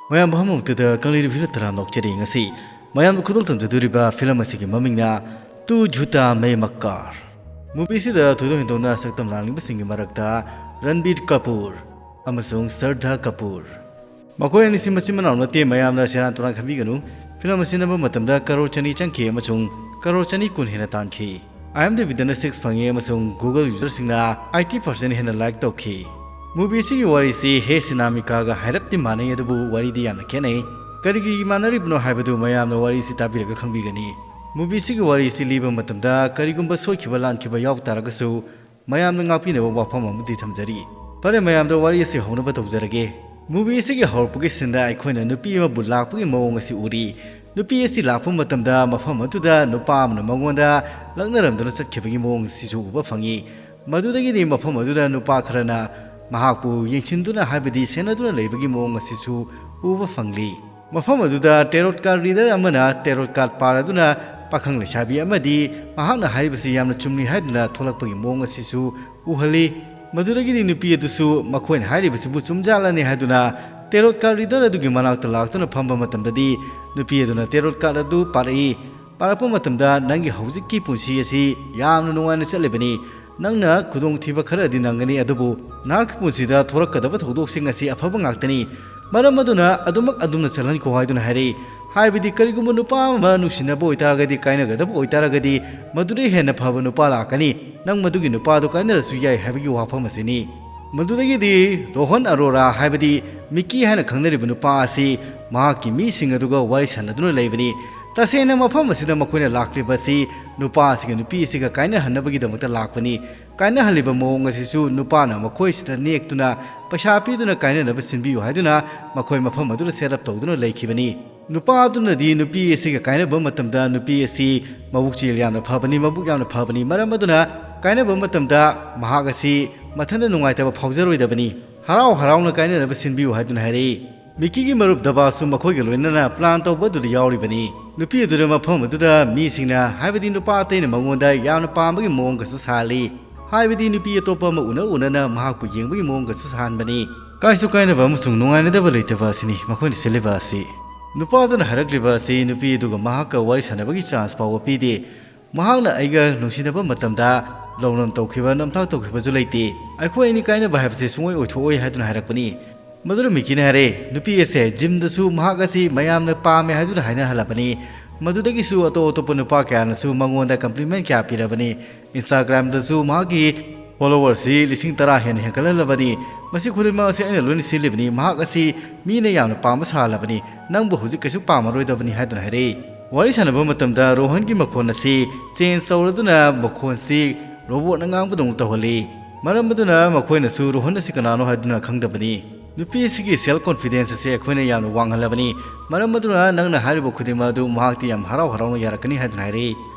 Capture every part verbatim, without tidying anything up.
ꯃꯌꯥꯝ ꯐꯝꯃꯨꯛꯇꯗ ꯀꯪꯂꯩ ꯔꯤꯚꯤꯌꯨꯅ ꯇꯔꯥꯝꯅ ꯑꯣꯛꯆꯔꯤ꯫ ꯉꯁꯤ ꯃꯌꯥꯝꯗ ꯈꯨꯗꯣꯜ ꯇꯝꯖꯗꯣꯔꯤꯕ ꯐꯤꯂꯝ ꯑꯁꯤꯒꯤ ꯃꯃꯤꯡꯅ ꯇꯨ ꯖꯨꯇꯥ ꯃꯦ ꯃꯛꯀꯥꯔ꯫ ꯃꯨꯚꯤ ꯑꯁꯤꯗ ꯊꯣꯏꯗꯣꯛ ꯍꯦꯟꯗꯣꯛꯅ ꯁꯛꯇꯝ ꯂꯥꯡꯂꯤꯕꯁꯤꯡꯒꯤ ꯃꯔꯛꯇ ꯔꯟꯕꯤꯔ ꯀꯄꯨꯔ ꯑꯃꯁꯨꯡ ꯁꯔꯗꯥ ꯀꯄꯨꯔ, ꯃꯈꯣꯏ ꯑꯅꯤꯁꯤ ꯃꯆꯤꯟ ꯃꯅꯥꯎ ꯅꯠꯇꯦ꯫ ꯃꯌꯥꯝꯅ ꯁꯦꯔꯥꯟ ꯇꯨꯔꯥꯟ ꯈꯟꯕꯤꯒꯅꯨ꯫ ꯐꯤꯂꯝ ꯑꯁꯤ ꯅꯝꯕ ꯃꯇꯝꯗ ꯀꯔꯣꯔ ꯆꯅꯤ ꯆꯪꯈꯤ ꯑꯃꯁꯨꯡ ꯀꯔꯣꯔ ꯆꯅꯤ ꯀꯨꯟ ꯍꯦꯟꯅ ꯇꯥꯟꯈꯤ꯫ IMDbꯗꯅ six ꯐꯪꯉꯤ ꯑꯃꯁꯨꯡ Google userꯁꯤꯡꯅ eighty percent ꯍꯦꯟꯅ like ꯇꯧꯈꯤ꯫ ꯃꯨꯚꯤ ꯑꯁꯤꯒꯤ ꯋꯥꯔꯤꯁꯤ ꯍꯦ ꯁꯤꯅꯥꯃꯤꯀꯥꯒ ꯍꯥꯏꯔꯞꯇꯤ ꯃꯥꯟꯅꯩ, ꯑꯗꯨꯕꯨ ꯋꯥꯔꯤꯗꯤ ꯌꯥꯝꯅ ꯈꯦꯠꯅꯩ꯫ ꯀꯔꯤꯒꯤ ꯃꯥꯟꯅꯔꯤꯕꯅꯣ ꯍꯥꯏꯕꯗꯨ ꯃꯌꯥꯝꯅ ꯋꯥꯔꯤꯁꯤ ꯇꯥꯕꯤꯔꯒ ꯈꯪꯕꯤꯒꯅꯤ꯫ ꯃꯨꯚꯤ ꯑꯁꯤꯒꯤ ꯋꯥꯔꯤꯁꯤ ꯂꯤꯕ ꯃꯇꯝꯗ ꯀꯔꯤꯒꯨꯝꯕ ꯁꯣꯏꯈꯤꯕ ꯂꯥꯟꯈꯤꯕ ꯌꯥꯎ ꯇꯥꯔꯒꯁꯨ ꯃꯌꯥꯝꯅ ꯉꯥꯛꯄꯤꯅꯕ ꯋꯥꯐꯝ ꯑꯃꯗꯤ ꯊꯝꯖꯔꯤ꯫ ꯐꯔꯦ, ꯃꯌꯥꯝꯗ ꯋꯥꯔꯤ ꯑꯁꯤ ꯍꯧꯅꯕ ꯇꯧꯖꯔꯒꯦ꯫ ꯃꯨꯚꯤ ꯑꯁꯤꯒꯤ ꯍꯧꯔꯛꯄꯒꯤ ꯁꯤꯟꯗ ꯑꯩꯈꯣꯏꯅ ꯅꯨꯄꯤ ꯑꯃꯕꯨ ꯂꯥꯛꯄꯒꯤ ꯃꯑꯣꯡ ꯑꯁꯤ ꯎꯔꯤ꯫ ꯅꯨꯄꯤ ꯑꯁꯤ ꯂꯥꯛꯄ ꯃꯇꯝꯗ ꯃꯐꯝ ꯑꯗꯨꯗ ꯅꯨꯄꯥ ꯑꯃꯅ ꯃꯉꯣꯟꯗ ꯂꯛꯅꯔꯝꯗꯨꯅ ꯆꯠꯈꯤꯕꯒꯤ ꯃꯑꯣꯡ ꯑꯁꯤꯁꯨ ꯎꯕ ꯐꯪꯉꯤ꯫ ꯃꯗꯨꯗꯒꯤꯗꯤ ꯃꯐꯝ ꯑꯗꯨꯗ ꯅꯨꯄꯥ ꯈꯔꯅ ꯃꯍꯥꯛꯄꯨ ꯌꯦꯡꯁꯤꯟꯗꯨꯅ, ꯍꯥꯏꯕꯗꯤ ꯁꯦꯟꯅꯗꯨꯅ ꯂꯩꯕꯒꯤ ꯃꯑꯣꯡ ꯑꯁꯤꯁꯨ ꯎꯕ ꯐꯪꯂꯤ꯫ ꯃꯐꯝ ꯑꯗꯨꯗ ꯇꯦꯔꯣꯠ ꯀꯥꯔꯠ ꯔꯤꯗꯔ ꯑꯃꯅ ꯇꯦꯔꯣꯠ ꯀꯥꯔꯠ ꯄꯥꯔꯗꯨꯅ ꯄꯥꯈꯪ ꯂꯩꯁꯥꯕꯤ ꯑꯃꯗꯤ ꯃꯍꯥꯛꯅ ꯍꯥꯏꯔꯤꯕꯁꯤ ꯌꯥꯝꯅ ꯆꯨꯝꯂꯤ ꯍꯥꯏꯗꯨꯅ ꯊꯣꯛꯂꯛꯄꯒꯤ ꯃꯑꯣꯡ ꯑꯁꯤꯁꯨ ꯎꯍꯜꯂꯤ꯫ ꯃꯗꯨꯗꯒꯤꯗꯤ ꯅꯨꯄꯤ ꯑꯗꯨꯁꯨ ꯃꯈꯣꯏꯅ ꯍꯥꯏꯔꯤꯕꯁꯤꯕꯨ ꯆꯨꯝꯖꯥꯠꯂꯅꯦ ꯍꯥꯏꯗꯨꯅ ꯇꯦꯔꯣꯠ ꯀꯥꯔꯠ ꯔꯤꯗꯔ ꯑꯗꯨꯒꯤ ꯃꯅꯥꯛꯇ ꯂꯥꯛꯇꯨꯅ ꯐꯝꯕ ꯃꯇꯝꯗꯗꯤ ꯅꯨꯄꯤ ꯑꯗꯨꯅ ꯇꯦꯔꯣꯠ ꯀꯥꯔꯠ ꯑꯗꯨ ꯄꯥꯔꯛꯏ꯫ ꯄꯥꯔꯛꯄ ꯃꯇꯝꯗ, "ꯅꯪꯒꯤ ꯍꯧꯖꯤꯛꯀꯤ ꯄꯨꯟꯁꯤ ꯑꯁꯤ ꯌꯥꯝꯅ ꯅꯨꯡꯉꯥꯏꯅ ꯆꯠꯂꯤꯕꯅꯤ꯫ ꯅꯪꯅ ꯈꯨꯗꯣꯡꯊꯤꯕ ꯈꯔꯗꯤ ꯅꯪꯒꯅꯤ, ꯑꯗꯨꯕꯨ ꯅꯍꯥꯛꯀꯤ ꯄꯨꯟꯁꯤꯗ ꯊꯣꯔꯛꯀꯗꯕ ꯊꯧꯗꯣꯛꯁꯤꯡ ꯑꯁꯤ ꯑꯐꯕ ꯉꯥꯛꯇꯅꯤ꯫ ꯃꯔꯝ ꯑꯗꯨꯅ ꯑꯗꯨꯃꯛ ꯑꯗꯨꯝꯅ ꯆꯠꯍꯟꯈꯣ" ꯍꯥꯏꯗꯨꯅ ꯍꯥꯏꯔꯛꯏ꯫ ꯍꯥꯏꯕꯗꯤ ꯀꯔꯤꯒꯨꯝꯕ ꯅꯨꯄꯥ ꯑꯃ ꯅꯨꯡꯁꯤꯅꯕ ꯑꯣꯏꯇꯥꯔꯒꯗꯤ, ꯀꯥꯏꯅꯒꯗꯕ ꯑꯣꯏꯇꯥꯔꯒꯗꯤ, ꯃꯗꯨꯗꯩ ꯍꯦꯟꯅ ꯐꯕ ꯅꯨꯄꯥ ꯂꯥꯛꯀꯅꯤ꯫ ꯅꯪ ꯃꯗꯨꯒꯤ ꯅꯨꯄꯥꯗꯨ ꯀꯥꯏꯅꯔꯁꯨ ꯌꯥꯏ ꯍꯥꯏꯕꯒꯤ ꯋꯥꯐꯝ ꯑꯁꯤꯅꯤ꯫ ꯃꯗꯨꯗꯒꯤꯗꯤ ꯔꯣꯍꯟ ꯑꯔꯣꯔꯥ, ꯍꯥꯏꯕꯗꯤ ꯃꯤꯀꯤ ꯍꯥꯏꯅ ꯈꯪꯅꯔꯤꯕ ꯅꯨꯄꯥ ꯑꯁꯤ ꯃꯍꯥꯛꯀꯤ ꯃꯤꯁꯤꯡ ꯑꯗꯨꯒ ꯋꯥꯔꯤ ꯁꯥꯟꯅꯗꯨꯅ ꯂꯩꯕꯅꯤ꯫ ꯇꯁꯦꯡꯅ ꯃꯐꯝ ꯑꯁꯤꯗ ꯃꯈꯣꯏꯅ ꯂꯥꯛꯂꯤꯕ ꯑꯁꯤ ꯅꯨꯄꯥ ꯑꯁꯤꯒ ꯅꯨꯄꯤ ꯑꯁꯤꯒ ꯀꯥꯏꯅꯍꯟꯅꯕꯒꯤꯗꯃꯛꯇ ꯂꯥꯛꯄꯅꯤ꯫ ꯀꯥꯏꯅꯍꯜꯂꯤꯕ ꯃꯑꯣꯡ ꯑꯁꯤꯁꯨ ꯅꯨꯄꯥꯅ ꯃꯈꯣꯏꯁꯤꯗ ꯅꯦꯛꯇꯨꯅ ꯄꯩꯁꯥ ꯄꯤꯗꯨꯅ ꯀꯥꯏꯅꯅꯕ ꯁꯤꯟꯕꯤꯌꯨ ꯍꯥꯏꯗꯨꯅ ꯃꯈꯣꯏ ꯃꯐꯝ ꯑꯗꯨꯗ set up ꯇꯧꯗꯨꯅ ꯂꯩꯈꯤꯕꯅꯤ꯫ ꯅꯨꯄꯥ ꯑꯗꯨꯅꯗꯤ ꯅꯨꯄꯤ ꯑꯁꯤꯒ ꯀꯥꯏꯅꯕ ꯃꯇꯝꯗ ꯅꯨꯄꯤ ꯑꯁꯤ ꯃꯕꯨꯛꯆꯦꯜ ꯌꯥꯝꯅ ꯐꯕꯅꯤ, ꯃꯕꯨꯛ ꯌꯥꯝꯅ ꯐꯕꯅꯤ꯫ ꯃꯔꯝ ꯑꯗꯨꯅ ꯀꯥꯏꯅꯕ ꯃꯇꯝꯗ ꯃꯍꯥꯛ ꯑꯁꯤ ꯃꯊꯟꯇ ꯅꯨꯡꯉꯥꯏꯇꯕ ꯐꯥꯎꯖꯔꯣꯏꯗꯕꯅꯤ꯫ ꯍꯔꯥꯎ ꯍꯔꯥꯎꯅ ꯀꯥꯏꯅꯅꯕ ꯁꯤꯟꯕꯤꯌꯨ ꯍꯥꯏꯗꯨꯅ ꯍꯥꯏꯔꯛꯏ꯫ ꯃꯤꯀꯤꯒꯤ ꯃꯔꯨꯞ ꯗꯕꯥꯁꯨ ꯃꯈꯣꯏꯒ ꯂꯣꯏꯅꯅ plan ꯇꯧꯕ ꯑꯗꯨꯗ ꯌꯥꯎꯔꯤꯕꯅꯤ꯫ ꯅꯨꯄꯤ ꯑꯗꯨꯅ ꯃꯐꯝ ꯑꯗꯨꯗ ꯃꯤꯁꯤꯡꯅ, ꯍꯥꯏꯕꯗꯤ ꯅꯨꯄꯥ ꯑꯇꯩꯅ ꯃꯉꯣꯟꯗ ꯌꯥꯝꯅ ꯄꯥꯝꯕꯒꯤ ꯃꯑꯣꯡꯒꯁꯨ ꯁꯥꯍꯜꯂꯤ꯫ ꯍꯥꯏꯕꯗꯤ ꯅꯨꯄꯤ ꯑꯇꯣꯞꯄ ꯑꯃ ꯎꯅ ꯎꯅꯅ ꯃꯍꯥꯛꯄꯨ ꯌꯦꯡꯕꯒꯤ ꯃꯑꯣꯡꯒꯁꯨ ꯁꯥꯍꯟꯕꯅꯤ꯫ ꯀꯥꯏꯁꯨ ꯀꯥꯏꯅꯕ ꯑꯃꯁꯨꯡ ꯅꯨꯡꯉꯥꯏꯅꯗꯕ ꯂꯩꯇꯕ ꯑꯁꯤꯅꯤ ꯃꯈꯣꯏꯅ ꯁꯤꯜꯂꯤꯕ ꯑꯁꯤ꯫ ꯅꯨꯄꯥ ꯑꯗꯨꯅ ꯍꯥꯏꯔꯛꯂꯤꯕ ꯑꯁꯤ ꯅꯨꯄꯤ ꯑꯗꯨꯒ ꯃꯍꯥꯛꯀ ꯋꯥꯔꯤ ꯁꯥꯟꯅꯕꯒꯤ ꯆꯥꯟꯁ ꯐꯥꯎꯕ ꯄꯤꯗꯦ꯫ ꯃꯍꯥꯛꯅ ꯑꯩꯒ ꯅꯨꯡꯁꯤꯅꯕ ꯃꯇꯝꯗ ꯂꯧꯅꯝ ꯇꯧꯈꯤꯕ, ꯅꯝꯊꯥꯛ ꯇꯧꯈꯤꯕꯁꯨ ꯂꯩꯇꯦ꯫ ꯑꯩꯈꯣꯏ ꯑꯅꯤ ꯀꯥꯏꯅꯕ ꯍꯥꯏꯕꯁꯤ ꯁꯨꯡꯑꯣꯏ ꯑꯣꯏꯊꯣꯛꯑꯣꯏ ꯍꯥꯏꯗꯨꯅ ꯍꯥꯏꯔꯛꯄꯅꯤ꯫ ꯃꯗꯨꯅ ꯃꯤꯀꯤꯅ ꯍꯥꯏꯔꯦ, ꯅꯨꯄꯤ ꯑꯁꯦ ꯖꯤꯝꯗꯁꯨ ꯃꯍꯥꯛ ꯑꯁꯤ ꯃꯌꯥꯝꯅ ꯄꯥꯝꯃꯦ ꯍꯥꯏꯗꯨꯅ ꯍꯥꯏꯅꯍꯜꯂꯕꯅꯤ꯫ ꯃꯗꯨꯗꯒꯤꯁꯨ ꯑꯇꯣꯞ ꯑꯇꯣꯞꯄ ꯅꯨꯄꯥ ꯀꯌꯥꯅꯁꯨ ꯃꯉꯣꯟꯗ ꯀꯝꯄ꯭ꯂꯤꯃꯦꯟ ꯀꯌꯥ ꯄꯤꯔꯕꯅꯤ꯫ ꯏꯟꯁꯇꯥꯒ꯭ꯔꯥꯝꯗꯁꯨ ꯃꯍꯥꯛꯀꯤ ꯐꯣꯂꯣꯋꯔꯁꯤ ꯂꯤꯁꯤꯡ ꯇꯔꯥ ꯍꯦꯟꯅ ꯍꯦꯟꯒꯠꯍꯜꯂꯕꯅꯤ꯫ ꯃꯁꯤ ꯈꯨꯗꯤꯡꯃꯛ ꯑꯁꯤ ꯑꯩꯅ ꯂꯣꯏꯅ ꯁꯤꯜꯂꯤꯕꯅꯤ꯫ ꯃꯍꯥꯛ ꯑꯁꯤ ꯃꯤꯅ ꯌꯥꯝꯅ ꯄꯥꯝꯕ ꯁꯥꯍꯜꯂꯕꯅꯤ꯫ ꯅꯪꯕꯨ ꯍꯧꯖꯤꯛ ꯀꯩꯁꯨ ꯄꯥꯝꯃꯔꯣꯏꯗꯕꯅꯤ ꯍꯥꯏꯗꯨꯅ ꯍꯥꯏꯔꯛꯏ꯫ ꯋꯥꯔꯤ ꯁꯥꯟꯅꯕ ꯃꯇꯝꯗ ꯔꯣꯍꯟꯒꯤ ꯃꯈꯣꯟ ꯑꯁꯤ ꯆꯦꯟꯖ ꯇꯧꯔꯗꯨꯅ ꯃꯈꯣꯟꯁꯤ ꯔꯣꯕꯣꯠꯅ ꯉꯥꯡꯕꯗꯧꯅ ꯇꯧꯍꯜꯂꯤ꯫ ꯃꯔꯝ ꯑꯗꯨꯅ ꯃꯈꯣꯏꯅꯁꯨ ꯔꯣꯍꯟ ꯑꯁꯤ ꯀꯅꯥꯅꯣ ꯍꯥꯏꯗꯨꯅ ꯈꯪꯗꯕꯅꯤ꯫ ꯅꯨꯄꯤ ꯑꯁꯤꯒꯤ ꯁꯦꯜꯐ ꯀꯣꯟꯐꯤꯗꯦꯟꯁ ꯑꯁꯤ ꯑꯩꯈꯣꯏꯅ ꯌꯥꯝꯅ ꯋꯥꯡꯍꯜꯂꯕꯅꯤ꯫ ꯃꯔꯝ ꯑꯗꯨꯅ ꯅꯪꯅ ꯍꯥꯏꯔꯤꯕ ꯈꯨꯗꯤꯡꯃꯛ ꯑꯗꯨ ꯃꯍꯥꯛꯇꯤ ꯌꯥꯝ ꯍꯔꯥꯎ ꯍꯔꯥꯎꯅ ꯌꯥꯔꯛꯀꯅꯤ ꯍꯥꯏꯗꯨꯅ ꯍꯥꯏꯔꯛꯏ꯫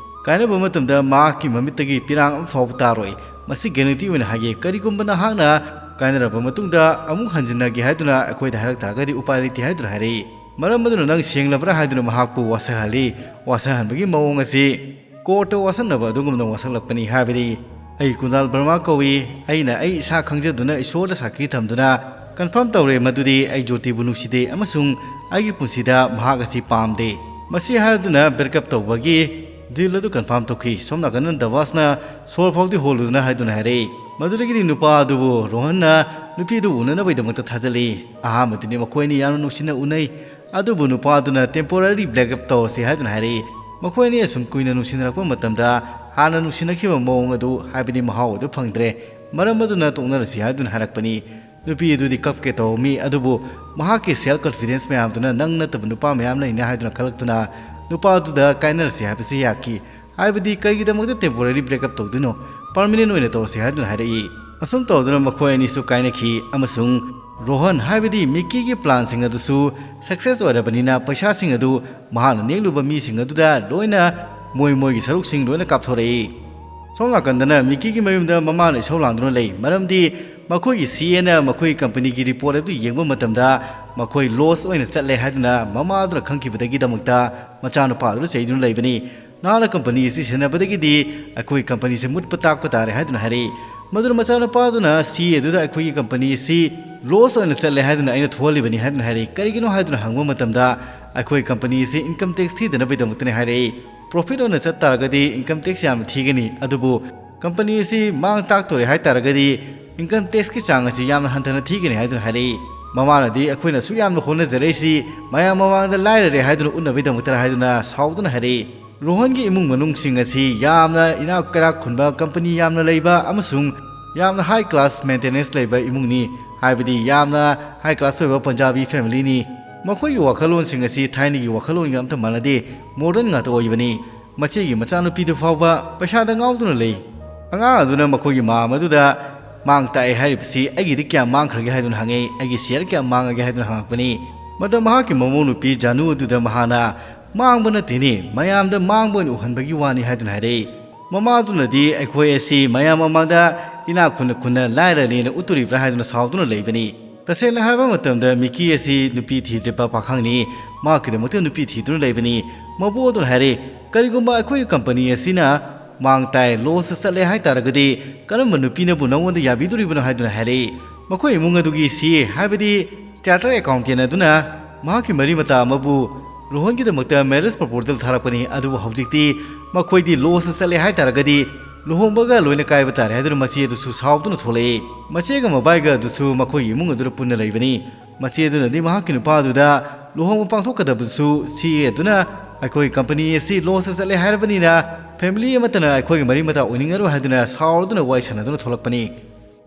ꯀꯥꯏꯅꯕ ꯃꯇꯝꯗ ꯃꯍꯥꯛꯀꯤ ꯃꯃꯤꯠꯇꯒꯤ ꯄꯤꯔꯥꯡ ꯑꯃ ꯐꯥꯎꯕ ꯇꯥꯔꯣꯏ꯫ ꯃꯁꯤ ꯒꯦꯔꯦꯟꯇꯤ ꯑꯣꯏꯅ ꯍꯥꯏꯒꯦ꯫ ꯀꯔꯤꯒꯨꯝꯕ ꯅꯍꯥꯛꯅ ꯀꯥꯏꯅꯔꯕ ꯃꯇꯨꯡꯗ ꯑꯃꯨꯛ ꯍꯟꯖꯤꯟꯅꯒꯦ ꯍꯥꯏꯗꯨꯅ ꯑꯩꯈꯣꯏꯗ ꯍꯥꯏꯔꯛ ꯇꯥꯔꯒꯗꯤ ꯎꯄꯥꯏ ꯂꯩꯇꯦ ꯍꯥꯏꯗꯨꯅ ꯍꯥꯏꯔꯛꯏ꯫ ꯃꯔꯝ ꯑꯗꯨꯅ ꯅꯪ ꯁꯦꯡꯂꯕ꯭ꯔꯥ ꯍꯥꯏꯗꯨꯅ ꯃꯍꯥꯛꯄꯨ ꯋꯥꯁꯛꯍꯜꯂꯤ꯫ ꯋꯥꯁꯛꯍꯟꯕꯒꯤ ꯃꯑꯣꯡ ꯑꯁꯤ ꯀꯣꯔꯠꯇ ꯋꯥꯁꯛꯅꯕ ꯑꯗꯨꯒꯨꯝꯅ ꯋꯥꯁꯛꯂꯛꯄꯅꯤ꯫ ꯍꯥꯏꯕꯗꯤ, "ꯑꯩ ꯀꯨꯅꯥꯜ ꯕꯔꯃꯥ ꯀꯧꯏ꯫ ꯑꯩꯅ ꯑꯩ ꯏꯁꯥ ꯈꯪꯖꯗꯨꯅ ꯏꯁꯣꯔꯗ ꯁꯥꯈꯤ ꯊꯝꯗꯨꯅ ꯀꯟꯐꯥꯔꯝ ꯇꯧꯔꯦ ꯃꯗꯨꯗꯤ ꯑꯩ ꯖꯣꯇꯤꯕꯨ ꯅꯨꯡꯁꯤꯗꯦ ꯑꯃꯁꯨꯡ ꯑꯩꯒꯤ ꯄꯨꯟꯁꯤꯗ ꯃꯍꯥꯛ ꯑꯁꯤ ꯄꯥꯝꯗꯦ"꯫ ꯃꯁꯤ ꯍꯥꯏꯔꯗꯨꯅ ꯕ꯭ꯔꯦꯛꯑꯞ ꯇꯧꯕꯒꯤ ꯗꯤꯜ ꯑꯗꯨ ꯀꯟꯐꯥꯔꯝ ꯇꯧꯈꯤ꯫ ꯁꯣꯝ ꯅꯥꯀꯟꯗ ꯗꯕꯥꯁꯅ ꯁꯣꯔ ꯐꯥꯎꯗꯤ ꯍꯣꯜꯂꯨꯗꯅ ꯍꯥꯏꯗꯨꯅ ꯍꯥꯏꯔꯛꯏ꯫ ꯃꯗꯨꯗꯒꯤꯗꯤ ꯅꯨꯄꯥ ꯑꯗꯨꯕꯨ ꯔꯣꯍꯟꯅ ꯅꯨꯄꯤꯗꯨ ꯎꯅꯅꯕꯒꯤꯗꯃꯛꯇ ꯊꯥꯖꯤꯜꯂꯤ꯫ ꯑꯍꯥꯟꯕꯗꯗꯤ ꯃꯈꯣꯏ ꯑꯅꯤ ꯌꯥꯝꯅ ꯅꯨꯡꯁꯤꯅ ꯎꯅꯩ꯫ ꯑꯗꯨꯕꯨ ꯅꯨꯄꯥ ꯑꯗꯨꯅ ꯇꯦꯝꯄꯣꯔꯔꯤ ꯕ꯭ꯔꯦꯛꯑꯞ ꯇꯧꯔꯁꯤ ꯍꯥꯏꯗꯨꯅ ꯍꯥꯏꯔꯛꯏ꯫ ꯃꯈꯣꯏ ꯑꯅꯤ ꯑꯁꯨꯝ ꯀꯨꯏꯅ ꯅꯨꯡꯁꯤꯅꯔꯛꯄ ꯃꯇꯝꯗ ꯍꯥꯟꯅ ꯅꯨꯡꯁꯤꯅꯈꯤꯕ ꯃꯑꯣꯡ ꯑꯗꯨ, ꯍꯥꯏꯕꯗꯤ ꯃꯍꯥꯎ ꯑꯗꯨ ꯐꯪꯗ꯭ꯔꯦ꯫ ꯃꯔꯝ ꯑꯗꯨꯅ ꯇꯣꯛꯅꯔꯁꯤ ꯍꯥꯏꯗꯨꯅ ꯍꯥꯏꯔꯛꯄꯅꯤ꯫ ꯅꯨꯄꯤ ꯑꯗꯨꯗꯤ ꯀꯞꯀꯦ ꯇꯧꯔꯝꯃꯤ, ꯑꯗꯨꯕꯨ ꯃꯍꯥꯛꯀꯤ ꯁꯦꯜꯐ ꯀꯟꯐꯤꯗꯦꯟꯁ ꯃꯌꯥꯝꯗꯨꯅ ꯅꯪ ꯅꯠꯇꯕ ꯅꯨꯄꯥ ꯃꯌꯥꯝ ꯂꯩꯅꯦ ꯍꯥꯏꯗꯨꯅ ꯈꯜꯂꯛꯇꯨꯅ ꯅꯨꯄꯥ ꯑꯗꯨꯗ ꯀꯥꯏꯅꯔꯁꯤ ꯍꯥꯏꯕꯁꯤ ꯌꯥꯈꯤ꯫ ꯍꯥꯏꯕꯗꯤ ꯀꯔꯤꯒꯤꯗꯃꯛꯇ ꯇꯦꯝꯄꯣꯔꯔꯤ ꯕ꯭ꯔꯦꯛꯑꯞ ꯇꯧꯗꯣꯏꯅꯣ? ꯄꯔꯃꯤꯅꯦꯟ ꯑꯣꯏꯅ ꯇꯧꯔꯁꯤ ꯍꯥꯏꯗꯨꯅ ꯍꯥꯏꯔꯛꯏ꯫ ꯑꯁꯨꯝ ꯇꯧꯗꯨꯅ ꯃꯈꯣꯏ ꯑꯅꯤꯁꯨ ꯀꯥꯏꯅꯈꯤ ꯑꯃꯁꯨꯡ ꯔꯣꯍꯟ, ꯍꯥꯏꯕꯗꯤ ꯃꯤꯀꯤꯒꯤ ꯄ꯭ꯂꯥꯟꯁꯤꯡ ꯑꯗꯨꯁꯨ ꯁꯛꯁꯦꯁ ꯑꯣꯏꯔꯕꯅꯤꯅ ꯄꯩꯁꯥꯁꯤꯡ ꯑꯗꯨ ꯃꯍꯥꯛꯅ ꯅꯦꯛꯂꯨꯕ ꯃꯤꯁꯤꯡ ꯑꯗꯨꯗ ꯂꯣꯏꯅ ꯃꯣꯏ ꯃꯣꯏꯒꯤ ꯁꯔꯨꯛꯁꯤꯡ ꯂꯣꯏꯅ ꯀꯥꯞꯊꯣꯔꯛꯏ꯫ ꯁꯣꯝ ꯅꯥꯀꯟꯗꯅ ꯃꯤꯀꯤꯒꯤ ꯃꯌꯨꯝꯗ ꯃꯃꯥꯅ ꯏꯁꯧ ꯂꯥꯡꯗꯨꯅ ꯂꯩ꯫ ꯃꯔꯝꯗꯤ ꯃꯈꯣꯏꯒꯤ ꯁꯤ ꯑꯦꯅ ꯃꯈꯣꯏꯒꯤ ꯀꯝꯄꯅꯤꯒꯤ ꯔꯤꯄꯣꯔꯠ ꯑꯗꯨ ꯌꯦꯡꯕ ꯃꯇꯝꯗ ꯃꯈꯣꯏ ꯂꯣꯁ ꯑꯣꯏꯅ ꯆꯠꯂꯦ ꯍꯥꯏꯗꯨꯅ ꯃꯃꯥ ꯑꯗꯨꯅ ꯈꯪꯈꯤꯕꯗꯒꯤꯗꯃꯛꯇ ꯃꯆꯥꯅꯨꯄꯥ ꯑꯗꯨꯗ ꯆꯩꯗꯨꯅ ꯂꯩꯕꯅꯤ꯫ "ꯅꯍꯥꯛꯅ ꯀꯝꯄꯅꯤ ꯑꯁꯤ ꯁꯦꯟꯅꯕꯗꯒꯤꯗꯤ ꯑꯩꯈꯣꯏ ꯀꯝꯄꯅꯤꯁꯤ ꯃꯨꯠꯄ ꯇꯥꯛꯄ ꯇꯥꯔꯦ" ꯍꯥꯏꯗꯨꯅ ꯍꯥꯏꯔꯛꯏ꯫ ꯃꯗꯨꯅ ꯃꯆꯥꯅꯨꯄꯥ ꯑꯗꯨꯅ ꯁꯤ ꯑꯦ ꯑꯗꯨꯗ ꯑꯩꯈꯣꯏꯒꯤ ꯀꯝꯄꯅꯤ ꯑꯁꯤ ꯂꯣꯁ ꯑꯣꯏꯅ ꯆꯠꯂꯦ ꯍꯥꯏꯗꯨꯅ ꯑꯩꯅ ꯊꯣꯛꯍꯜꯂꯤꯕꯅꯤ ꯍꯥꯏꯗꯨꯅ ꯍꯥꯏꯔꯛꯏ꯫ ꯀꯔꯤꯒꯤꯅꯣ ꯍꯥꯏꯗꯨꯅ ꯍꯪꯕ ꯃꯇꯝꯗ ꯑꯩꯈꯣꯏ ꯀꯝꯄꯅꯤ ꯑꯁꯤ ꯏꯟꯀꯝ ꯇꯦꯛꯁ ꯊꯤꯗꯅꯕꯒꯤꯗꯃꯛꯇꯅꯤ ꯍꯥꯏꯔꯛꯏ꯫ ꯄ꯭ꯔꯣꯐꯤꯠ ꯑꯣꯏꯅ ꯆꯠ ꯇꯥꯔꯒꯗꯤ ꯏꯟꯀꯝ ꯇꯦꯛꯁ ꯌꯥꯝꯅ ꯊꯤꯒꯅꯤ, ꯑꯗꯨꯕꯨ ꯀꯝꯄꯅꯤ ꯑꯁꯤ ꯃꯥꯡ ꯇꯥꯛꯇꯣꯔꯦ ꯍꯥꯏ ꯇꯥꯔꯒꯗꯤ ꯏꯟꯀꯝ ꯇꯦꯛꯁꯀꯤ ꯆꯥꯡ ꯑꯁꯤ ꯌꯥꯝꯅ ꯍꯟꯊꯅ ꯊꯤꯒꯅꯤ ꯍꯥꯏꯗꯨꯅ ꯍꯥꯏꯔꯛꯏ꯫ ꯃꯃꯥꯅꯗꯤ ꯑꯩꯈꯣꯏꯅ ꯑꯁꯨꯛ ꯌꯥꯝꯅ ꯍꯣꯠꯅꯖꯔꯛꯏꯁꯤ ꯃꯌꯥꯝ ꯃꯃꯥꯡꯗ ꯂꯥꯏꯔꯔꯦ ꯍꯥꯏꯗꯨꯅ ꯎꯠꯅꯕꯒꯤꯗꯃꯛꯇꯔ ꯍꯥꯏꯗꯨꯅ ꯁꯥꯎꯗꯨꯅ ꯍꯥꯏꯔꯛꯏ꯫ ꯔꯣꯍꯟꯒꯤ ꯏꯃꯨꯡ ꯃꯅꯨꯡꯁꯤꯡ ꯑꯁꯤ ꯌꯥꯝꯅ ꯏꯅꯥꯛ ꯀꯩꯔꯥꯛ ꯈꯨꯟꯕ, ꯀꯝꯄꯅꯤ ꯌꯥꯝꯅ ꯂꯩꯕ ꯑꯃꯁꯨꯡ ꯌꯥꯝꯅ ꯍꯥꯏ ꯀ꯭ꯂꯥꯁ ꯃꯦꯟꯇꯦꯅꯦꯟꯁ ꯂꯩꯕ ꯏꯃꯨꯡꯅꯤ꯫ ꯍꯥꯏꯕꯗꯤ ꯌꯥꯝꯅ ꯍꯥꯏ ꯀ꯭ꯂꯥꯁ ꯑꯣꯏꯕ ꯄꯟꯖꯥꯕꯤ ꯐꯦꯃꯤꯂꯤꯅꯤ꯫ ꯃꯈꯣꯏꯒꯤ ꯋꯥꯈꯜꯂꯣꯟꯁꯤꯡ ꯑꯁꯤ ꯊꯥꯏꯅꯒꯤ ꯋꯥꯈꯜꯂꯣꯟꯒ ꯑꯝꯇ ꯃꯥꯟꯅꯗꯦ, ꯃꯣꯗꯔꯟ ꯉꯥꯛꯇ ꯑꯣꯏꯕꯅꯤ꯫ ꯃꯆꯦꯒꯤ ꯃꯆꯥꯅꯨꯄꯤꯗꯨ ꯐꯥꯎꯕ ꯄꯩꯁꯥꯗ ꯉꯥꯎꯗꯨꯅ ꯂꯩ꯫ ꯑꯉꯥꯡ ꯑꯗꯨꯅ ꯃꯈꯣꯏꯒꯤ ꯃꯥꯝ ꯑꯗꯨꯗ ꯃꯥꯡ ꯇꯥꯛꯑꯦ ꯍꯥꯏꯔꯤꯕꯁꯤ ꯑꯩꯒꯤꯗꯤ ꯀꯌꯥꯝ ꯃꯥꯡꯈ꯭ꯔꯒꯦ ꯍꯥꯏꯗꯨꯅ ꯍꯪꯉꯤ, ꯑꯩꯒꯤ ꯁꯤꯌꯔ ꯀꯌꯥꯝ ꯃꯥꯡꯉꯒꯦ ꯍꯥꯏꯗꯨꯅ ꯍꯪꯉꯛꯄꯅꯤ꯫ ꯃꯗꯨ ꯃꯍꯥꯛꯀꯤ ꯃꯃꯧ ꯅꯨꯄꯤ ꯖꯥꯅꯨ ꯑꯗꯨꯗ ꯃꯍꯥꯛꯅ ꯃꯥꯡꯕ ꯅꯠꯇꯦꯅꯦ, ꯃꯌꯥꯝꯗ ꯃꯥꯡꯕ ꯑꯣꯏꯅ ꯎꯍꯟꯕꯒꯤ ꯋꯥꯅꯤ ꯍꯥꯏꯗꯨꯅ ꯍꯥꯏꯔꯛꯏ꯫ ꯃꯃꯥꯗꯨꯅꯗꯤ ꯑꯩꯈꯣꯏ ꯑꯁꯤ ꯃꯌꯥꯝ ꯃꯃꯥꯡꯗ ꯏꯅꯥꯛ ꯈꯨꯟꯅ ꯈꯨꯟꯅ ꯂꯥꯏꯔꯅꯦꯅ ꯎꯠꯇꯣꯔꯤꯕ꯭ꯔꯥ ꯍꯥꯏꯗꯨꯅ ꯁꯥꯎꯗꯨꯅ ꯂꯩꯕꯅꯤ꯫ ꯇꯁꯦꯡꯅ ꯍꯥꯏꯔꯕ ꯃꯇꯝꯗ ꯃꯤꯀꯤ ꯑꯁꯤ ꯅꯨꯄꯤ ꯊꯤꯗ꯭ꯔꯤꯕ ꯄꯥꯈꯪꯅꯤ, ꯃꯍꯥꯛꯀꯤꯗꯃꯛꯇ ꯅꯨꯄꯤ ꯊꯤꯗꯨꯅ ꯂꯩꯕꯅꯤ꯫ ꯃꯕꯣꯛ ꯑꯗꯨꯅ ꯍꯥꯏꯔꯦ, "ꯀꯔꯤꯒꯨꯝꯕ ꯑꯩꯈꯣꯏꯒꯤ ꯀꯝꯄꯅꯤ ꯑꯁꯤꯅ ꯃꯥꯡ ꯇꯥꯏ, ꯂꯣꯁꯇ ꯆꯠꯂꯦ ꯍꯥꯏ ꯇꯥꯔꯒꯗꯤ ꯀꯔꯝꯕ ꯅꯨꯄꯤꯅꯕꯨ ꯅꯉꯣꯟꯗ ꯌꯥꯕꯤꯗꯣꯔꯤꯕꯅꯣ?" ꯍꯥꯏꯗꯨꯅ ꯍꯥꯏꯔꯛꯏ꯫ ꯃꯈꯣꯏ ꯏꯃꯨꯡ ꯑꯗꯨꯒꯤ ꯁꯤ ꯑꯦ, ꯍꯥꯏꯕꯗꯤ ꯆꯥꯔꯇꯔ ꯑꯦꯀꯥꯎꯟꯇꯦꯟ ꯑꯗꯨꯅ ꯃꯍꯥꯛꯀꯤ ꯃꯔꯤ ꯃꯇꯥ ꯑꯃꯕꯨ ꯂꯨꯍꯣꯡꯒꯤꯗꯃꯛꯇ ꯃꯦꯔꯦꯖ ꯄ꯭ꯔꯣꯄꯣꯖꯦꯜ ꯊꯥꯔꯛꯄꯅꯤ, ꯑꯗꯨꯕꯨ ꯍꯧꯖꯤꯛꯇꯤ ꯃꯈꯣꯏꯗꯤ ꯂꯣꯁꯇ ꯆꯠꯂꯦ ꯍꯥꯏ ꯇꯥꯔꯒꯗꯤ ꯂꯨꯍꯣꯡꯕꯒ ꯂꯣꯏꯅ ꯀꯥꯏꯕ ꯇꯥꯔꯦ ꯍꯥꯏꯗꯨꯅ ꯃꯆꯦ ꯑꯗꯨꯁꯨ ꯁꯥꯎꯗꯨꯅ ꯊꯣꯛꯂꯛꯏ꯫ ꯃꯆꯦꯒ ꯃꯕꯥꯏꯒ ꯑꯗꯨꯁꯨ ꯃꯈꯣꯏꯒꯤ ꯏꯃꯨꯡ ꯑꯗꯨꯗ ꯄꯨꯟꯅ ꯂꯩꯕꯅꯤ꯫ ꯃꯆꯦ ꯑꯗꯨꯅꯗꯤ ꯃꯍꯥꯛꯀꯤ ꯅꯨꯄꯥ ꯑꯗꯨꯗ ꯂꯨꯍꯣꯡꯕ ꯄꯥꯡꯊꯣꯛꯀꯗꯕꯗꯨꯁꯨ ꯁꯤ ꯑꯦ ꯑꯗꯨꯅ ꯑꯩꯈꯣꯏ ꯀꯝꯄꯅꯤ ꯑꯁꯤ ꯂꯣꯁꯇ ꯆꯠꯂꯦ ꯍꯥꯏꯔꯕꯅꯤꯅ ꯐꯦꯃꯤꯂꯤ ꯑꯃꯠꯇꯅ ꯑꯩꯈꯣꯏꯒꯤ ꯃꯔꯤ ꯃꯇꯥ ꯑꯣꯏꯅꯤꯡꯉꯔꯣꯏ ꯍꯥꯏꯗꯨꯅ ꯁꯥꯎꯔꯗꯨꯅ ꯋꯥꯔꯤ ꯁꯥꯟꯅꯗꯨꯅ ꯊꯣꯛꯂꯛꯄꯅꯤ꯫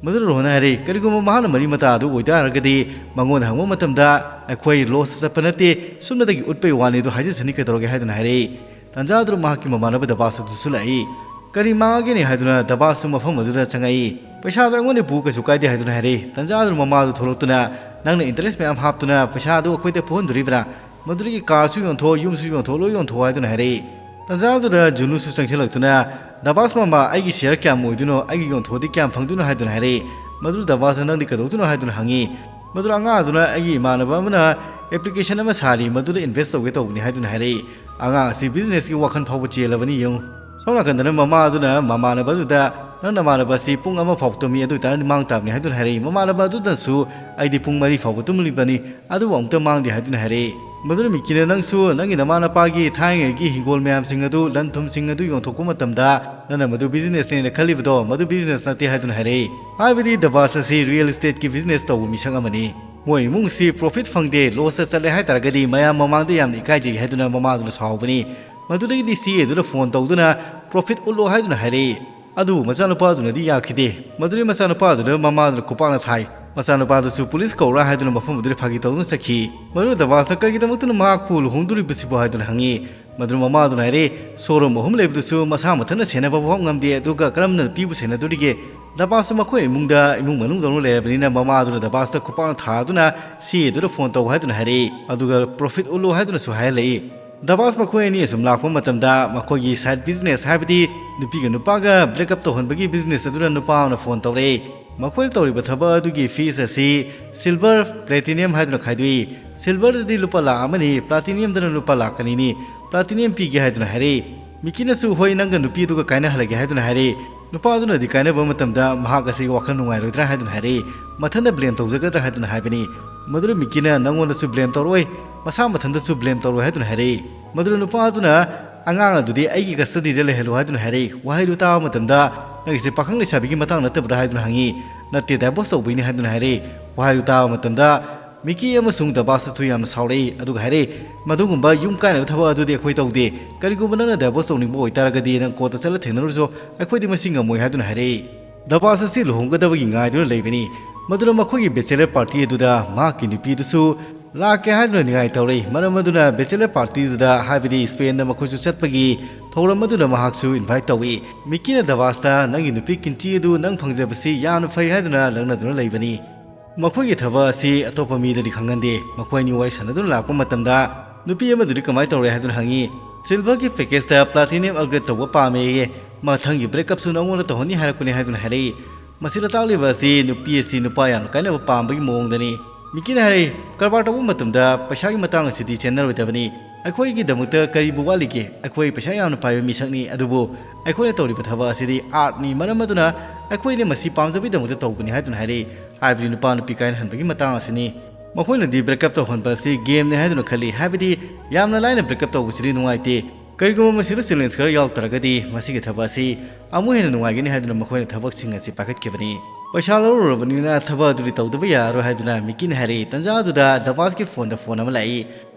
ꯃꯗꯨꯗ ꯔꯣꯍꯟꯅ ꯍꯥꯏꯔꯤ, "ꯀꯔꯤꯒꯨꯝꯕ ꯃꯍꯥꯛꯅ ꯃꯔꯤ ꯃꯇꯥ ꯑꯗꯨ ꯑꯣꯏꯇꯥꯔꯒꯗꯤ ꯃꯉꯣꯟꯗ ꯍꯪꯕ ꯃꯇꯝꯗ ꯑꯩꯈꯣꯏ ꯂꯣꯁꯇ ꯆꯠꯄ ꯅꯠꯇꯦ, ꯁꯨꯞꯅꯇꯒꯤ ꯎꯠꯄꯒꯤ ꯋꯥꯅꯤ ꯑꯗꯨ ꯍꯥꯏꯖꯁꯅꯤ ꯀꯩꯗꯧꯔꯒꯦ?" ꯍꯥꯏꯗꯨꯅ ꯍꯥꯏꯔꯛꯏ꯫ ꯇꯟꯖꯥ ꯑꯗꯨꯗ ꯃꯍꯥꯛꯀꯤ ꯃꯃꯥꯟꯅꯕ ꯗꯕꯥꯁ ꯑꯗꯨꯁꯨ ꯂꯥꯛꯏ꯫ "ꯀꯔꯤ ꯃꯥꯡꯉꯒꯦꯅꯦ?" ꯍꯥꯏꯗꯨꯅ ꯗꯕꯥꯁꯁꯨ ꯃꯐꯝ ꯑꯗꯨꯗ ꯆꯪꯉꯛꯏ꯫ "ꯄꯩꯁꯥꯗꯣ ꯑꯩꯉꯣꯟꯗ ꯄꯨ, ꯀꯩꯁꯨ ꯀꯥꯏꯗꯦ," ꯍꯥꯏꯗꯨꯅ ꯍꯥꯏꯔꯛꯏ꯫ ꯇꯟꯖꯥ ꯑꯗꯨꯗ ꯃꯃꯥꯗꯨ ꯊꯣꯛꯂꯛꯇꯨꯅ, "ꯅꯪꯅ ꯏꯟꯇꯔꯦꯁ ꯃꯌꯥꯝ ꯍꯥꯞꯇꯨꯅ ꯄꯩꯁꯥꯗꯨ ꯑꯩꯈꯣꯏꯗ ꯄꯨꯍꯟꯗꯣꯔꯤꯕ꯭ꯔꯥ? ꯃꯗꯨꯗꯒꯤ ꯀꯥꯔꯁꯨ ꯌꯣꯟꯊꯣꯛ, ꯌꯨꯝꯁꯨ ꯌꯣꯟꯊꯣꯛ, ꯂꯣꯏ ꯌꯣꯟꯊꯣꯛ," ꯍꯥꯏꯗꯨꯅ ꯍꯥꯏꯔꯛꯏ꯫ ꯇꯟꯖꯥꯗꯨꯗ ꯖꯨꯅꯨꯁꯨ ꯆꯪꯁꯤꯜꯂꯛꯇꯨꯅ, "ꯗꯕꯥꯁ ꯃꯃꯥ, ꯑꯩꯒꯤ ꯁꯤꯌꯔ ꯀꯌꯥꯝ ꯑꯣꯏꯗꯣꯏꯅꯣ? ꯑꯩꯒꯤ ꯌꯣꯟꯊꯣꯛꯑꯗꯤ ꯀꯌꯥꯝ ꯐꯪꯗꯣꯏꯅꯣ?" ꯍꯥꯏꯗꯨꯅ ꯍꯥꯏꯔꯛꯏ꯫ ꯃꯗꯨꯗ ꯗꯕꯥꯁꯅ, "ꯅꯪꯗꯤ ꯀꯩꯗꯧꯗꯣꯏꯅꯣ?" ꯍꯥꯏꯗꯨꯅ ꯍꯪꯉꯤ꯫ ꯃꯗꯨꯗ ꯑꯉꯥꯡ ꯑꯗꯨꯅ, "ꯑꯩꯒꯤ ꯏꯃꯥꯟꯅꯕ ꯑꯃꯅ ꯑꯦꯄ꯭ꯂꯤꯀꯦꯁꯟ ꯑꯃ ꯁꯥꯔꯤ, ꯃꯗꯨꯗ ꯏꯟꯚꯦꯁ ꯇꯧꯒꯦ ꯇꯧꯕꯅꯤ," ꯍꯥꯏꯗꯨꯅ ꯍꯥꯏꯔꯛꯏ꯫ ꯑꯉꯥꯡ ꯑꯁꯤ ꯕꯤꯖꯤꯅꯦꯁꯀꯤ ꯋꯥꯈꯜ ꯐꯥꯎꯕ ꯆꯦꯜꯂꯕꯅꯤ ꯌꯦꯡꯉꯨ꯫ ꯁꯣꯝ ꯅꯥꯀꯟꯗꯅ ꯃꯃꯥ ꯑꯗꯨꯅ ꯃꯃꯥꯟꯅꯕ ꯑꯗꯨꯗ "ꯅꯪ ꯅꯃꯥꯟꯅꯕ ꯑꯁꯤ ꯄꯨꯡ ꯑꯃ ꯐꯥꯎꯕ ꯇꯨꯝꯃꯤ, ꯑꯗꯨ ꯑꯣꯏꯇꯥꯔꯗꯤ ꯃꯥꯡ ꯇꯥꯕꯅꯤ" ꯍꯥꯏꯗꯨꯅ ꯍꯥꯏꯔꯛꯏ꯫ ꯃꯃꯥꯟꯅꯕ ꯑꯗꯨꯗꯅꯁꯨ "ꯑꯩꯗꯤ ꯄꯨꯡ ꯃꯔꯤ ꯐꯥꯎꯕ ꯇꯨꯝꯂꯤꯕꯅꯤ, ꯑꯗꯨꯕꯨ ꯑꯃꯨꯛꯇ ꯃꯥꯡꯗꯦ" ꯍꯥꯏꯗꯨꯅ ꯍꯥꯏꯔꯛꯏ꯫ ꯃꯗꯨꯅ ꯃꯤꯀꯤꯅ "ꯅꯪꯁꯨ ꯅꯪꯒꯤ ꯅꯃꯥꯅꯄꯥꯒꯤ ꯊꯥꯏꯅꯉꯩꯒꯤ ꯍꯤꯡꯒꯣꯜ ꯃꯌꯥꯝꯁꯤꯡ ꯑꯗꯨ, ꯂꯟ ꯊꯨꯝꯁꯤꯡ ꯑꯗꯨ ꯌꯣꯟꯊꯣꯛꯄ ꯃꯇꯝꯗ ꯅꯪꯅ ꯃꯗꯨ businessꯅꯦꯅ ꯈꯜꯂꯤꯕꯗꯣ, ꯃꯗꯨ business ꯅꯠꯇꯦ" ꯍꯥꯏꯗꯨꯅ ꯍꯥꯏꯔꯛꯏ꯫ ꯍꯥꯏꯕꯗꯤ ꯗꯕꯥꯁ ꯑꯁꯤ real estateꯀꯤ business ꯇꯧꯕ ꯃꯤꯁꯛ ꯑꯃꯅꯤ꯫ "ꯃꯣꯏ ꯏꯃꯨꯡꯁꯤ profit ꯐꯪꯗꯦ, lossꯇ ꯆꯠꯂꯦ ꯍꯥꯏꯇꯥꯔꯒꯗꯤ ꯃꯌꯥꯝ ꯃꯃꯥꯡꯗ ꯌꯥꯝꯅ ꯏꯀꯥꯏꯖꯩ" ꯍꯥꯏꯗꯨꯅ ꯃꯃꯥꯗꯨꯅ ꯁꯥꯎꯕꯅꯤ꯫ ꯃꯗꯨꯗꯒꯤꯗꯤ C A ꯗꯨꯗ phone ꯇꯧꯗꯨꯅ "profit ꯎꯠꯂꯣ" ꯍꯥꯏꯗꯨꯅ ꯍꯥꯏꯔꯛꯏ꯫ ꯑꯗꯨꯕꯨ ꯃꯆꯥꯅꯨꯄꯥꯗꯨꯅꯗꯤ ꯌꯥꯈꯤꯗꯦ꯫ ꯃꯗꯨꯗꯤ ꯃꯆꯥꯅꯨꯄꯥꯗꯨꯅ ꯃꯃꯥꯗꯨꯅ ꯈꯨꯄꯥꯛꯅ ꯊꯥꯏ꯫ ꯃꯆꯥꯅꯨꯄꯥꯗꯨꯁꯨ police ꯀꯧꯔꯥ ꯍꯥꯏꯗꯨꯅ ꯃꯐꯝ ꯑꯗꯨꯗ ꯐꯥꯒꯤ ꯇꯧꯗꯨꯅ ꯆꯠꯈꯤ꯫ ꯃꯗꯨꯗ ꯗꯕꯥꯁꯅ "ꯀꯔꯤꯒꯤꯗꯃꯛꯇꯅ ꯃꯍꯥꯛꯄꯨ ꯂꯨꯍꯣꯡꯗꯣꯔꯤꯕꯁꯤꯕꯨ?" ꯍꯥꯏꯗꯨꯅ ꯍꯪꯉꯤ꯫ ꯃꯗꯨꯗ ꯃꯃꯥꯗꯨꯅ ꯍꯥꯏꯔꯦ, "Showroom ꯑꯍꯨꯝ ꯂꯩꯕꯗꯨꯁꯨ ꯃꯁꯥ ꯃꯊꯟꯇ ꯁꯦꯟꯅꯕ ꯐꯥꯎ ꯉꯝꯗꯦ, ꯑꯗꯨꯒ ꯀꯔꯝꯅ ꯅꯨꯄꯤꯕꯨ ꯁꯦꯟꯅꯗꯣꯔꯤꯒꯦ?" ꯗꯕꯥꯁꯁꯨ ꯃꯈꯣꯏ ꯏꯃꯨꯡꯗ ꯏꯃꯨꯡ ꯃꯅꯨꯡꯗꯧꯅ ꯂꯩꯔꯕꯅꯤꯅ ꯃꯃꯥꯗꯨꯅ ꯗꯕꯥꯁꯇ ꯈꯨꯄꯥꯛꯅ ꯊꯥꯗꯨꯅ "C A ꯗꯨꯗ phone ꯇꯧ" ꯍꯥꯏꯗꯨꯅ ꯍꯥꯏꯔꯛꯏ꯫ ꯑꯗꯨꯒ "profit ꯎꯠꯂꯨ" ꯍꯥꯏꯗꯨꯅꯁꯨ ꯍꯥꯏꯍꯜꯂꯛꯏ꯫ ꯗꯕꯥꯁ ꯃꯈꯣꯏ ꯑꯅꯤ ꯑꯁꯨꯝ ꯂꯥꯛꯄ ꯃꯇꯝꯗ ꯃꯈꯣꯏꯒꯤ side business, ꯍꯥꯏꯕꯗꯤ ꯅꯨꯄꯤꯒ ꯅꯨꯄꯥꯒ break up ꯇꯧꯍꯟꯕꯒꯤ business ꯑꯗꯨꯅ ꯅꯨꯄꯥ ꯑꯃꯅ phone ꯇꯧꯔꯛꯏ꯫ ꯃꯈꯣꯏꯅ ꯇꯧꯔꯤꯕ ꯊꯕꯛ ꯑꯗꯨꯒꯤ fees ꯑꯁꯤ silver, platinum ꯍꯥꯏꯗꯨꯅ ꯈꯥꯏꯗꯣꯛꯏ꯫ Silverꯗꯗꯤ ꯂꯨꯄꯥ ꯂꯥꯈ ꯑꯃꯅꯤ, platinumꯗꯅ ꯂꯨꯄꯥ ꯂꯥꯈ ꯑꯅꯤꯅꯤ꯫ Platinum ꯄꯤꯒꯦ ꯍꯥꯏꯗꯨꯅ ꯍꯥꯏꯔꯛꯏ꯫ ꯃꯤꯀꯤꯅꯁꯨ "ꯍꯣꯏ, ꯅꯪꯒ ꯅꯨꯄꯤ ꯑꯗꯨꯒ ꯀꯥꯏꯅꯍꯜꯂꯒꯦ" ꯍꯥꯏꯗꯨꯅ ꯍꯥꯏꯔꯛꯏ꯫ ꯅꯨꯄꯥ ꯑꯗꯨꯅꯗꯤ ꯀꯥꯏꯅꯕ ꯃꯇꯝꯗ ꯃꯍꯥꯛ ꯑꯁꯤ ꯋꯥꯈꯜ ꯅꯨꯡꯉꯥꯏꯔꯣꯏꯗ꯭ꯔꯥ ꯍꯥꯏꯗꯨꯅ ꯍꯥꯏꯔꯛꯏ꯫ ꯃꯊꯟꯇ blame ꯇꯧꯖꯒꯗ꯭ꯔꯥ ꯍꯥꯏꯗꯨꯅ ꯍꯥꯏꯕꯅꯤ꯫ ꯃꯗꯨꯗ ꯃꯤꯀꯤꯅ "ꯅꯪꯉꯣꯟꯗꯁꯨ blame ꯇꯧꯔꯛꯑꯣꯏ, ꯃꯁꯥ ꯃꯊꯟꯇꯁꯨ blame ꯇꯧꯔꯣꯏ" ꯍꯥꯏꯗꯨꯅ ꯍꯥꯏꯔꯛꯏ꯫ ꯃꯗꯨꯗ ꯅꯨꯄꯥ ꯑꯗꯨꯅ "ꯑꯉꯥꯡ ꯑꯗꯨꯗꯤ ꯑꯩꯒꯤ custodyꯗ ꯂꯩꯍꯜꯂꯨ" ꯍꯥꯏꯗꯨꯅ ꯍꯥꯏꯔꯛꯏ꯫ ꯋꯥꯍꯩꯗꯨ ꯇꯥꯕ ꯃꯇꯝꯗ "ꯅꯪꯒꯤꯁꯦ ꯄꯥꯈꯪ ꯂꯩꯁꯥꯕꯤꯒꯤ ꯃꯇꯥꯡ ꯅꯠꯇꯕ꯭ꯔꯥ?" ꯍꯥꯏꯗꯨꯅ ꯍꯪꯉꯤ꯫ "ꯅꯠꯇꯦ, divorce ꯇꯧꯕꯩꯅꯤ" ꯍꯥꯏꯗꯨꯅ ꯍꯥꯏꯔꯛꯏ꯫ ꯋꯥꯍꯩꯗꯨ ꯇꯥꯕ ꯃꯇꯝꯗ ꯃꯤꯀꯤ ꯑꯃꯁꯨꯡ ꯗꯕꯥꯁꯇꯁꯨ ꯌꯥꯝꯅ ꯁꯥꯎꯔꯛꯏ, ꯑꯗꯨꯒ ꯍꯥꯏꯔꯛꯏ, "ꯃꯗꯨꯒꯨꯝꯕ ꯌꯨꯝ ꯀꯥꯏꯅꯕ ꯊꯕꯛ ꯑꯗꯨꯗꯤ ꯑꯩꯈꯣꯏ ꯇꯧꯗꯦ꯫ ꯀꯔꯤꯒꯨꯝꯕ ꯅꯪꯅ divorce ꯇꯧꯅꯤꯡꯕ ꯑꯣꯏꯇꯥꯔꯒꯗꯤ ꯅꯪ courtꯇ ꯆꯠꯂ ꯊꯦꯡꯅꯔꯨꯆꯣ, ꯑꯩꯈꯣꯏꯗꯤ ꯃꯁꯤ ꯉꯝꯃꯣꯏ" ꯍꯥꯏꯗꯨꯅ ꯍꯥꯏꯔꯛꯏ꯫ ꯗꯕꯥꯁ ꯑꯁꯤ ꯂꯨꯍꯣꯡꯒꯗꯕꯒꯤ ꯉꯥꯏꯗꯨꯅ ꯂꯩꯕꯅꯤ꯫ ꯃꯗꯨꯅ ꯃꯈꯣꯏꯒꯤ bachelor party ꯑꯗꯨꯗ ꯃꯍꯥꯛꯀꯤ ꯅꯨꯄꯤꯗꯨꯁꯨ ꯂꯥꯛꯀꯦ ꯍꯥꯏꯗꯨꯅ ꯅꯤꯡꯉꯥꯏ ꯇꯧꯔꯛꯏ꯫ ꯃꯔꯝ ꯑꯗꯨꯅ bachelor partyꯗꯨꯗ, ꯍꯥꯏꯕꯗꯤ Spainꯗ ꯃꯈꯣꯏꯁꯨ ꯆꯠꯄꯒꯤ ꯊꯧꯔꯝ ꯑꯗꯨꯗ ꯃꯍꯥꯛꯁꯨ invite ꯇꯧꯏ꯫ ꯃꯤꯀꯤꯅ ꯗꯕꯥꯁꯇ "ꯅꯪꯒꯤ ꯅꯨꯄꯤ ꯀꯤꯟꯇꯤ ꯑꯗꯨ ꯅꯪ ꯐꯪꯖꯕꯁꯤ ꯌꯥꯝꯅ ꯐꯩ" ꯍꯥꯏꯗꯨꯅ ꯂꯛꯅꯗꯨꯅ ꯂꯩꯕꯅꯤ꯫ ꯃꯈꯣꯏꯒꯤ ꯊꯕꯛ ꯑꯁꯤ ꯑꯇꯣꯞꯄ ꯃꯤꯗꯗꯤ ꯈꯪꯍꯟꯗꯦ꯫ ꯃꯈꯣꯏ ꯑꯅꯤ ꯋꯥꯔꯤ ꯁꯥꯟꯅꯗꯨꯅ ꯂꯥꯛꯄ ꯃꯇꯝꯗ ꯅꯨꯄꯤ ꯑꯃꯗꯨꯗꯤ "ꯀꯃꯥꯏꯅ ꯇꯧꯔꯦ?" ꯍꯥꯏꯗꯨꯅ ꯍꯪꯉꯤ꯫ "Silverꯒꯤ packageꯇ platinum upgrade ꯇꯧꯕ ꯄꯥꯝꯃꯦꯌꯦ꯫ ꯃꯊꯪꯒꯤ breakupꯁꯨ ꯅꯉꯣꯟꯗ ꯇꯧꯍꯟꯅꯤ ꯍꯥꯏꯔꯛꯄꯅꯦ" ꯍꯥꯏꯗꯨꯅ ꯍꯥꯏꯔꯛꯏ꯫ ꯃꯁꯤꯗ ꯇꯥꯛꯂꯤꯕ ꯑꯁꯤ ꯅꯨꯄꯤ ꯑꯁꯤ ꯅꯨꯄꯥ ꯌꯥꯝꯅ ꯀꯥꯏꯅꯕ ꯄꯥꯝꯕꯒꯤ ꯃꯑꯣꯡꯗꯅꯤ꯫ ꯃꯤꯀꯤꯅ ꯍꯥꯏꯔꯛꯏ, "ꯀꯔꯕꯥꯔ ꯇꯧꯕ ꯃꯇꯝꯗ ꯄꯩꯁꯥꯒꯤ ꯃꯇꯥꯡ ꯑꯁꯤꯗꯤ ꯆꯦꯟꯅꯔꯣꯏꯗꯕꯅꯤ꯫ "ꯑꯩꯈꯣꯏꯒꯤꯗꯃꯛꯇ ꯀꯔꯤꯕꯨ ꯋꯥꯠꯂꯤꯒꯦ? ꯑꯩꯈꯣꯏ ꯄꯩꯁꯥ ꯌꯥꯝꯅ ꯄꯥꯏꯕ ꯃꯤꯁꯛꯅꯤ, ꯑꯗꯨꯕꯨ ꯑꯩꯈꯣꯏꯅ ꯇꯧꯔꯤꯕ ꯊꯕꯛ ꯑꯁꯤꯗꯤ ꯑꯥꯔꯠꯅꯤ, ꯃꯔꯝ ꯑꯗꯨꯅ ꯑꯩꯈꯣꯏꯅ ꯃꯁꯤ ꯄꯥꯝꯖꯕꯒꯤꯗꯃꯛꯇ ꯇꯧꯕꯅꯤ" ꯍꯥꯏꯗꯨꯅ ꯍꯥꯏꯔꯛꯏ꯫ ꯍꯥꯏꯕꯗꯤ ꯅꯨꯄꯥ ꯅꯨꯄꯤ ꯀꯥꯏꯅꯍꯟꯕꯒꯤ ꯃꯇꯥꯡ ꯑꯁꯤꯅꯤ꯫ ꯃꯈꯣꯏꯅꯗꯤ ꯕ꯭ꯔꯦꯛꯀꯞ ꯇꯧꯍꯟꯕ ꯑꯁꯤ ꯒꯦꯝꯅꯤ ꯍꯥꯏꯗꯨꯅ ꯈꯜꯂꯤ, ꯍꯥꯏꯕꯗꯤ ꯌꯥꯝꯅ ꯂꯥꯏꯅ ꯕ꯭ꯔꯦꯛꯀꯞ ꯇꯧꯕꯁꯤꯗꯤ ꯅꯨꯡꯉꯥꯏꯇꯦ꯫ ꯀꯔꯤꯒꯨꯝꯕ ꯃꯁꯤꯗ ꯆꯦꯂꯦꯟꯖ ꯈꯔ ꯌꯥꯎꯔꯛꯇ꯭ꯔꯒꯗꯤ ꯃꯁꯤꯒꯤ ꯊꯕꯛ ꯑꯁꯤ ꯑꯃꯨꯛ ꯍꯦꯟꯅ ꯅꯨꯡꯉꯥꯏꯒꯅꯤ ꯍꯥꯏꯗꯨꯅ ꯃꯈꯣꯏꯅ ꯊꯕꯛꯁꯤꯡ ꯑꯁꯤ ꯄꯥꯏꯈꯠꯈꯤꯕꯅꯤ꯫ ꯄꯩꯁꯥ ꯂꯧꯔꯨꯔꯕꯅꯤꯅ ꯊꯕꯛ ꯑꯗꯨꯗꯤ ꯇꯧꯗꯕ ꯌꯥꯔꯔꯣꯏ ꯍꯥꯏꯗꯨꯅ ꯃꯤꯀꯤꯅ ꯍꯥꯏꯔꯛꯏ꯫ ꯇꯟꯖꯥ ꯑꯗꯨꯗ ꯗꯕꯥꯁꯀꯤ ꯐꯣꯟꯗ ꯐꯣꯟ ꯑꯃ ꯂꯥꯛꯏ꯫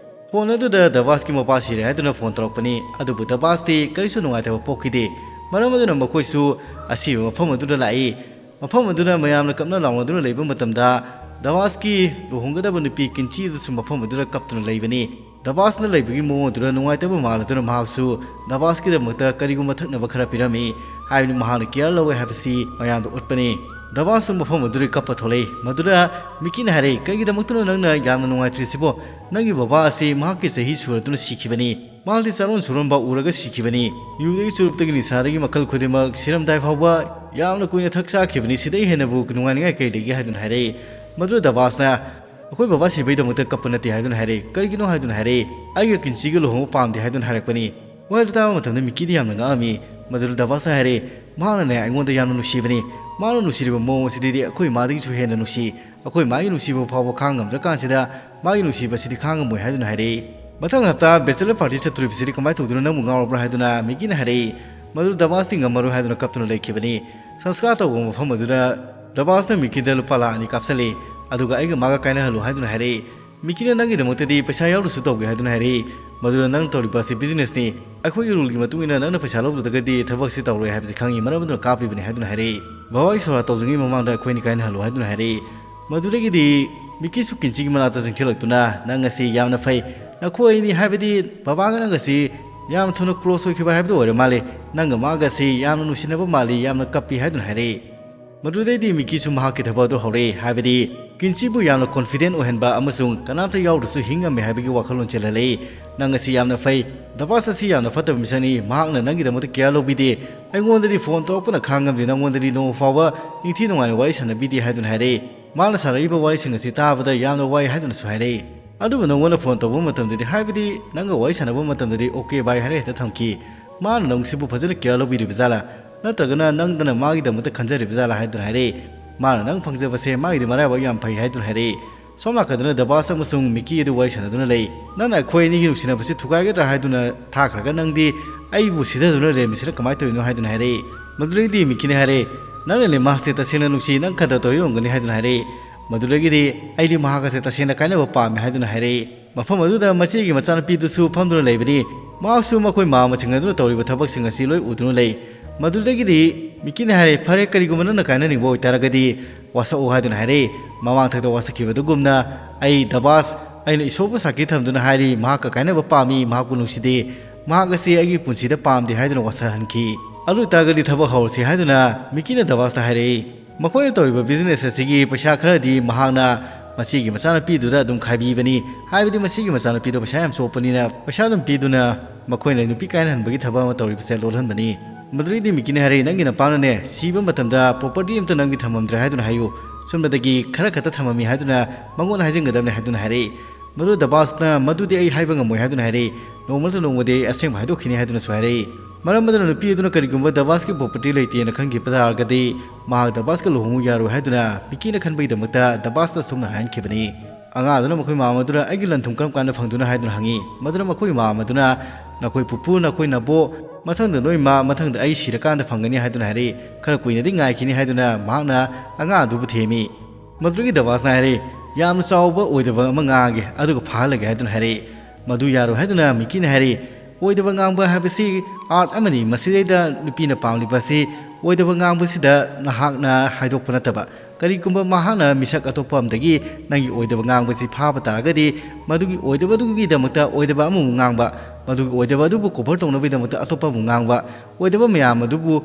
ꯐꯣꯟ ꯑꯗꯨꯗ ꯗꯕꯥꯁꯀꯤ ꯃꯄꯥ ꯁꯤꯔꯦ ꯍꯥꯏꯗꯨꯅ ꯐꯣꯟ ꯇꯧꯔꯛꯄꯅꯤ꯫ ꯑꯗꯨꯕꯨ ꯗꯕꯥꯁꯇꯤ ꯀꯔꯤꯁꯨ ꯅꯨꯡꯉꯥꯏꯇꯕ ꯄꯣꯛꯈꯤꯗꯦ꯫ ꯃꯔꯝ ꯑꯗꯨꯅ ꯃꯈꯣꯏꯁꯨ ꯑꯁꯤꯕ ꯃꯐꯝ ꯑꯗꯨꯗ ꯂꯥꯛꯏ꯫ ꯃꯐꯝ ꯑꯗꯨꯗ ꯃꯌꯥꯝꯅ ꯀꯞꯅ ꯂꯥꯎꯅꯗꯨꯅ ꯂꯩꯕ ꯃꯇꯝꯗ, ꯗꯕꯥꯁꯀꯤ ꯂꯨꯍꯣꯡꯒꯗꯕ ꯅꯨꯄꯤ ꯀꯤꯟꯆꯤ ꯑꯗꯨꯁꯨ ꯃꯐꯝ ꯑꯗꯨꯗ ꯀꯞꯇꯨꯅ ꯂꯩꯕꯅꯤ꯫ ꯗꯕꯥꯁꯅ ꯂꯩꯕꯒꯤ ꯃꯑꯣꯡ ꯑꯗꯨꯗ ꯅꯨꯡꯉꯥꯏꯇꯕ ꯃꯥꯜꯂꯗꯨꯅ ꯃꯍꯥꯛꯁꯨ ꯗꯕꯥꯁꯀꯤꯗꯃꯛꯇ ꯀꯔꯤꯒꯨꯝꯕ ꯊꯛꯅꯕ ꯈꯔ ꯄꯤꯔꯝꯃꯤ꯫ ꯍꯥꯏꯕꯗꯤ ꯃꯍꯥꯛꯅ ꯀꯤꯌꯔ ꯂꯧꯋꯦ ꯍꯥꯏꯕꯁꯤ ꯃꯌꯥꯝꯗ ꯎꯠꯄꯅꯤ꯫ ꯗꯕꯥꯁꯁꯨ ꯃꯐꯝ ꯑꯗꯨꯗꯒꯤ ꯀꯞꯄ ꯊꯣꯛꯂꯛꯏ꯫ ꯃꯗꯨꯗ ꯃꯤꯀꯤꯅ ꯍꯥꯏꯔꯛꯏ, "ꯀꯔꯤꯒꯤꯗꯃꯛꯇꯅꯣ ꯅꯪꯅ ꯌꯥꯝꯅ ꯅꯨꯡꯉꯥꯏꯇ꯭ꯔꯤꯁꯤꯕꯣ? ꯅꯪꯒꯤ ꯕꯕꯥ ꯑꯁꯤ ꯃꯍꯥꯛꯀꯤ ꯆꯍꯤ ꯁꯨꯔꯗꯨꯅ ꯁꯤꯈꯤꯕꯅꯤ꯫ ꯃꯍꯥꯛꯇꯤ ꯆꯥꯔꯣꯟ ꯁꯨꯔꯣꯟꯕ ꯎꯔꯒ ꯁꯤꯈꯤꯕꯅꯤ꯫ ꯌꯨꯗꯒꯤ ꯆꯨꯔꯨꯞꯇꯒꯤ ꯅꯤꯁꯥꯗꯒꯤ ꯃꯈꯜ ꯈꯨꯗꯤꯡꯃꯛ ꯁꯤꯔꯝꯗꯥꯏ ꯐꯥꯎꯕ ꯌꯥꯝꯅ ꯀꯨꯏꯅ ꯊꯛ ꯆꯥꯈꯤꯕꯅꯤ꯫ ꯁꯤꯗꯒꯤ ꯍꯦꯟꯅꯕꯨ ꯅꯨꯡꯉꯥꯏꯅꯤꯡꯉꯥꯏ ꯀꯔꯤ ꯂꯩꯒꯦ?" ꯍꯥꯏꯗꯨꯅ ꯍꯥꯏꯔꯛꯏ꯫ ꯃꯗꯨꯗ ꯗꯕꯥꯁꯅ, "ꯑꯩꯈꯣꯏ ꯕꯕꯥ ꯁꯤꯕꯩꯗꯃꯛꯇ ꯀꯞꯄ ꯅꯠꯇꯦ" ꯍꯥꯏꯗꯨꯅ ꯍꯥꯏꯔꯛꯏ꯫ "ꯀꯔꯤꯒꯤꯅꯣ?" ꯍꯥꯏꯗꯨꯅ ꯍꯥꯏꯔꯛꯏ꯫ "ꯑꯩꯒ ꯀꯤꯟꯆꯤꯒ ꯂꯨꯍꯣꯡꯕ ꯄꯥꯝꯗꯦ" ꯍꯥꯏꯗꯨꯅ ꯍꯥꯏꯔꯛꯄꯅꯤ꯫ ꯋꯥꯍꯩꯗꯨ ꯇꯥꯕ ꯃꯇꯝꯗ ꯃꯤꯀꯤꯗꯤ ꯌꯥꯝꯅ ꯉꯛꯑꯝꯃꯤ꯫ ꯃꯗꯨꯗ ꯗꯕꯥꯁꯅ ꯍꯥꯏꯔꯛꯏ, "ꯃꯍꯥꯛꯅꯅꯦ ꯑꯩꯉꯣꯟꯗ ꯌꯥꯝꯅ ꯅꯨꯡꯁꯤꯕꯅꯤ꯫ ꯃꯍꯥꯛꯅ ꯅꯨꯡꯁꯤꯔꯤꯕ ꯃꯑꯣꯡ ꯑꯁꯤꯗꯗꯤ ꯑꯩꯈꯣꯏ ꯏꯃꯥꯗꯒꯤꯁꯨ ꯍꯦꯟꯅ ꯅꯨꯡꯁꯤ꯫ ꯑꯩꯈꯣꯏ ꯏꯃꯥꯒꯤ ꯅꯨꯡꯁꯤꯕ ꯐꯥꯎꯕ ꯈꯥꯡ ꯉꯝꯗ꯭ꯔꯀꯥꯟꯁꯤꯗ ꯃꯥꯒꯤ ꯅꯨꯡꯁꯤꯕꯁꯤꯗꯤ ꯈꯥꯡ ꯉꯝꯃꯣꯏ" ꯍꯥꯏꯗꯨꯅ ꯍꯥꯏꯔꯛꯏ꯫ ꯃꯊꯪ ꯍꯞꯇꯥ ꯕꯦꯆꯦꯂꯔ ꯄꯥꯔꯇꯤ ꯆꯠꯇꯣꯔꯤꯕꯁꯤꯗꯤ ꯀꯃꯥꯏꯅ ꯇꯧꯗꯣꯏꯅꯣ? ꯅꯪꯕꯨ ꯉꯥꯎꯔꯕ꯭ꯔꯥ? ꯍꯥꯏꯗꯨꯅ ꯃꯤꯀꯤꯅ ꯍꯥꯏꯔꯛꯏ꯫ ꯃꯗꯨ ꯗꯕꯥꯁꯇꯤ ꯉꯝꯃꯔꯣꯏ ꯍꯥꯏꯗꯨꯅ ꯀꯞꯇꯨꯅ ꯂꯩꯈꯤꯕꯅꯤ꯫ ꯁꯪꯁꯀꯥꯔ ꯇꯧꯕ ꯃꯐꯝ ꯑꯗꯨꯗ ꯗꯕꯥꯁꯅ ꯃꯤꯀꯤꯗ ꯂꯨꯄꯥ ꯂꯥꯈ ꯑꯅꯤ ꯀꯥꯞꯁꯜꯂꯤ꯫ ꯑꯗꯨꯒ "ꯑꯩꯒ ꯃꯥꯒ ꯀꯥꯏꯅꯍꯜꯂꯨ" ꯍꯥꯏꯗꯨꯅ ꯍꯥꯏꯔꯛꯏ꯫ ꯃꯤꯀꯤꯅ "ꯅꯪꯒꯤꯗꯃꯛꯇꯗꯤ ꯄꯩꯁꯥ ꯌꯥꯎꯗ꯭ꯔꯁꯨ ꯇꯧꯒꯦ" ꯍꯥꯏꯗꯨꯅ ꯍꯥꯏꯔꯛꯏ꯫ ꯃꯗꯨꯗ "ꯅꯪꯅ ꯇꯧꯔꯤꯕ ꯑꯁꯤ ꯕꯤꯖꯤꯅꯦꯁꯅꯤ꯫ ꯑꯩꯈꯣꯏꯒꯤ ꯔꯨꯜꯒꯤ ꯃꯇꯨꯡ ꯏꯟꯅ ꯅꯪꯅ ꯄꯩꯁꯥ ꯂꯧꯗ꯭ꯔꯒꯗꯤ ꯊꯕꯛꯁꯤ ꯇꯧꯔꯣꯏ ꯍꯥꯏꯕꯁꯤ ꯈꯪꯉꯤ, ꯃꯔꯝ ꯑꯗꯨꯅ ꯀꯥꯞꯂꯤꯕꯅꯤ" ꯍꯥꯏꯗꯨꯅ ꯍꯥꯏꯔꯛꯏ꯫ "ꯕꯕꯥꯒꯤ ꯁꯣꯔꯥ ꯇꯧꯗ꯭ꯔꯤꯉꯩ ꯃꯃꯥꯡꯗ ꯑꯩꯈꯣꯏꯅꯤ ꯀꯥꯏꯅꯍꯜꯂꯨ" ꯍꯥꯏꯗꯨꯅ ꯍꯥꯏꯔꯛꯏ꯫ ꯃꯗꯨꯗꯒꯤꯗꯤ ꯃꯤꯀꯤꯁꯨ ꯀꯤꯟꯆꯤꯒꯤ ꯃꯅꯥꯛꯇ ꯆꯪꯁꯤꯜꯂꯛꯇꯨꯅ, "ꯅꯪ ꯑꯁꯤ ꯌꯥꯝꯅ ꯐꯩ, ꯅꯈꯣꯏ ꯑꯅꯤ, ꯍꯥꯏꯕꯗꯤ ꯕꯕꯥꯒ ꯅꯪꯒꯁꯤ ꯌꯥꯝꯅ ꯊꯨꯅ ꯀ꯭ꯂꯣꯁ ꯑꯣꯏꯈꯤꯕ ꯍꯥꯏꯕꯗꯨ ꯑꯣꯏꯔ ꯃꯥꯜꯂꯤ꯫ ꯅꯪꯒ ꯃꯥꯒꯁꯤ ꯌꯥꯝꯅ ꯅꯨꯡꯁꯤꯅꯕ ꯃꯥꯜꯂꯤ", ꯌꯥꯝꯅ ꯀꯞꯄꯤ ꯍꯥꯏꯗꯨꯅ ꯍꯥꯏꯔꯛꯏ꯫ ꯃꯗꯨꯗꯩꯗꯤ ꯃꯤꯀꯤꯁꯨ ꯃꯍꯥꯛꯀꯤ ꯊꯕꯛ ꯑꯗꯨ ꯍꯧꯔꯛꯏ꯫ ꯍꯥꯏꯕꯗꯤ ꯀꯤꯟꯆꯤꯕꯨ ꯌꯥꯝꯅ ꯀꯣꯟꯐꯤꯗꯦꯟ ꯑꯣꯏꯍꯟꯕ ꯑꯃꯁꯨꯡ ꯀꯅꯥꯝꯇ ꯌꯥꯎꯗ꯭ꯔꯁꯨ ꯍꯤꯡ ꯉꯝꯃꯤ ꯍꯥꯏꯕꯒꯤ ꯋꯥꯈꯜꯂꯣꯟ ꯆꯦꯜꯍꯜꯂꯛꯏ꯫ "ꯅꯪ ꯑꯁꯤ ꯌꯥꯝꯅ ꯐꯩ꯫ ꯗꯕꯥꯁ ꯑꯁꯤ ꯌꯥꯝꯅ ꯐꯠꯇꯕ ꯃꯤꯁꯛꯅꯤ꯫ ꯃꯍꯥꯛꯅ ꯅꯪꯒꯤꯗꯃꯛꯇ ꯀꯤꯌꯔ ꯂꯧꯕꯤꯗꯦ꯫ ꯑꯩꯉꯣꯟꯗꯗꯤ ꯐꯣꯟ ꯇꯧꯔꯛꯄꯅ ꯈꯥꯡꯉꯝꯗꯦ꯫ ꯅꯪꯉꯣꯟꯗꯗꯤ ꯅꯣꯡꯃ ꯐꯥꯎꯕ ꯅꯤꯡꯊꯤ ꯅꯨꯡꯉꯥꯏꯅ ꯋꯥꯔꯤ ꯁꯥꯟꯅꯕꯤꯗꯦ" ꯍꯥꯏꯗꯨꯅ ꯍꯥꯏꯔꯛꯏ꯫ ꯃꯥꯅ ꯁꯥꯔꯛꯏꯕ ꯋꯥꯔꯤꯁꯤꯡ ꯑꯁꯤ ꯇꯥꯕꯗ ꯌꯥꯝꯅ ꯋꯥꯏ ꯍꯥꯏꯗꯨꯅꯁꯨ ꯍꯥꯏꯔꯛꯏ꯫ ꯑꯗꯨꯕꯨ ꯅꯪꯉꯣꯟꯗ ꯐꯣꯟ ꯇꯧꯕ ꯃꯇꯝꯗꯗꯤ, ꯍꯥꯏꯕꯗꯤ ꯅꯪꯒ ꯋꯥꯔꯤ ꯁꯥꯟꯅꯕ ꯃꯇꯝꯗꯗꯤ "ꯑꯣꯀꯦ ꯚꯥꯏ" ꯍꯥꯏꯔ ꯍꯦꯛꯇ ꯊꯝꯈꯤ꯫ ꯃꯥꯅ ꯅꯪꯁꯤꯕꯨ ꯐꯖꯅ ꯀꯤꯌꯔ ꯂꯧꯕꯤꯔꯤꯕ ꯖꯥꯠꯂꯥ? ꯅꯠꯇ꯭ꯔꯒꯅ ꯅꯪꯗꯅ ꯃꯥꯒꯤꯗꯃꯛꯇ ꯈꯟꯖꯔꯤꯕ ꯖꯥꯠꯂꯥ ꯍꯥꯏꯗꯨꯅ ꯍꯥꯏꯔꯛꯏ꯫ ꯃꯥꯅ ꯅꯪ ꯐꯪꯖꯕꯁꯦ ꯃꯥꯒꯤꯗꯤ ꯃꯔꯥꯏꯕꯛ ꯌꯥꯝ ꯐꯩ ꯍꯥꯏꯗꯨꯅ ꯍꯥꯏꯔꯛꯏ꯫ ꯁꯣꯝ ꯅꯥꯀꯟꯗꯅ ꯗꯕꯥꯁ ꯑꯃꯁꯨꯡ ꯃꯤꯀꯤ ꯑꯗꯨ ꯋꯥꯔꯤ ꯁꯥꯟꯅꯗꯨꯅ ꯂꯩ꯫ "ꯅꯪꯅ ꯑꯩꯈꯣꯏ ꯑꯅꯤꯒꯤ ꯅꯨꯡꯁꯤꯅꯕꯁꯤ ꯊꯨꯒꯥꯏꯒꯗ꯭ꯔꯥ ꯍꯥꯏꯗꯨꯅ ꯊꯥꯈ꯭ꯔꯒ ꯅꯪꯗꯤ ꯑꯩꯕꯨ ꯁꯤꯊꯗꯨꯅ ꯂꯩꯔꯝꯃꯤꯁꯤꯅ ꯀꯃꯥꯏꯅ ꯇꯧꯔꯤꯅꯣ?" ꯍꯥꯏꯗꯨꯅ ꯍꯥꯏꯔꯛꯏ꯫ ꯃꯗꯨꯗꯒꯤꯗꯤ ꯃꯤꯀꯤꯅ ꯍꯥꯏꯔꯛꯏ, "ꯅꯪꯅꯅꯦ ꯃꯍꯥꯛꯁꯦ ꯇꯁꯦꯡꯅ ꯅꯨꯡꯁꯤ, ꯅꯪ ꯈꯛꯇ ꯇꯧꯔꯤ ꯑꯣꯏꯔꯝꯒꯅꯤ" ꯍꯥꯏꯗꯨꯅ ꯍꯥꯏꯔꯛꯏ꯫ ꯃꯗꯨꯗꯒꯤꯗꯤ "ꯑꯩꯗꯤ ꯃꯍꯥꯛ ꯑꯁꯦ ꯇꯁꯦꯡꯅ ꯀꯥꯏꯅꯕ ꯄꯥꯝꯃꯤ" ꯍꯥꯏꯗꯨꯅ ꯍꯥꯏꯔꯛꯏ꯫ ꯃꯐꯝ ꯑꯗꯨꯗ ꯃꯆꯦꯒꯤ ꯃꯆꯥꯅꯨꯄꯤꯗꯨꯁꯨ ꯐꯝꯗꯨꯅ ꯂꯩꯕꯅꯤ꯫ ꯃꯍꯥꯛꯁꯨ ꯃꯈꯣꯏ ꯃꯃꯥ ꯃꯆꯤꯟ ꯑꯗꯨꯅ ꯇꯧꯔꯤꯕ ꯊꯕꯛꯁꯤꯡ ꯑꯁꯤ ꯂꯣꯏ ꯎꯗꯨꯅ ꯂꯩ꯫ ꯃꯗꯨꯗꯒꯤꯗꯤ ꯃꯤꯀꯤꯅ ꯍꯥꯏꯔꯦ, "ꯐꯔꯦ, ꯀꯔꯤꯒꯨꯝꯕ ꯅꯪꯅ ꯀꯥꯏꯅꯅꯤꯡꯕ ꯑꯣꯏꯇꯥꯔꯒꯗꯤ ꯋꯥꯁꯛꯎ" ꯍꯥꯏꯗꯨꯅ ꯍꯥꯏꯔꯛꯏ꯫ ꯃꯃꯥꯡꯊꯛꯇ ꯋꯥꯁꯛꯈꯤꯕ ꯑꯗꯨꯒꯨꯝꯅ, "ꯑꯩ ꯗꯕꯥꯁ, ꯑꯩꯅ ꯏꯁꯣꯔꯕꯨ ꯁꯥꯈꯤ ꯊꯝꯗꯨꯅ ꯍꯥꯏꯔꯤ, ꯃꯍꯥꯛꯀ ꯀꯥꯏꯅꯕ ꯄꯥꯝꯃꯤ, ꯃꯍꯥꯛꯄꯨ ꯅꯨꯡꯁꯤꯗꯦ꯫ ꯃꯍꯥꯛ ꯑꯁꯤ ꯑꯩꯒꯤ ꯄꯨꯟꯁꯤꯗ ꯄꯥꯝꯗꯦ" ꯍꯥꯏꯗꯨꯅ ꯋꯥꯁꯛꯍꯟꯈꯤ꯫ "ꯑꯗꯨ ꯑꯣꯏꯇꯥꯔꯒꯗꯤ ꯊꯕꯛ ꯍꯧꯔꯁꯤ" ꯍꯥꯏꯗꯨꯅ ꯃꯤꯀꯤꯅ ꯗꯕꯥꯁꯇ ꯍꯥꯏꯔꯛꯏ꯫ ꯃꯈꯣꯏꯅ ꯇꯧꯔꯤꯕ ꯕꯤꯖꯤꯅꯦꯁ ꯑꯁꯤꯒꯤ ꯄꯩꯁꯥ ꯈꯔꯗꯤ ꯃꯍꯥꯛꯅ ꯃꯆꯦꯒꯤ ꯃꯆꯥꯅꯨꯄꯤꯗꯨꯗ ꯑꯗꯨꯝ ꯈꯥꯏꯕꯤꯕꯅꯤ꯫ ꯍꯥꯏꯕꯗꯤ ꯃꯆꯦꯒꯤ ꯃꯆꯥꯅꯨꯄꯤꯗꯣ ꯄꯩꯁꯥ ꯌꯥꯝ ꯆꯣꯞꯄꯅꯤꯅ ꯄꯩꯁꯥ ꯑꯗꯨꯝ ꯄꯤꯗꯨꯅ ꯃꯈꯣꯏꯅ ꯅꯨꯄꯤ ꯀꯥꯏꯅꯍꯟꯕꯒꯤ ꯊꯕꯛ ꯑꯃ ꯇꯧꯔꯤꯕꯁꯦ ꯂꯣꯠꯍꯟꯕꯅꯤ꯫ ꯃꯗꯨꯗꯩꯗꯤ ꯃꯤꯀꯤꯅ ꯍꯥꯏꯔꯛꯏ, "ꯅꯪꯒꯤ ꯅꯄꯥꯅꯅꯦ ꯁꯤꯕ ꯃꯇꯝꯗ ꯄ꯭ꯔꯣꯄꯔꯇꯤ ꯑꯝꯇ ꯅꯪꯒꯤ ꯊꯝꯃꯝꯗ꯭ꯔꯦ ꯍꯥꯏꯗꯨꯅ ꯍꯥꯏꯌꯨ꯫ ꯁꯣꯝꯗꯗꯒꯤ ꯈꯔ ꯈꯛꯇ ꯊꯝꯃꯝꯃꯤ ꯍꯥꯏꯗꯨꯅ ꯃꯉꯣꯟꯗ ꯍꯥꯏꯖꯤꯟꯒꯗꯕꯅꯤ" ꯍꯥꯏꯗꯨꯅ ꯍꯥꯏꯔꯛꯏ꯫ ꯃꯗꯨ ꯗꯕꯥꯁꯅ "ꯃꯗꯨꯗꯤ ꯑꯩ ꯍꯥꯏꯕ ꯉꯝꯃꯣꯏ" ꯍꯥꯏꯗꯨꯅ ꯍꯥꯏꯔꯛꯏ꯫ "ꯅꯣꯡꯃ ꯅꯠꯇ꯭ꯔ ꯅꯣꯡꯃꯗꯤ ꯑꯩ ꯑꯁꯦꯡꯕ ꯍꯥꯏꯗꯣꯛꯈꯤꯅꯤ" ꯍꯥꯏꯗꯨꯅꯁꯨ ꯍꯥꯏꯔꯛꯏ꯫ ꯃꯔꯝ ꯑꯗꯨꯅ ꯅꯨꯄꯤ ꯑꯗꯨꯅ ꯀꯔꯤꯒꯨꯝꯕ ꯗꯕꯥꯁꯀꯤ ꯄ꯭ꯔꯣꯄꯔꯇꯤ ꯂꯩꯇꯦꯅ ꯈꯟꯈꯤꯕ ꯇꯥꯔꯒꯗꯤ ꯃꯍꯥꯛ ꯗꯕꯥꯁꯀ ꯂꯨꯍꯣꯡꯉꯨ ꯌꯥꯔꯣꯏ ꯍꯥꯏꯗꯨꯅ ꯃꯤꯀꯤꯅ ꯈꯟꯕꯒꯤꯗꯃꯛꯇ ꯗꯕꯥꯁꯇ ꯑꯁꯨꯝꯅ ꯍꯥꯏꯍꯟꯈꯤꯕꯅꯤ꯫ ꯑꯉꯥꯡ ꯑꯗꯨꯅ ꯃꯈꯣꯏ ꯃꯃꯥ ꯑꯗꯨꯅ "ꯑꯩꯒꯤ ꯂꯟ ꯊꯨꯝ ꯀꯔꯝ ꯀꯥꯟꯗ ꯐꯪꯗꯣꯏꯅꯣ?" ꯍꯥꯏꯗꯨꯅ ꯍꯪꯉꯤ꯫ ꯃꯗꯨꯅ ꯃꯈꯣꯏ ꯃꯃꯥ ꯑꯗꯨꯅ "ꯅꯈꯣꯏ ꯄꯨꯄꯨ, ꯅꯈꯣꯏ ꯅꯕꯣꯛ, ꯃꯊꯪꯗ ꯅꯣꯏ ꯃꯥ, ꯃꯊꯪꯗ ꯑꯩ ꯁꯤꯔꯀꯥꯟꯗ ꯐꯪꯒꯅꯤ" ꯍꯥꯏꯗꯨꯅ ꯍꯥꯏꯔꯛꯏ꯫ "ꯈꯔ ꯀꯨꯏꯅꯗꯤ ꯉꯥꯏꯈꯤꯅꯤ" ꯍꯥꯏꯗꯨꯅ ꯃꯍꯥꯛꯅ ꯑꯉꯥꯡ ꯑꯗꯨꯕꯨ ꯊꯦꯝꯃꯤ꯫ ꯃꯗꯨꯗꯒꯤ ꯗꯕꯥꯁꯅ ꯍꯥꯏꯔꯛꯏ, "ꯌꯥꯝꯅ ꯆꯥꯎꯕ ꯑꯣꯏꯗꯕ ꯑꯃ ꯉꯥꯡꯒꯦ, ꯑꯗꯨꯒ ꯐꯥꯍꯜꯂꯒꯦ" ꯍꯥꯏꯗꯨꯅ ꯍꯥꯏꯔꯛꯏ꯫ ꯃꯗꯨ ꯌꯥꯔꯣꯏ ꯍꯥꯏꯗꯨꯅ ꯃꯤꯀꯤꯅ ꯍꯥꯏꯔꯛꯏ, "ꯑꯣꯏꯗꯕ ꯉꯥꯡꯕ ꯍꯥꯏꯕꯁꯤ ꯑꯥꯔꯠ ꯑꯃꯅꯤ꯫ ꯃꯁꯤꯗꯩꯗ ꯅꯨꯄꯤꯅ ꯄꯥꯝꯂꯤꯕ ꯑꯁꯤ ꯑꯣꯏꯗꯕ ꯉꯥꯡꯕꯁꯤꯗ ꯅꯍꯥꯛꯅ ꯍꯥꯏꯗꯣꯛꯄ ꯅꯠꯇꯕ, ꯀꯔꯤꯒꯨꯝꯕ ꯃꯍꯥꯛꯅ ꯃꯤꯁꯛ ꯑꯇꯣꯞꯄ ꯑꯃꯗꯒꯤ ꯅꯪꯒꯤ ꯑꯣꯏꯗꯕ ꯉꯥꯡꯕꯁꯤ ꯐꯥꯕ ꯇꯥꯔꯒꯗꯤ, ꯃꯗꯨꯒꯤ ꯑꯣꯏꯗꯕꯗꯨꯒꯤꯗꯃꯛꯇ ꯑꯣꯏꯗꯕ ꯑꯃꯃꯨꯛ ꯉꯥꯡꯕ, ꯃꯗꯨꯒꯤ ꯑꯣꯏꯗꯕ ꯑꯗꯨꯕꯨ ꯀꯣꯚꯔ ꯇꯧꯅꯕꯒꯤꯗꯃꯛꯇ ꯑꯇꯣꯞꯄ ꯑꯃꯨꯛ ꯉꯥꯡꯕ, ꯑꯣꯏꯗꯕ ꯃꯌꯥꯝ ꯑꯗꯨꯕꯨ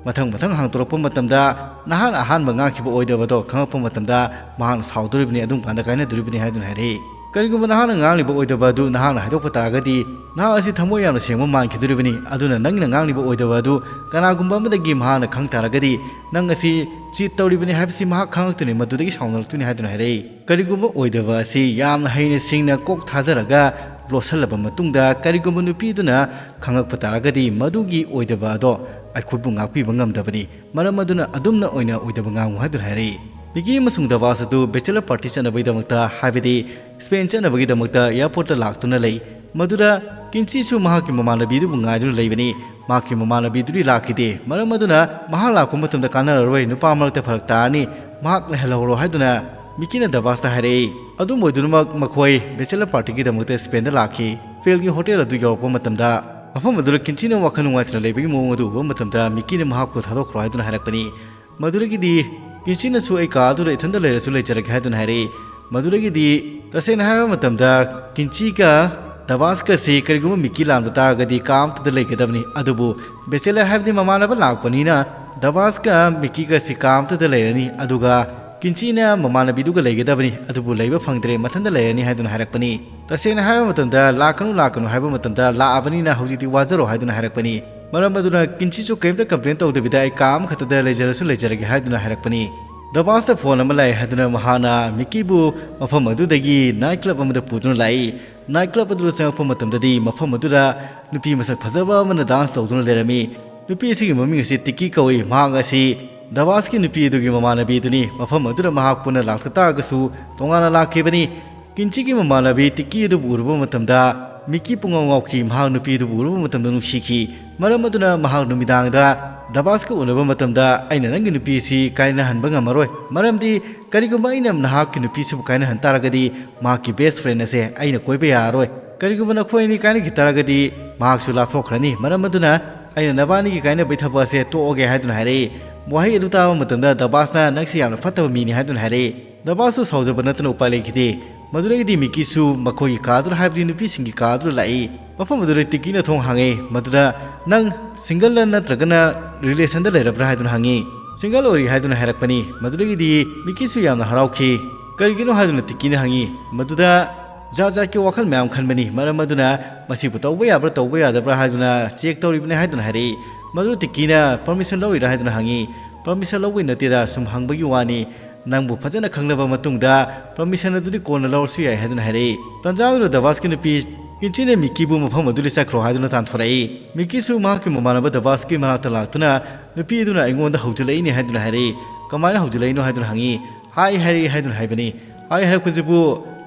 ꯃꯊꯪ ꯃꯊꯪ ꯍꯥꯡꯗꯣꯔꯛꯄ ꯃꯇꯝꯗ ꯅꯍꯥꯛꯅ ꯑꯍꯥꯟꯕ ꯉꯥꯡꯈꯤꯕ ꯑꯣꯏꯗꯕꯗꯣ ꯈꯪꯉꯛꯄ ꯃꯇꯝꯗ ꯃꯍꯥꯛꯅ ꯁꯥꯎꯗꯣꯔꯤꯕꯅꯤ, ꯑꯗꯨꯝ ꯀꯥꯟꯗ ꯀꯥꯏꯅꯗꯣꯔꯤꯕꯅꯤ" ꯍꯥꯏꯗꯨꯅ ꯍꯥꯏꯔꯛꯏ꯫ "ꯀꯔꯤꯒꯨꯝꯕ ꯅꯍꯥꯛꯅ ꯉꯥꯡꯂꯤꯕ ꯑꯣꯏꯗꯕ ꯑꯗꯨ ꯅꯍꯥꯛꯅ ꯍꯥꯏꯗꯣꯛꯄ ꯇꯥꯔꯒꯗꯤ, ꯅꯍꯥꯛ ꯑꯁꯤ ꯊꯃꯣꯏ ꯌꯥꯝꯅ ꯁꯦꯡꯕ ꯃꯥꯟꯈꯤꯗꯣꯔꯤꯕꯅꯤ꯫ ꯑꯗꯨꯅ ꯅꯪꯅ ꯉꯥꯡꯂꯤꯕ ꯑꯣꯏꯗꯕ ꯑꯗꯨ ꯀꯅꯥꯒꯨꯝꯕ ꯑꯃꯗꯒꯤ ꯃꯍꯥꯛꯅ ꯈꯪ ꯇꯥꯔꯒꯗꯤ, ꯅꯪ ꯑꯁꯤ ꯆꯤꯠ ꯇꯧꯔꯤꯕꯅꯤ ꯍꯥꯏꯕꯁꯤ ꯃꯍꯥꯛ ꯈꯪꯂꯛꯇꯨꯅꯤ, ꯃꯗꯨꯗꯒꯤ ꯁꯥꯎꯅꯔꯛꯇꯨꯅꯤ" ꯍꯥꯏꯗꯨꯅ ꯍꯥꯏꯔꯛꯏ꯫ ꯀꯔꯤꯒꯨꯝꯕ ꯑꯣꯏꯗꯕ ꯑꯁꯤ ꯌꯥꯝꯅ ꯍꯩꯅ ꯁꯤꯡꯅ ꯀꯣꯛ ꯊꯥꯗꯔꯒ ꯂꯣꯠꯁꯤꯜꯂꯕ ꯃꯇꯨꯡꯗ, ꯀꯔꯤꯒꯨꯝꯕ ꯅꯨꯄꯤꯗꯨꯅ ꯈꯪꯂꯛꯄ ꯇꯥꯔꯒꯗꯤ, ꯃꯗꯨꯒꯤ ꯑꯣꯏꯗꯕ ꯑꯗꯣ ꯑꯩꯈꯣꯏꯕꯨ ꯉꯥꯛꯄꯤꯕ ꯉꯝꯗꯕꯅꯤ꯫ ꯃꯔꯝ ꯑꯗꯨꯅ ꯑꯗꯨꯝꯅ ꯑꯣꯏꯅ ꯑꯣꯏꯗꯕ ꯉꯥꯡꯉꯨ ꯍꯥꯏꯗꯨꯅ ꯍꯥꯏꯔꯛꯏ꯫ ꯃꯤꯀꯤ ꯑꯃꯁꯨꯡ ꯗꯕꯥꯁ ꯑꯗꯨ bachelor party ꯆꯠꯅꯕꯒꯤꯗꯃꯛꯇ, ꯍꯥꯏꯕꯗꯤ ꯁ꯭ꯄꯦꯟ ꯆꯠꯅꯕꯒꯤꯗꯃꯛꯇ airport ꯇ ꯂꯥꯛꯇꯨꯅ ꯂꯩ꯫ ꯃꯗꯨꯗ ꯀꯤꯟꯆꯤꯁꯨ ꯃꯍꯥꯛꯀꯤ ꯃꯃꯥꯟꯅꯕꯤꯗꯨꯕꯨ ꯉꯥꯏꯗꯨꯅ ꯂꯩꯕꯅꯤ꯫ ꯃꯍꯥꯛꯀꯤ ꯃꯃꯥꯟꯅꯕꯤꯗꯨꯗꯤ ꯂꯥꯛꯈꯤꯗꯦ꯫ ꯃꯔꯝ ꯑꯗꯨꯅ ꯃꯍꯥꯛ ꯂꯥꯛꯄ ꯃꯇꯝꯗ ꯀꯥꯟꯅꯔꯔꯣꯏ, ꯅꯨꯄꯥ ꯃꯔꯛꯇ ꯐꯔꯛ ꯇꯥꯔꯅꯤ, ꯃꯍꯥꯛ ꯂꯩꯍꯜꯍꯧꯔꯣ ꯍꯥꯏꯗꯨꯅ ꯃꯤꯀꯤꯅ ꯗꯕꯥꯁꯇ ꯍꯥꯏꯔꯛꯏ꯫ ꯑꯗꯨꯝ ꯑꯣꯏꯗꯨꯅꯃꯛ ꯃꯈꯣꯏ bachelor party ꯒꯤꯗꯃꯛꯇ ꯁ꯭ꯄꯦꯟꯗ ꯂꯥꯛꯈꯤ꯫ ꯐꯦꯜꯒꯤ ꯍꯣꯇꯦꯜ ꯑꯗꯨ ꯌꯧꯔꯛꯄ ꯃꯇꯝꯗ, ꯃꯐꯝ ꯑꯗꯨꯗ ꯀꯤꯟꯆꯤꯅ ꯋꯥꯈꯜ ꯅꯨꯡꯉꯥꯏꯇꯅ ꯂꯩꯕꯒꯤ ꯃꯑꯣꯡ ꯑꯗꯨ ꯎꯕ ꯃꯇꯝꯗ, ꯃꯤꯀꯤꯅ ꯃꯍꯥꯛꯄꯨ ꯊꯥꯗꯣꯛꯈ꯭ꯔꯣ ꯍꯥꯏꯗꯨꯅ ꯍꯥꯏꯔꯛꯄꯅꯤ꯫ ꯃꯗꯨꯗꯒꯤꯗꯤ ꯀꯤꯟꯆꯤꯅꯁꯨ "ꯑꯩ ꯀꯥ ꯑꯗꯨꯗ ꯏꯊꯟꯇ ꯂꯩꯔꯁꯨ ꯂꯩꯖꯔꯒꯦ" ꯍꯥꯏꯗꯨꯅ ꯍꯥꯏꯔꯛꯏ꯫ ꯃꯗꯨꯗꯒꯤꯗꯤ, ꯇꯁꯦꯡꯅ ꯍꯥꯏꯔꯕ ꯃꯇꯝꯗ, ꯀꯤꯟꯆꯤꯒ ꯗꯕꯥꯁꯀꯁꯤ ꯀꯔꯤꯒꯨꯝꯕ ꯃꯤꯀꯤ ꯂꯥꯛꯂꯝꯗ ꯇꯥꯔꯒꯗꯤ ꯀꯥ ꯑꯃꯠꯇꯗ ꯂꯩꯒꯗꯕꯅꯤ꯫ ꯑꯗꯨꯕꯨ bachelor ꯍꯥꯏꯕꯗꯤ ꯃꯃꯥꯟꯅꯕ ꯂꯥꯛꯄꯅꯤꯅ, ꯗꯕꯥꯁꯀ ꯃꯤꯀꯤꯒꯁꯤ ꯀꯥ ꯑꯃꯠꯇꯗ ꯂꯩꯔꯅꯤ꯫ ꯑꯗꯨꯒ ꯀꯤꯟꯆꯤꯅ ꯃꯃꯥꯟꯅꯕꯤꯗꯨꯒ ꯂꯩꯒꯗꯕꯅꯤ, ꯑꯗꯨꯕꯨ ꯂꯩꯕ ꯐꯪꯗ꯭ꯔꯦ, ꯃꯊꯟꯇ ꯂꯩꯔꯅꯤ ꯍꯥꯏꯗꯨꯅ ꯍꯥꯏꯔꯛꯄꯅꯤ꯫ ꯇꯁꯦꯡꯅ ꯍꯥꯏꯔꯕ ꯃꯇꯝꯗ, "ꯂꯥꯛꯀꯅꯨ, ꯂꯥꯛꯀꯅꯨ" ꯍꯥꯏꯕ ꯃꯇꯝꯗ, "ꯂꯥꯛꯑꯕꯅꯤꯅ ꯍꯧꯖꯤꯛꯇꯤ ꯋꯥꯖꯔꯣ" ꯍꯥꯏꯗꯨꯅ ꯍꯥꯏꯔꯛꯄꯅꯤ꯫ ꯃꯔꯝ ꯑꯗꯨꯅ ꯀꯤꯟꯆꯤꯁꯨ ꯀꯔꯤꯝꯇ complain ꯇꯧꯗꯕꯤꯗ, "ꯑꯩ ꯀꯥ ꯑꯃꯈꯛꯇꯗ ꯂꯩꯖꯔꯁꯨ ꯂꯩꯖꯔꯒꯦ" ꯍꯥꯏꯗꯨꯅ ꯍꯥꯏꯔꯛꯄꯅꯤ꯫ ꯗꯕꯥꯁꯇ phone ꯑꯃ ꯂꯥꯛꯑꯦ ꯍꯥꯏꯗꯨꯅ ꯃꯍꯥꯛꯅ ꯃꯤꯀꯤꯕꯨ ꯃꯐꯝ ꯑꯗꯨꯗꯒꯤ night club ꯑꯃꯗ ꯄꯨꯗꯨꯅ ꯂꯥꯛꯏ꯫ Night club ꯑꯗꯨꯗ ꯆꯪꯉꯛꯄ ꯃꯇꯝꯗꯗꯤ, ꯃꯐꯝ ꯑꯗꯨꯗ ꯅꯨꯄꯤ ꯃꯁꯛ ꯐꯖꯕ ꯑꯃꯅ dance ꯇꯧꯗꯨꯅ ꯂꯩꯔꯝꯃꯤ꯫ ꯅꯨꯄꯤ ꯑꯁꯤꯒꯤ ꯃꯃꯤꯡ ꯑꯁꯤ ꯇꯤꯀꯤ ꯀꯧꯏ꯫ ꯃꯍꯥꯛ ꯑꯁꯤ ꯗꯕꯥꯁꯀꯤ ꯅꯨꯄꯤ ꯑꯗꯨꯒꯤ ꯃꯃꯥꯟꯅꯕꯤ ꯑꯗꯨꯅꯤ꯫ ꯃꯐꯝ ꯑꯗꯨꯗ ꯃꯍꯥꯛ ꯄꯨꯟꯅ ꯂꯥꯛꯇ ꯇꯥꯔꯒꯁꯨ, ꯇꯣꯉꯥꯟꯅ ꯂꯥꯛꯈꯤꯕꯅꯤ꯫ ꯀꯤꯟꯆꯤꯒꯤ ꯃꯃꯥꯟꯅꯕꯤ ꯇꯤꯀꯤ ꯑꯗꯨꯕꯨ ꯎꯔꯨꯕ ꯃꯇꯝꯗ, ꯃꯤꯀꯤ ꯄꯨꯡꯉꯥꯎ ꯉꯥꯎꯈꯤ꯫ ꯃꯍꯥꯛ ꯅꯨꯄꯤ ꯑꯗꯨꯕꯨ ꯎꯔꯨꯕ ꯃꯇꯝꯗ ꯅꯨꯡꯁꯤꯈꯤ꯫ ꯃꯔꯝ ꯑꯗꯨꯅ ꯃꯍꯥꯛ ꯅꯨꯃꯤꯗꯥꯡꯗ ꯗꯕꯥꯁꯀ ꯎꯅꯕ ꯃꯇꯝꯗ, "ꯑꯩꯅ ꯅꯪꯒꯤ ꯅꯨꯄꯤ ꯑꯁꯤ ꯀꯥꯏꯅꯍꯟꯕ ꯉꯝꯃꯔꯣꯏ, ꯃꯔꯝꯗꯤ ꯀꯔꯤꯒꯨꯝꯕ ꯑꯩꯅ ꯅꯍꯥꯛꯀꯤ ꯅꯨꯄꯤꯁꯤꯕꯨ ꯀꯥꯏꯅꯍꯟ ꯇꯥꯔꯒꯗꯤ, ꯃꯍꯥꯛꯀꯤ best friend ꯑꯁꯦ ꯑꯩꯅ ꯀꯣꯏꯕ ꯌꯥꯔꯔꯣꯏ꯫ ꯀꯔꯤꯒꯨꯝꯕ ꯅꯈꯣꯏ ꯑꯅꯤ ꯀꯥꯏꯅꯈꯤ ꯇꯥꯔꯒꯗꯤ, ꯃꯍꯥꯛꯁꯨ ꯂꯥꯞꯊꯣꯛꯈ꯭ꯔꯅꯤ꯫ ꯃꯔꯝ ꯑꯗꯨꯅ ꯑꯩꯅ ꯅꯕꯥꯅꯤꯒꯤ ꯀꯥꯏꯅꯕꯒꯤ ꯊꯕꯛ ꯑꯁꯦ ꯇꯣꯛꯑꯒꯦ" ꯍꯥꯏꯗꯨꯅ ꯍꯥꯏꯔꯛꯏ꯫ ꯋꯥꯍꯩ ꯑꯗꯨ ꯇꯥꯕ ꯃꯇꯝꯗ, ꯗꯕꯥꯁꯅ "ꯅꯪꯁꯤ ꯌꯥꯝꯅ ꯐꯠꯇꯕ ꯃꯤꯅꯤ" ꯍꯥꯏꯗꯨꯅ ꯍꯥꯏꯔꯛꯏ꯫ ꯗꯕꯥꯁꯁꯨ ꯁꯥꯎꯖꯕ ꯅꯠꯇꯅ ꯎꯄꯥꯏ ꯂꯩꯈꯤꯗꯦ꯫ ꯃꯗꯨꯗꯒꯤꯗꯤ ꯃꯤꯀꯤꯁꯨ ꯃꯈꯣꯏꯒꯤ ꯀꯥꯗꯨꯗ, ꯍꯥꯏꯕꯗꯤ ꯅꯨꯄꯤꯁꯤꯡꯒꯤ ꯀꯥꯗꯨꯗ ꯂꯥꯛꯏ꯫ ꯃꯐꯝ ꯑꯗꯨꯗ ꯇꯤꯀꯤꯅ ꯊꯣꯡ ꯍꯥꯡꯉꯦ꯫ ꯃꯗꯨꯗ, "ꯅꯪ single ꯂ ꯅꯠꯇ꯭ꯔꯒꯅ relation ꯗ ꯂꯩꯔꯕ꯭ꯔꯥ?" ꯍꯥꯏꯗꯨꯅ ꯍꯪꯉꯤ꯫ "Single ꯑꯣꯏꯔꯤ" ꯍꯥꯏꯗꯨꯅ ꯍꯥꯏꯔꯛꯄꯅꯤ꯫ ꯃꯗꯨꯗꯒꯤꯗꯤ ꯃꯤꯀꯤꯁꯨ ꯌꯥꯝꯅ ꯍꯔꯥꯎꯈꯤ꯫ ꯀꯔꯤꯒꯤꯅꯣ ꯍꯥꯏꯗꯨꯅ ꯇꯤꯀꯤꯅ ꯍꯪꯉꯤ꯫ ꯃꯗꯨꯗ ꯖꯥꯠ ꯖꯥꯠꯀꯤ ꯋꯥꯈꯜ ꯃꯌꯥꯝ ꯈꯟꯕꯅꯤ꯫ ꯃꯔꯝ ꯑꯗꯨꯅ ꯃꯁꯤꯕꯨ ꯇꯧꯕ ꯌꯥꯕ꯭ꯔꯥ ꯇꯧꯕ ꯌꯥꯗꯕ꯭ꯔꯥ ꯍꯥꯏꯗꯨꯅ ꯆꯦꯛ ꯇꯧꯔꯤꯕꯅꯤ ꯍꯥꯏꯗꯨꯅ ꯍꯥꯏꯔꯛꯏ꯫ ꯃꯗꯨꯗ ꯇꯤꯀꯤꯅ ꯄꯔꯃꯤꯁꯟ ꯂꯧꯔꯤꯔꯥ ꯍꯥꯏꯗꯨꯅ ꯍꯪꯉꯤ꯫ ꯄꯔꯃꯤꯁꯟ ꯂꯧꯕꯒꯤ ꯅꯠꯇꯦꯗ, ꯁꯨꯝ ꯍꯪꯕꯒꯤ ꯋꯥꯅꯤ꯫ ꯅꯪꯕꯨ ꯐꯖꯅ ꯈꯪꯅꯕ ꯃꯇꯨꯡꯗ ꯄꯔꯃꯤꯁꯟ ꯑꯗꯨꯗꯤ ꯀꯣꯟꯅ ꯂꯧꯔꯁꯨ ꯌꯥꯏ ꯍꯥꯏꯗꯨꯅ ꯍꯥꯏꯔꯛꯏ꯫ ꯇꯟꯖꯥ ꯑꯗꯨꯗ ꯗꯕꯥꯁꯀꯤ ꯅꯨꯄꯤ ꯀꯤꯟꯆꯤꯅ ꯃꯤꯀꯤꯕꯨ ꯃꯐꯝ ꯑꯗꯨꯗ ꯆꯠꯈ꯭ꯔꯣ ꯍꯥꯏꯗꯨꯅ ꯇꯥꯟꯊꯣꯔꯛꯏ꯫ ꯃꯤꯀꯤꯁꯨ ꯃꯍꯥꯛꯀꯤ ꯃꯃꯥꯟꯅꯕ ꯗꯕꯥꯁꯀꯤ ꯃꯅꯥꯛꯇ ꯂꯥꯛꯇꯨꯅ ꯅꯨꯄꯤ ꯑꯗꯨꯅ ꯑꯩꯉꯣꯟꯗ ꯍꯧꯖꯤꯜꯂꯛꯏꯅꯦ ꯍꯥꯏꯗꯨꯅ ꯍꯥꯏꯔꯛꯏ꯫ ꯀꯃꯥꯏꯅ ꯍꯧꯖꯤꯜꯂꯛꯏꯅꯣ ꯍꯥꯏꯗꯨꯅ ꯍꯪꯉꯤ꯫ ꯍꯥꯏ ꯍꯥꯏꯔꯛꯏ ꯍꯥꯏꯗꯨꯅ ꯍꯥꯏꯕꯅꯤ꯫ ꯍꯥꯏ ꯍꯥꯏꯔꯛꯄꯁꯤꯕꯨ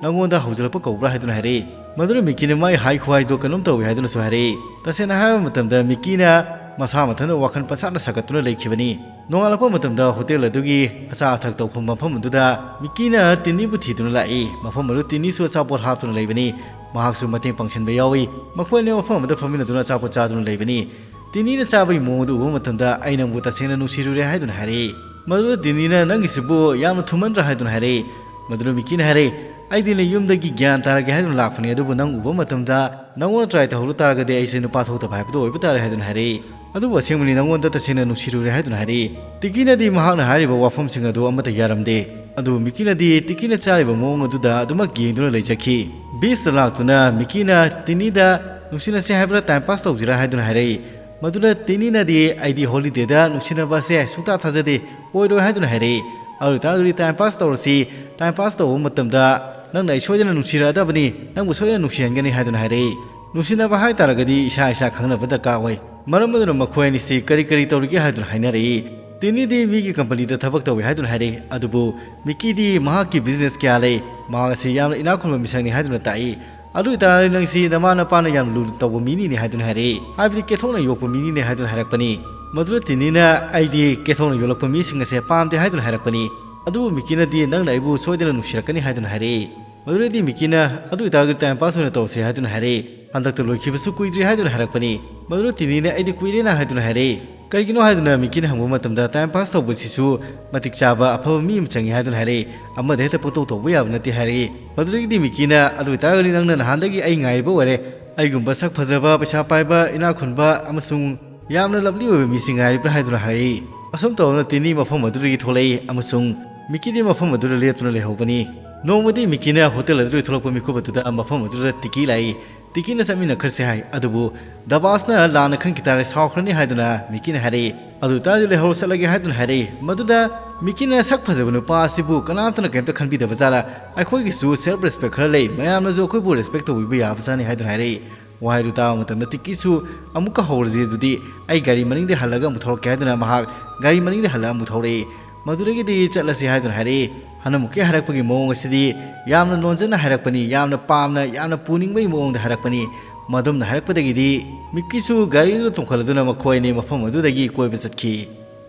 ꯅꯪꯉꯣꯟꯗ ꯍꯧꯖꯤꯜꯂꯛꯄ ꯀꯧꯕ꯭ꯔꯥ ꯍꯥꯏꯗꯨꯅ ꯍꯥꯏꯔꯛꯏ꯫ ꯃꯗꯨꯅ ꯃꯤꯀꯤꯅ ꯃꯥꯒꯤ ꯍꯥꯏ ꯈꯨꯍꯥꯏꯗꯣ ꯀꯩꯅꯣꯝ ꯇꯧꯏ ꯍꯥꯏꯗꯨꯅꯁꯨ ꯍꯥꯏꯔꯛꯏ꯫ ꯇꯁꯦꯡꯅ ꯍꯥꯏꯔꯕ ꯃꯇꯝꯗ ꯃꯤꯀꯤꯅ ꯃꯁꯥ ꯃꯊꯟꯇ ꯋꯥꯈꯜ ꯄꯁꯥꯠꯅ ꯁꯥꯒꯠꯇꯨꯅ ꯂꯩꯈꯤꯕꯅꯤ꯫ ꯅꯣꯡꯉꯥꯜꯂꯛꯄ ꯃꯇꯝꯗ ꯍꯣꯇꯦꯜ ꯑꯗꯨꯒꯤ ꯑꯆꯥ ꯑꯊꯛ ꯇꯧꯐꯝ ꯃꯐꯝ ꯑꯗꯨꯗ ꯃꯤꯀꯤꯅ ꯇꯤꯅꯤꯕꯨ ꯊꯤꯗꯨꯅ ꯂꯥꯛꯏ꯫ ꯃꯐꯝ ꯑꯗꯨ ꯇꯤꯅꯤꯁꯨ ꯑꯆꯥꯄꯣꯠ ꯍꯥꯞꯇꯨꯅ ꯂꯩꯕꯅꯤ꯫ ꯃꯍꯥꯛꯁꯨ ꯃꯇꯦꯡ ꯄꯥꯡꯁꯤꯟꯕ ꯌꯥꯎꯏ꯫ ꯃꯈꯣꯏ ꯑꯅꯤ ꯃꯐꯝ ꯑꯃꯗ ꯐꯝꯃꯤꯟꯅꯗꯨꯅ ꯑꯆꯥꯄꯣꯠ ꯆꯥꯗꯨꯅ ꯂꯩꯕꯅꯤ꯫ ꯇꯤꯅꯤꯅ ꯆꯥꯕꯒꯤ ꯃꯑꯣꯡ ꯑꯗꯨ ꯎꯕ ꯃꯇꯝꯗ ꯑꯩ ꯅꯪꯕꯨ ꯇꯁꯦꯡꯅ ꯅꯨꯡꯁꯤꯔꯨꯔꯦ ꯍꯥꯏꯗꯨꯅ ꯍꯥꯏꯔꯛꯏ꯫ ꯃꯗꯨꯗ ꯇꯤꯅꯤꯅ ꯅꯪꯒꯤꯁꯤꯕꯨ ꯌꯥꯝꯅ ꯊꯨꯃꯟꯗ꯭ꯔꯥ ꯍꯥꯏꯗꯨꯅ ꯍꯥꯏꯔꯛꯏ꯫ ꯃꯗꯨꯗ ꯃꯤꯀꯤꯅ ꯍꯥꯏꯔꯛꯏ, ꯑꯩꯗꯤ ꯅꯪ ꯌꯨꯝꯗꯒꯤ ꯒ꯭ꯌꯥꯟ ꯇꯥꯔꯒꯦ ꯍꯥꯏꯗꯨꯅ ꯂꯥꯛꯄꯅꯤ, ꯑꯗꯨꯕꯨ ꯅꯪ ꯎꯕ ꯃꯇꯝꯗ ꯅꯪꯉꯣꯟꯗ ꯇ꯭ꯔꯥꯏ ꯇꯧꯍꯧꯗ ꯇꯥꯔꯒꯗꯤ ꯑꯩꯁꯦ ꯅꯨꯄꯥ ꯊꯣꯛꯇꯕ ꯍꯥꯏꯕꯗꯨ ꯑꯣꯏꯕ ꯇꯥꯔꯦ ꯍꯥꯏꯗꯨꯅ ꯍꯥꯏꯔꯛꯏ꯫ ꯑꯗꯨꯕꯨ ꯑꯁꯦꯡꯕꯅꯤ, ꯅꯪꯉꯣꯟꯗ ꯇꯁꯦꯡꯅ ꯅꯨꯡꯁꯤꯔꯨꯔꯦ ꯍꯥꯏꯗꯨꯅ ꯍꯥꯏꯔꯛꯏ꯫ ꯇꯤꯀꯤꯅꯗꯤ ꯃꯍꯥꯛꯅ ꯍꯥꯏꯔꯤꯕ ꯋꯥꯐꯝꯁꯤꯡ ꯑꯗꯨ ꯑꯃꯠꯇ ꯌꯥꯔꯝꯗꯦ꯫ ꯑꯗꯨꯕꯨ ꯃꯤꯀꯤꯅꯗꯤ ꯇꯤꯀꯤꯅ ꯆꯥꯔꯤꯕ ꯃꯑꯣꯡ ꯑꯗꯨꯗ ꯑꯗꯨꯃꯛ ꯌꯦꯡꯗꯨꯅ ꯂꯩꯖꯈꯤ꯫ ꯕꯤꯁꯇ ꯂꯥꯛꯇꯨꯅ ꯃꯤꯀꯤꯅ ꯇꯤꯅꯤꯗ ꯅꯨꯡꯁꯤꯅꯁꯦ ꯍꯥꯏꯕ꯭ꯔꯥ ꯇꯥꯏꯝ ꯄꯥꯁ ꯇꯧꯁꯤꯔꯥ ꯍꯥꯏꯗꯨꯅ ꯍꯥꯏꯔꯛꯏ꯫ ꯃꯗꯨꯗ ꯇꯤꯅꯤꯅꯗꯤ ꯑꯩꯗꯤ ꯍꯣꯂꯤꯗꯦꯗ ꯅꯨꯡꯁꯤꯅꯕ ꯑꯁꯦ ꯁꯨꯡꯊꯥ ꯊꯥꯖꯗꯦ, ꯑꯣꯏꯔꯣꯏ ꯍꯥꯏꯗꯨꯅ ꯍꯥꯏꯔꯛꯏ꯫ ꯑꯗꯨ ꯑꯣꯏꯇꯥꯔꯒꯗꯤ ꯇꯥꯏꯝ ꯄꯥꯁ ꯇꯧꯔꯁꯤ, ꯇꯥꯏꯝ ꯄꯥꯁ ꯇꯧꯕ ꯃꯇꯝꯗ ꯅꯪꯅ ꯑꯩ ꯁꯣꯏꯗꯅ ꯅꯨꯡꯁꯤꯔꯛꯑꯗꯕꯅꯤ, ꯅꯪꯕꯨ ꯁꯣꯏꯗꯅ ꯅꯨꯡꯁꯤꯍꯟꯒꯅꯤ ꯍꯥꯏꯗꯨꯅ ꯍꯥꯏꯔꯛꯏ꯫ ꯅꯨꯡꯁꯤꯅꯕ ꯍꯥꯏ ꯇꯥꯔꯒꯗꯤ ꯏꯁꯥ ꯏꯁꯥ ꯈꯪꯅꯕ ꯗꯔꯀꯥꯔ ꯑꯣꯏ꯫ ꯃꯔꯝ ꯑꯗꯨꯅ ꯃꯈꯣꯏ ꯑꯅꯤꯁꯤ ꯀꯔꯤ ꯀꯔꯤ ꯇꯧꯔꯤꯒꯦ ꯍꯥꯏꯗꯨꯅ ꯍꯥꯏꯅꯔꯛꯏ꯫ ꯇꯤꯅꯤꯗꯤ ꯃꯤꯒꯤ ꯀꯝꯄꯅꯤꯗ ꯊꯕꯛ ꯇꯧꯏ ꯍꯥꯏꯗꯨꯅ ꯍꯥꯏꯔꯛꯏ, ꯑꯗꯨꯕꯨ ꯃꯤꯀꯤꯗꯤ ꯃꯍꯥꯛꯀꯤ ꯕꯤꯖꯤꯅꯦꯁ ꯀꯌꯥ ꯂꯩ, ꯃꯍꯥꯛ ꯑꯁꯤ ꯌꯥꯝꯅ ꯏꯅꯥꯛ ꯈꯨꯟꯕ ꯃꯤꯁꯛꯅꯤ ꯍꯥꯏꯗꯨꯅ ꯇꯥꯛꯏ꯫ ꯑꯗꯨ ꯑꯣꯏꯇꯥꯔꯗꯤ ꯅꯪꯁꯤ ꯅꯃꯥ ꯅꯄꯥꯅ ꯌꯥꯝꯅ ꯂꯨꯅ ꯇꯧꯕ ꯃꯤꯅꯤꯅꯦ ꯍꯥꯏꯗꯨꯅ ꯍꯥꯏꯔꯛꯏ, ꯍꯥꯏꯕꯗꯤ ꯀꯦꯊꯣꯛꯅ ꯌꯣꯛꯄ ꯃꯤꯅꯤꯅꯦ ꯍꯥꯏꯗꯨꯅ ꯍꯥꯏꯔꯛꯄꯅꯤ꯫ ꯃꯗꯨꯗ ꯇꯤꯅꯤꯅ ꯑꯩꯗꯤ ꯀꯦꯊꯣꯛꯅ ꯌꯣꯛꯂꯛꯄ ꯃꯤꯁꯤꯡ ꯑꯁꯦ ꯄꯥꯝꯗꯦ ꯍꯥꯏꯗꯨꯅ ꯍꯥꯏꯔꯛꯄꯅꯤ꯫ ꯑꯗꯨꯕꯨ ꯃꯤꯀꯤꯅꯗꯤ ꯅꯪꯅ ꯑꯩꯕꯨ ꯁꯣꯏꯗꯅ ꯅꯨꯡꯁꯤꯔꯛꯀꯅꯤ ꯍꯥꯏꯗꯨꯅ ꯍꯥꯏꯔꯛꯏ꯫ ꯃꯗꯨꯗꯩꯗꯤ ꯃꯤꯀꯤꯅ ꯑꯗꯨ ꯑꯣꯏꯇꯥꯔꯒꯗꯤ ꯇꯥꯏꯝ ꯄꯥꯁ ꯑꯣꯏꯅ ꯇꯧꯔꯁꯦ ꯍꯥꯏꯗꯨꯅ ꯍꯥꯏꯔꯛꯏ꯫ ꯍꯟꯗꯛꯇ ꯂꯣꯏꯈꯤꯕꯁꯨ ꯀꯨꯏꯗ꯭ꯔꯤ ꯍꯥꯏꯗꯨꯅ ꯍꯥꯏꯔꯛꯄꯅꯤ꯫ ꯃꯗꯨꯗ ꯇꯤꯅꯤꯅ ꯑꯩꯗꯤ ꯀꯨꯏꯔꯦꯅ ꯍꯥꯏꯗꯨꯅ ꯍꯥꯏꯔꯛꯏ꯫ ꯀꯔꯤꯒꯤꯅꯣ ꯍꯥꯏꯗꯨꯅ ꯃꯤꯀꯤꯅ ꯍꯪꯕ ꯃꯇꯝꯗ ꯇꯥꯏꯝ ꯄꯥꯁ ꯇꯧꯕꯁꯤꯁꯨ ꯃꯇꯤꯛ ꯆꯥꯕ ꯑꯐꯕ ꯃꯤ ꯑꯃ ꯆꯪꯉꯤ ꯍꯥꯏꯗꯨꯅ ꯍꯥꯏꯔꯛꯏ꯫ ꯑꯃꯗ ꯍꯦꯛꯇ ꯄꯪꯇꯧ ꯇꯧꯕ ꯌꯥꯕ ꯅꯠꯇꯦ ꯍꯥꯏꯔꯛꯏ꯫ ꯃꯗꯨꯗꯒꯤꯗꯤ ꯃꯤꯀꯤꯅ ꯑꯗꯨ ꯑꯣꯏꯇꯥꯔꯒꯗꯤ ꯅꯪꯅ ꯅꯍꯥꯟꯗꯒꯤ ꯑꯩ ꯉꯥꯏꯔꯤꯕ ꯑꯣꯏꯔꯦ꯫ ꯑꯩꯒꯨꯝꯕ ꯁꯛ ꯐꯖꯕ, ꯄꯩꯁꯥ ꯄꯥꯏꯕ, ꯏꯅꯥꯛ ꯈꯨꯟꯕ ꯑꯃꯁꯨꯡ ꯌꯥꯝꯅ ꯂꯞꯂꯤ ꯑꯣꯏꯕ ꯃꯤꯁꯤꯡ ꯉꯥꯏꯔꯤꯕ꯭ꯔꯥ ꯍꯥꯏꯗꯨꯅ ꯍꯥꯏꯔꯛꯏ꯫ ꯑꯁꯨꯝ ꯇꯧꯗꯨꯅ ꯇꯤꯅꯤ ꯃꯐꯝ ꯑꯗꯨꯗꯒꯤ ꯊꯣꯛꯂꯛꯏ ꯑꯃꯁꯨꯡ ꯃꯤꯀꯤꯗꯤ ꯃꯐꯝ ꯑꯗꯨꯗ ꯂꯦꯞꯇꯨꯅ ꯂꯩꯍꯧꯕꯅꯤ꯫ ꯅꯣꯡꯃꯗꯤ ꯃꯤꯀꯤꯅ ꯍꯣꯇꯦꯜ ꯑꯗꯨꯗꯒꯤ ꯊꯣꯛꯂꯛꯄ ꯃꯤꯀꯨꯞ ꯑꯗꯨꯗ ꯃꯐꯝ ꯑꯗꯨꯗ ꯇꯤꯀꯤ ꯂꯥꯛꯏ꯫ ꯇꯤꯀꯤꯅ ꯆꯠꯃꯤꯟꯅꯈ꯭ꯔꯁꯤ ꯍꯥꯏ, ꯑꯗꯨꯕꯨ ꯗꯕꯥꯁꯅ ꯂꯥꯟꯅ ꯈꯟꯈꯤ ꯇꯥꯔꯦ, ꯁꯥꯎꯈ꯭ꯔꯅꯤ ꯍꯥꯏꯗꯨꯅ ꯃꯤꯀꯤꯅ ꯍꯥꯏꯔꯛꯏ꯫ ꯑꯗꯨ ꯇꯥꯔꯗꯤ ꯂꯩꯍꯧꯔꯣ, ꯆꯠꯂꯒꯦ ꯍꯥꯏꯗꯨꯅ ꯍꯥꯏꯔꯛꯏ꯫ ꯃꯗꯨꯗ ꯃꯤꯀꯤꯅ ꯁꯛ ꯐꯖꯕ ꯅꯨꯄꯥ ꯑꯁꯤꯕꯨ ꯀꯅꯥꯝꯇꯅ ꯀꯔꯤꯝꯇ ꯈꯟꯕꯤꯗꯕ ꯖꯥꯠꯂ? ꯑꯩꯈꯣꯏꯒꯤꯁꯨ ꯁꯦꯜꯐ ꯔꯦꯁꯄꯦꯛ ꯈꯔ ꯂꯩ, ꯃꯌꯥꯝꯅꯁꯨ ꯑꯩꯈꯣꯏꯕꯨ ꯔꯦꯁꯄꯦꯛ ꯇꯧꯕꯤꯕ ꯌꯥꯕꯖꯥꯠꯅꯤ ꯍꯥꯏꯗꯨꯅ ꯍꯥꯏꯔꯛꯏ꯫ ꯋꯥꯍꯩꯗꯨ ꯇꯥꯕ ꯃꯇꯝꯗ ꯇꯤꯛꯀꯤꯁꯨ ꯑꯃꯨꯛꯀ ꯍꯧꯔꯁꯤ ꯑꯗꯨꯗꯤ, ꯑꯩ ꯒꯥꯔꯤ ꯃꯅꯤꯡꯗ ꯍꯜꯂꯒ ꯑꯃꯨꯛ ꯊꯧꯔꯛꯀꯦ ꯍꯥꯏꯗꯨꯅ ꯃꯍꯥꯛ ꯒꯥꯔꯤ ꯃꯅꯤꯡꯗ ꯍꯜꯂꯒ ꯑꯃꯨꯛ ꯊꯧꯔꯛꯏ꯫ ꯃꯗꯨꯗꯒꯤꯗꯤ ꯆꯠꯂꯁꯤ ꯍꯥꯏꯗꯨꯅ ꯍꯥꯏꯔꯛꯏ꯫ ꯍꯅꯨꯃꯨꯛꯀꯤ ꯍꯥꯏꯔꯛꯄꯒꯤ ꯃꯑꯣꯡ ꯑꯁꯤꯗꯤ ꯌꯥꯝꯅ ꯅꯣꯟꯖꯅ ꯍꯥꯏꯔꯛꯄꯅꯤ, ꯌꯥꯝꯅ ꯄꯥꯝꯅ, ꯌꯥꯝꯅ ꯄꯨꯅꯤꯡꯕꯒꯤ ꯃꯑꯣꯡꯗ ꯍꯥꯏꯔꯛꯄꯅꯤ꯫ ꯃꯗꯨꯝꯅ ꯍꯥꯏꯔꯛꯄꯗꯒꯤꯗꯤ ꯃꯤꯛꯀꯤꯁꯨ ꯒꯥꯔꯤꯗꯨꯗ ꯇꯣꯡꯈꯠꯂꯗꯨꯅ ꯃꯈꯣꯏ ꯑꯅꯤ ꯃꯐꯝ ꯑꯗꯨꯗꯒꯤ ꯀꯣꯏꯕ ꯆꯠꯈꯤ꯫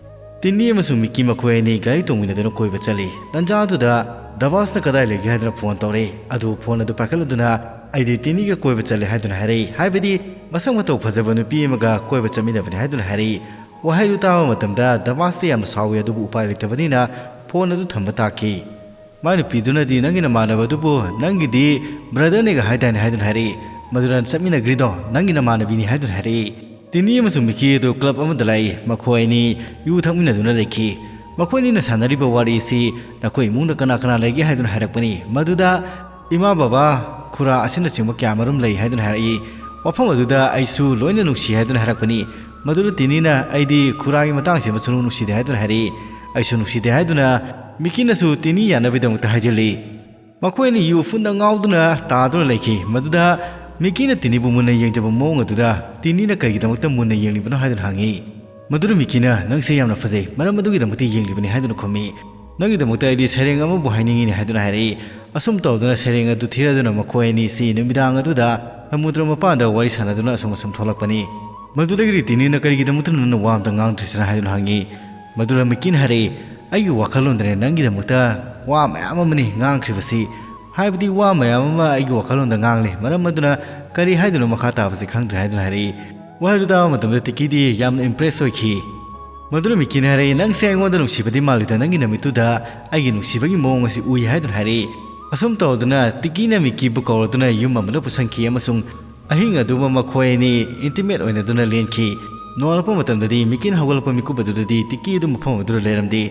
ꯇꯤꯅꯤ ꯑꯃꯁꯨꯡ ꯃꯤꯛꯀꯤ ꯃꯈꯣꯏ ꯑꯅꯤ ꯒꯥꯔꯤ ꯇꯣꯡꯃꯤꯟꯅꯗꯨꯅ ꯀꯣꯏꯕ ꯆꯠꯂꯤ꯫ ꯇꯟꯖꯥ ꯑꯗꯨꯗ ꯗꯕꯥꯁꯅ ꯀꯗꯥꯏ ꯂꯩꯒꯦ ꯍꯥꯏꯗꯨꯅ ꯐꯣꯟ ꯇꯧꯔꯛꯏ꯫ ꯑꯗꯨ ꯐꯣꯟ ꯑꯗꯨ ꯄꯥꯏꯈꯠꯂꯗꯨꯅ, "ꯑꯩꯗꯤ ꯇꯤꯅꯤꯒ ꯀꯣꯏꯕ ꯆꯠꯂꯦ" ꯍꯥꯏꯗꯨꯅ ꯍꯥꯏꯔꯛꯏ꯫ ꯍꯥꯏꯕꯗꯤ ꯃꯁꯛ ꯃꯇꯧ ꯐꯖꯕ ꯅꯨꯄꯤ ꯑꯃꯒ ꯀꯣꯏꯕ ꯆꯠꯃꯤꯟꯅꯕꯅꯤ ꯍꯥꯏꯗꯨꯅ ꯍꯥꯏꯔꯛꯏ꯫ ꯋꯥꯍꯩꯗꯨ ꯇꯥꯕ ꯃꯇꯝꯗ ꯗꯕꯥꯁꯇ ꯌꯥꯝꯅ ꯁꯥꯎꯏ, ꯑꯗꯨꯕꯨ ꯎꯄꯥꯏ ꯂꯩꯇꯕꯅꯤꯅ ꯐꯣꯟ ꯑꯗꯨ ꯊꯝꯕ ꯇꯥꯈꯤ꯫ ꯃꯥꯏ ꯅꯨꯄꯤꯗꯨꯅꯗꯤ, "ꯅꯪꯒꯤ ꯅꯃꯥꯟꯅꯕꯗꯨꯕꯨ ꯅꯪꯒꯤꯗꯤ ꯕ꯭ꯔꯗꯔꯅꯦꯒ ꯍꯥꯏꯗꯥꯏꯅꯦ?" ꯍꯥꯏꯗꯨꯅ ꯍꯥꯏꯔꯛꯏ꯫ ꯃꯗꯨꯗ ꯆꯠꯃꯤꯟꯅꯈ꯭ꯔꯤꯗꯣ ꯅꯪꯒꯤ ꯅꯃꯥꯟꯅꯕꯤꯅꯤ ꯍꯥꯏꯗꯨꯅ ꯍꯥꯏꯔꯛꯏ꯫ ꯇꯤꯅꯤ ꯑꯃꯁꯨꯡ ꯃꯤꯀꯤ ꯑꯗꯨ ꯀ꯭ꯂꯕ ꯑꯃꯗ ꯂꯥꯛꯏ꯫ ꯃꯈꯣꯏ ꯑꯅꯤ ꯌꯨ ꯊꯛꯃꯤꯟꯅꯗꯨꯅ ꯂꯩꯈꯤ꯫ ꯃꯈꯣꯏ ꯑꯅꯤꯅ ꯁꯥꯟꯅꯔꯤꯕ ꯋꯥꯔꯤ ꯑꯁꯤ ꯅꯈꯣꯏ ꯏꯃꯨꯡꯗ ꯀꯅꯥ ꯀꯅꯥ ꯂꯩꯒꯦ ꯍꯥꯏꯗꯨꯅ ꯍꯥꯏꯔꯛꯄꯅꯤ꯫ ꯃꯗꯨꯗ ꯏꯃꯥ, ꯕꯕꯥ, ꯈꯨꯔꯥ ꯑꯁꯤꯅꯆꯤꯡꯕ ꯀꯌꯥ ꯃꯔꯨꯝ ꯂꯩ ꯍꯥꯏꯗꯨꯅ ꯍꯥꯏꯔꯛꯏ꯫ ꯋꯥꯐꯝ ꯑꯗꯨꯗ ꯑꯩꯁꯨ ꯂꯣꯏꯅ ꯅꯨꯡꯁꯤ ꯍꯥꯏꯗꯨꯅ ꯍꯥꯏꯔꯛꯄꯅꯤ꯫ ꯃꯗꯨꯗ ꯇꯤꯅꯤꯅ, "ꯑꯩꯗꯤ ꯈꯨꯔꯥꯒꯤ ꯃꯇꯥꯡꯁꯤ ꯑꯃꯁꯨ ꯅꯨꯡꯁꯤꯗꯦ" ꯍꯥꯏꯗꯨꯅ ꯍꯥꯏꯔꯛꯏ꯫ "ꯑꯩꯁꯨ ꯅꯨꯡꯁꯤꯗꯦ" ꯍꯥꯏꯗꯨꯅ ꯃꯤꯀꯤꯅꯁꯨ ꯇꯤꯅꯤ ꯌꯥꯅꯕꯒꯤꯗꯃꯛꯇ ꯍꯥꯏꯖꯤꯜꯂꯤ꯫ ꯃꯈꯣꯏ ꯑꯅꯤ ꯌꯨ ꯐꯨꯟꯗ ꯉꯥꯎꯗꯨꯅ ꯇꯥꯗꯨꯅ ꯂꯩꯈꯤ꯫ ꯃꯗꯨꯗ ꯃꯤꯀꯤꯅ ꯇꯤꯅꯤꯕꯨ ꯃꯨꯟꯅ ꯌꯦꯡꯖꯕ ꯃꯑꯣꯡ ꯑꯗꯨꯗ ꯇꯤꯅꯤꯅ ꯀꯩꯒꯤꯗꯃꯛꯇ ꯃꯨꯟꯅ ꯌꯦꯡꯂꯤꯕꯅꯣ ꯍꯥꯏꯗꯨꯅ ꯍꯪꯉꯤ꯫ ꯃꯗꯨꯗ ꯃꯤꯀꯤꯅ, "ꯅꯪꯁꯦ ꯌꯥꯝꯅ ꯐꯖꯩ, ꯃꯔꯝ ꯑꯗꯨꯒꯤꯗꯃꯛꯇ ꯌꯦꯡꯂꯤꯕꯅꯤ" ꯍꯥꯏꯗꯨꯅ ꯈꯨꯝꯃꯤ꯫ "ꯅꯪꯒꯤꯗꯃꯛꯇ ꯑꯩꯗꯤ ꯁꯩꯔꯦꯡ ꯑꯃꯕꯨ ꯍꯥꯏꯅꯤꯡꯉꯤꯅꯦ" ꯍꯥꯏꯗꯨꯅ ꯍꯥꯏꯔꯛꯏ꯫ ꯑꯁꯨꯝ ꯇꯧꯗꯨꯅ ꯁꯩꯔꯦꯡ ꯑꯗꯨ ꯊꯤꯔꯗꯨꯅ ꯃꯈꯣꯏ ꯑꯅꯤꯁꯤ ꯅꯨꯃꯤꯗꯥꯡ ꯑꯗꯨꯗ ꯁꯃꯨꯗ꯭ꯔ ꯃꯄꯥꯟꯗ ꯋꯥꯔꯤ ꯁꯥꯟꯅꯗꯨꯅ ꯑꯁꯨꯝ ꯑꯁꯨꯝ ꯊꯣꯛꯂꯛꯄꯅꯤ꯫ ꯃꯗꯨꯗꯒꯤꯗꯤ ꯇꯤꯅꯤꯅ, "ꯀꯔꯤꯒꯤꯗꯃꯛꯇ ꯅꯪꯅ ꯋꯥ ꯑꯝꯇ ꯉꯥꯡꯗ꯭ꯔꯤꯁꯤꯅ?" ꯍꯥꯏꯗꯨꯅ ꯍꯪꯉꯤ꯫ ꯃꯗꯨꯗ ꯃꯤꯀꯤꯅ ꯍꯥꯏꯔꯛꯏ, "ꯑꯩꯒꯤ ꯋꯥꯈꯜꯂꯣꯟꯗꯅꯦ ꯅꯪꯒꯤꯗꯃꯛꯇ ꯋꯥ ꯃꯌꯥꯝ ꯑꯃꯅꯤ ꯉꯥꯡꯈ꯭ꯔꯤꯕꯁꯤ, ꯍꯥꯏꯕꯗꯤ ꯋꯥ ꯃꯌꯥꯝ ꯑꯃ ꯑꯩꯒꯤ ꯋꯥꯈꯜꯂꯣꯟꯗ ꯉꯥꯡꯂꯤ, ꯃꯔꯝ ꯑꯗꯨꯅ ꯀꯔꯤ ꯍꯥꯏꯗꯣꯏꯅꯣ ꯃꯈꯥ ꯇꯥꯕꯁꯤ ꯈꯪꯗ꯭ꯔꯦ" ꯍꯥꯏꯗꯨꯅ ꯍꯥꯏꯔꯛꯏ꯫ ꯋꯥꯍꯩꯗꯨ ꯇꯥꯕ ꯃꯇꯝꯗ ꯇꯤꯀꯤꯗꯤ ꯌꯥꯝꯅ ꯏꯝꯄ꯭ꯔꯦꯁ ꯑꯣꯏꯈꯤ꯫ ꯃꯗꯨꯅ ꯃꯤꯀꯤꯅ ꯍꯥꯏꯔꯛꯏ, "ꯅꯪꯁꯦ ꯑꯩꯉꯣꯟꯗ ꯅꯨꯡꯁꯤꯕꯗꯤ ꯃꯥꯜꯂꯤꯗ, ꯅꯪꯒꯤ ꯅꯃꯤꯠꯇꯨꯗ ꯑꯩꯒꯤ ꯅꯨꯡꯁꯤꯕꯒꯤ ꯃꯑꯣꯡ ꯑꯁꯤ ꯎꯏ" ꯍꯥꯏꯗꯨꯅ ꯍꯥꯏꯔꯛꯏ꯫ ꯑꯁꯨꯝ ꯇꯧꯗꯨꯅ ꯇꯤꯀꯤꯅ ꯃꯤꯀꯤꯕꯨ ꯀꯧꯔꯗꯨꯅ ꯌꯨꯝ ꯑꯃꯗ ꯄꯨꯁꯟꯈꯤ ꯑꯃꯁꯨꯡ ꯑꯍꯤꯡ ꯑꯗꯨꯃ ꯃꯈꯣꯏ ꯑꯅꯤ ꯏꯟꯇꯤꯃꯦꯠ ꯑꯣꯏꯅꯗꯨꯅ ꯂꯦꯟꯈꯤ꯫ ꯅꯣꯡꯉꯥꯜꯂꯛꯄ ꯃꯇꯝꯗꯗꯤ ꯃꯤꯀꯤꯅ ꯍꯧꯒꯠꯂꯛꯄ ꯃꯤꯀꯨꯞ ꯑꯗꯨꯗꯗꯤ ꯇꯤꯀꯤ ꯑꯗꯨ ꯃꯐꯝ ꯑꯗꯨꯗ ꯂꯩꯔꯝꯗꯦ꯫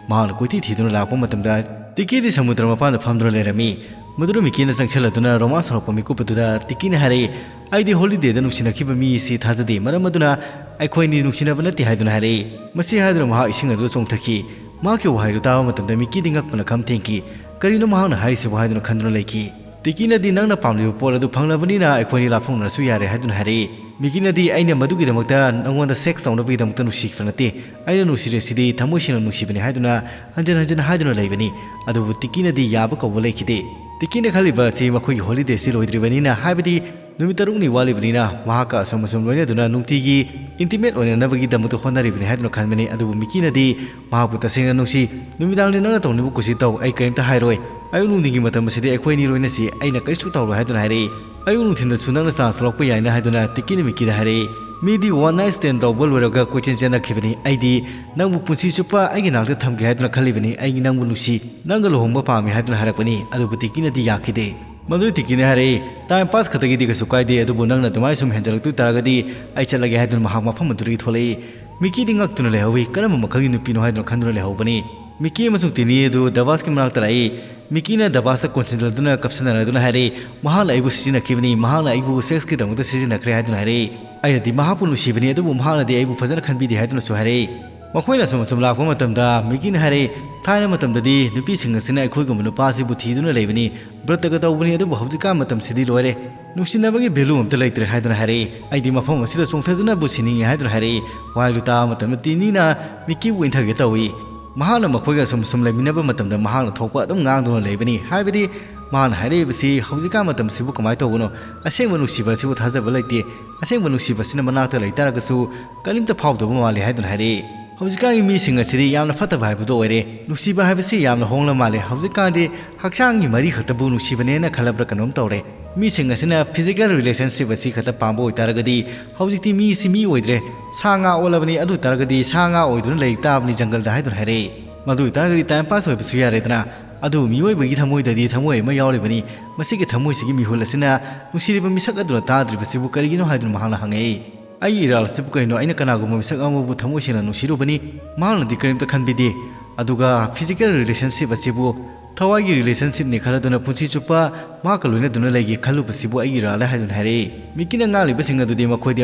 ꯃꯍꯥꯛꯅ ꯀꯣꯏꯊꯤ ꯊꯤꯗꯨꯅ ꯂꯥꯛꯄ ꯃꯇꯝꯗ ꯇꯤꯀꯤꯗꯤ ꯁꯃꯨꯗ꯭ꯔ ꯃꯄꯥꯟꯗ ꯐꯝꯗꯨꯅ ꯂꯩꯔꯝꯃꯤ꯫ ꯃꯗꯨꯗ ꯃꯤꯀꯤꯅ ꯆꯪꯁꯤꯜꯂꯗꯨꯅ ꯔꯣꯃꯥꯟꯁ ꯍꯧꯔꯛꯄ ꯃꯤꯀꯨꯞ ꯑꯗꯨꯗ ꯇꯤꯀꯤꯅ ꯍꯥꯏꯔꯛꯏ, "ꯑꯩꯗꯤ ꯍꯣꯂꯤꯗꯦꯗ ꯅꯨꯡꯁꯤꯅꯈꯤꯕ ꯃꯤ ꯑꯁꯤ ꯊꯥꯖꯗꯦ, ꯃꯔꯝ ꯑꯗꯨꯅ ꯑꯩꯈꯣꯏ ꯑꯅꯤ ꯅꯨꯡꯁꯤꯅꯕ ꯅꯠꯇꯦ" ꯍꯥꯏꯗꯨꯅ ꯍꯥꯏꯔꯛꯏ꯫ ꯃꯁꯤ ꯍꯥꯏꯗꯨꯅ ꯃꯍꯥꯛ ꯏꯁꯤꯡ ꯑꯗꯨꯗ ꯆꯣꯡꯊꯈꯤ꯫ ꯃꯍꯥꯛꯀꯤ ꯋꯥꯍꯩꯗꯨ ꯇꯥꯕ ꯃꯇꯝꯗ ꯃꯤꯀꯤꯗꯤ ꯉꯛꯄꯅ ꯈꯝ ꯊꯦꯡꯈꯤ꯫ ꯀꯔꯤꯅꯣ ꯃꯍꯥꯛꯅ ꯍꯥꯏꯔꯤꯁꯤꯕꯨ ꯍꯥꯏꯗꯨꯅ ꯈꯟꯗꯨꯅ ꯂꯩꯈꯤ꯫ ꯇꯤꯀꯤꯅꯗꯤ, "ꯅꯪꯅ ꯄꯥꯝꯂꯤꯕ ꯄꯣꯠ ꯑꯗꯨ ꯐꯪꯂꯕꯅꯤꯅ ꯑꯩꯈꯣꯏꯅꯤ ꯂꯥꯞꯊꯣꯛꯅꯔꯁꯨ ꯌꯥꯔꯦ" ꯍꯥꯏꯗꯨꯅ ꯍꯥꯏꯔꯛꯏ꯫ ꯃꯤꯀꯤꯅꯗꯤ, "ꯑꯩꯅ ꯃꯗꯨꯒꯤꯗꯃꯛꯇ ꯅꯉꯣꯟꯗ ꯁꯦꯛꯁ ꯇꯧꯅꯕꯒꯤꯗꯃꯛꯇ ꯅꯨꯡꯁꯤꯈꯤꯕ ꯅꯠꯇꯦ꯫ ꯑꯩꯅ ꯅꯨꯡꯁꯤꯔꯤꯁꯤꯗꯤ ꯊꯃꯣꯏ ꯁꯦꯡꯅ ꯅꯨꯡꯁꯤꯕꯅꯤ" ꯍꯥꯏꯗꯨꯅ ꯍꯟꯖꯤꯟ ꯍꯟꯖꯤꯟ ꯍꯥꯏꯗꯨꯅ ꯂꯩꯕꯅꯤ꯫ ꯑꯗꯨꯕꯨ ꯇꯤꯀꯤꯅꯗꯤ ꯌꯥꯕ ꯀꯧꯕ ꯂꯩꯈꯤꯗꯦ꯫ ꯇꯤꯀꯤꯅ ꯈꯜꯂꯤꯕ ꯑꯁꯤ ꯃꯈꯣꯏꯒꯤ ꯍꯣꯂꯤꯗꯦꯁꯤ ꯂꯣꯏꯗ꯭ꯔꯤꯕꯅꯤꯅ, ꯍꯥꯏꯕꯗꯤ ꯅꯨꯃꯤꯠ ꯇꯔꯨꯛꯅꯤ ꯋꯥꯠꯂꯤꯕꯅꯤꯅ, ꯃꯍꯥꯛꯀ ꯑꯁꯨꯝ ꯑꯁꯨꯝ ꯂꯣꯏꯅꯗꯨꯅ ꯅꯨꯡꯇꯤꯒꯤ ꯏꯟꯇꯤꯃꯦꯠ ꯑꯣꯏꯅꯅꯕꯒꯤꯗꯃꯛꯇ ꯍꯣꯠꯅꯔꯤꯕꯅꯤ ꯍꯥꯏꯗꯨꯅ ꯈꯟꯕꯅꯤ꯫ ꯑꯗꯨꯕꯨ ꯃꯤꯀꯤꯅꯗꯤ ꯃꯍꯥꯛꯄꯨ ꯇꯁꯦꯡꯅ ꯅꯨꯡꯁꯤ꯫ "ꯅꯨꯃꯤꯗꯥꯡꯗꯤ ꯅꯪꯅ ꯇꯧꯅꯤꯡꯕ ꯀꯨꯁꯤ ꯇꯧ, ꯑꯩ ꯀꯔꯤꯝꯇ ꯍꯥꯏꯔꯣꯏ꯫ ꯑꯌꯨꯛ ꯅꯨꯡꯊꯤꯟꯒꯤ ꯃꯇꯝ ꯑꯁꯤꯗꯤ ꯑꯩꯈꯣꯏ ꯑꯅꯤ ꯂꯣꯏꯅꯁꯤ, ꯑꯩꯅ ꯀꯔꯤꯁꯨ ꯇꯧꯔꯣꯏ" ꯍꯥꯏꯗꯨꯅ ꯍꯥꯏꯔꯛꯏ꯫ "ꯑꯌꯨꯛ ꯅꯨꯡꯊꯤꯟꯗꯁꯨ ꯅꯪꯅ ꯆꯥꯟꯁ ꯂꯧꯔꯛꯄ ꯌꯥꯏꯅ" ꯍꯥꯏꯗꯨꯅ ꯇꯤꯀꯤꯅ ꯃꯤꯀꯤꯗ ꯍꯥꯏꯔꯛꯏ꯫ "ꯃꯤꯗꯤ ꯋꯥꯟ ꯅꯥꯏꯠ ꯁ꯭ꯇꯦꯟ ꯇꯧꯕ ꯂꯣꯏꯔꯒ ꯀꯣꯏꯆꯦꯟ ꯆꯦꯟꯅꯈꯤꯕꯅꯤ꯫ ꯑꯩꯗꯤ ꯅꯪꯕꯨ ꯄꯨꯟꯁꯤ ꯆꯨꯞꯄ ꯑꯩꯒꯤ ꯅꯥꯛꯇ ꯊꯝꯒꯦ ꯍꯥꯏꯗꯨꯅ ꯈꯜꯂꯤꯕꯅꯤ꯫ ꯑꯩꯒꯤ ꯅꯪꯕꯨ ꯅꯨꯡꯁꯤ, ꯅꯪꯒ ꯂꯨꯍꯣꯡꯕ ꯄꯥꯝꯃꯤ" ꯍꯥꯏꯗꯨꯅ ꯍꯥꯏꯔꯛꯄꯅꯤ꯫ ꯑꯗꯨꯕꯨ ꯇꯤꯀꯤꯅꯗꯤ ꯌꯥꯈꯤꯗꯦ꯫ ꯃꯗꯨꯗ ꯇꯤꯀꯤꯅ ꯍꯥꯏꯔꯛꯏ, "ꯇꯥꯏꯝ ꯄꯥꯁ ꯈꯛꯇꯒꯤꯗꯤ ꯀꯩꯁꯨ ꯀꯥꯏꯗꯦ, ꯑꯗꯨꯕꯨ ꯅꯪꯅ ꯑꯗꯨꯃꯥꯏꯅ ꯁꯨꯝ ꯍꯦꯟꯖꯜꯂꯛꯇꯣꯏ ꯇꯥꯔꯒꯗꯤ ꯑꯩ ꯆꯠꯂꯒꯦ" ꯍꯥꯏꯗꯨꯅ ꯃꯍꯥꯛ ꯃꯐꯝ ꯑꯗꯨꯗꯒꯤ ꯊꯣꯛꯂꯛꯏ꯫ ꯃꯤꯀꯤꯗꯤ ꯉꯛꯇꯨꯅ ꯂꯩꯍꯧꯏ꯫ ꯀꯔꯝꯕ ꯃꯈꯜꯒꯤ ꯅꯨꯄꯤꯅꯣ ꯍꯥꯏꯗꯨꯅ ꯈꯟꯗꯨꯅ ꯂꯩꯍꯧꯕꯅꯤ꯫ ꯃꯤꯀꯤ ꯑꯃꯁꯨꯡ ꯇꯤꯅꯤ ꯑꯗꯨ ꯗꯕꯥꯁꯀꯤ ꯃꯅꯥꯛꯇ ꯂꯥꯛꯏ꯫ ꯃꯤꯀꯤꯅ ꯗꯕꯥꯁꯇ ꯀꯣꯟꯁꯤꯟꯅꯗꯨꯅ ꯀꯞꯁꯤꯟꯅꯔꯗꯨꯅ ꯍꯥꯏꯔꯛꯏ, "ꯃꯍꯥꯛꯅ ꯑꯩꯕꯨ ꯁꯤꯖꯤꯟꯅꯈꯤꯕꯅꯤ, ꯃꯍꯥꯛꯅ ꯑꯩꯕꯨ ꯁꯦꯛꯁꯀꯤꯗꯃꯛꯇ ꯁꯤꯖꯤꯟꯅꯈ꯭ꯔꯦ" ꯍꯥꯏꯗꯨꯅ ꯍꯥꯏꯔꯛꯏ꯫ "ꯑꯩꯅꯗꯤ ꯃꯍꯥꯛꯄꯨ ꯅꯨꯡꯁꯤꯕꯅꯤ, ꯑꯗꯨꯕꯨ ꯃꯍꯥꯛꯅꯗꯤ ꯑꯩꯕꯨ ꯐꯖꯅ ꯈꯟꯕꯤꯗꯦ" ꯍꯥꯏꯗꯨꯅꯁꯨ ꯍꯥꯏꯔꯛꯏ꯫ ꯃꯈꯣꯏꯅ ꯑꯁꯨꯝ ꯑꯁꯨꯝ ꯂꯥꯛꯄ ꯃꯇꯝꯗ ꯃꯤꯀꯤꯅ ꯍꯥꯏꯔꯛꯏ, "ꯊꯥꯏꯅ ꯃꯇꯝꯗꯗꯤ ꯅꯨꯄꯤꯁꯤꯡ ꯑꯁꯤꯅ ꯑꯩꯈꯣꯏꯒꯨꯝꯕ ꯅꯨꯄꯥꯁꯤꯕꯨ ꯊꯤꯗꯨꯅ ꯂꯩꯕꯅꯤ, ꯕ꯭ꯔꯇꯒ ꯇꯧꯕꯅꯤ, ꯑꯗꯨꯕꯨ ꯍꯧꯖꯤꯛꯀꯥꯟ ꯃꯇꯝꯁꯤꯗꯤ ꯂꯣꯏꯔꯦ꯫ ꯅꯨꯡꯁꯤꯅꯕꯒꯤ ꯚꯦꯂꯨ ꯑꯝꯇ ꯂꯩꯇ꯭ꯔꯦ" ꯍꯥꯏꯗꯨꯅ ꯍꯥꯏꯔꯛꯏ꯫ "ꯑꯩꯗꯤ ꯃꯐꯝ ꯑꯁꯤꯗ ꯆꯣꯡꯊꯗꯨꯅꯕꯨ ꯁꯤꯅꯤꯡꯏ" ꯍꯥꯏꯗꯨꯅ ꯍꯥꯏꯔꯛꯏ꯫ ꯋꯥꯍꯩꯗꯨ ꯇꯥꯕ ꯃꯇꯝꯗ ꯇꯤꯅꯤꯅ ꯃꯤꯀꯤꯕꯨ ꯏꯟꯊꯒꯦ ꯇꯧꯏ꯫ ꯃꯍꯥꯛꯅ ꯃꯈꯣꯏꯒ ꯁꯨꯝ ꯁꯨꯝ ꯂꯩꯃꯤꯟꯅꯕ ꯃꯇꯝꯗ ꯃꯍꯥꯛꯅ ꯊꯣꯛꯄ ꯑꯗꯨꯝ ꯉꯥꯡꯗꯨꯅ ꯂꯩꯕꯅꯤ꯫ ꯍꯥꯏꯕꯗꯤ ꯃꯍꯥꯛꯅ ꯍꯥꯏꯔꯛꯏꯕꯁꯤ ꯍꯧꯖꯤꯛꯀꯥꯟ ꯃꯇꯝꯁꯤꯕꯨ ꯀꯃꯥꯏꯅ ꯇꯧꯕꯅꯣ? ꯑꯁꯦꯡꯕ ꯅꯨꯡꯁꯤꯕ ꯑꯁꯤꯕꯨ ꯊꯥꯖꯕ ꯂꯩꯇꯦ꯫ ꯑꯁꯦꯡꯕ ꯅꯨꯡꯁꯤꯕꯁꯤꯅ ꯃꯅꯥꯛꯇ ꯂꯩꯇꯥꯔꯒꯁꯨ ꯀꯔꯤꯝꯇ ꯐꯥꯎꯗꯕ ꯃꯥꯜꯂꯤ ꯍꯥꯏꯗꯨꯅ ꯍꯥꯏꯔꯛꯏ꯫ ꯍꯧꯖꯤꯛꯀꯥꯟꯒꯤ ꯃꯤꯁꯤꯡ ꯑꯁꯤꯗꯤ ꯌꯥꯝꯅ ꯐꯠꯇꯕ ꯍꯥꯏꯕꯗꯨ ꯑꯣꯏꯔꯦ꯫ ꯅꯨꯡꯁꯤꯕ ꯍꯥꯏꯕꯁꯤ ꯌꯥꯝꯅ ꯍꯣꯡꯂ ꯃꯥꯜꯂꯦ꯫ ꯍꯧꯖꯤꯛꯀꯥꯟꯗꯤ ꯍꯛꯆꯥꯡꯒꯤ ꯃꯔꯤ ꯈꯛꯇꯕꯨ ꯅꯨꯡꯁꯤꯕꯅꯦꯅ ꯈꯜꯂꯕ꯭ꯔꯥ ꯀꯩꯅꯣꯝ ꯇꯧꯔꯦ꯫ ꯃꯤꯁꯤꯡ ꯑꯁꯤꯅ ꯐꯤꯖꯤꯀꯦꯜ ꯔꯤꯂꯦꯁꯟꯁꯤꯞ ꯑꯁꯤ ꯈꯛꯇ ꯄꯥꯝꯕ ꯑꯣꯏꯇꯥꯔꯒꯗꯤ ꯍꯧꯖꯤꯛꯇꯤ ꯃꯤꯁꯤ ꯃꯤ ꯑꯣꯏꯗ꯭ꯔꯦ, ꯁꯥ ꯉꯥ ꯑꯣꯜꯂꯕꯅꯤ꯫ ꯑꯗꯨ ꯑꯣꯏꯇꯥꯔꯒꯗꯤ ꯁꯥ ꯉꯥ ꯑꯣꯏꯗꯨꯅ ꯂꯩ ꯇꯥꯕꯅꯤ ꯖꯪꯒꯜꯗ ꯍꯥꯏꯗꯨꯅ ꯍꯥꯏꯔꯛꯏ꯫ ꯃꯗꯨ ꯑꯣꯏꯇꯥꯔꯒꯗꯤ ꯇꯥꯏꯝ ꯄꯥꯁ ꯑꯣꯏꯕꯁꯨ ꯌꯥꯔꯦꯗꯅ꯫ ꯑꯗꯨꯕꯨ ꯃꯤꯑꯣꯏꯕꯒꯤ ꯊꯃꯣꯏꯗꯗꯤ ꯊꯃꯣꯏ ꯑꯃ ꯌꯥꯎꯔꯤꯕꯅꯤ꯫ ꯃꯁꯤꯒꯤ ꯊꯃꯣꯏꯁꯤꯒꯤ ꯃꯤꯍꯨꯜ ꯑꯁꯤꯅ ꯅꯨꯡꯁꯤꯔꯤꯕ ꯃꯤꯁꯛ ꯑꯗꯨꯅ ꯇꯥꯗ꯭ꯔꯤꯕꯁꯤꯕꯨ ꯀꯔꯤꯒꯤꯅꯣ ꯍꯥꯏꯗꯨꯅ ꯃꯍꯥꯛꯅ ꯍꯪꯉꯛꯏ꯫ "ꯑꯩꯒꯤ ꯏꯔꯥꯜ ꯑꯁꯤꯕꯨ ꯀꯔꯤꯅꯣ? ꯑꯩꯅ ꯀꯅꯥꯒꯨꯝꯕ ꯃꯤꯁꯛ ꯑꯃꯕꯨ ꯊꯃꯣꯏ ꯁꯦꯡꯅ ꯅꯨꯡꯁꯤꯔꯨꯕꯅꯤ, ꯃꯍꯥꯛꯅꯗꯤ ꯀꯔꯤꯝꯇ ꯈꯟꯕꯤꯗꯦ꯫ ꯑꯗꯨꯒ physical relationship ꯑꯁꯤꯕꯨ ꯊꯋꯥꯏꯒꯤ relationshipꯅꯤ ꯈꯜꯂꯗꯨꯅ ꯄꯨꯟꯁꯤ ꯆꯨꯞꯄ ꯃꯍꯥꯛꯀ ꯂꯣꯏꯅꯗꯨꯅ ꯂꯩꯒꯦ ꯈꯜꯂꯨꯕꯁꯤꯕꯨ ꯑꯩꯒꯤ ꯏꯔꯥꯜꯂꯦ ꯍꯥꯏꯗꯨꯅ ꯍꯥꯏꯔꯛꯏ꯫ ꯃꯤꯀꯤꯅ ꯉꯥꯡꯂꯤꯕꯁꯤꯡ ꯑꯗꯨꯗꯤ ꯃꯈꯣꯏꯗꯤ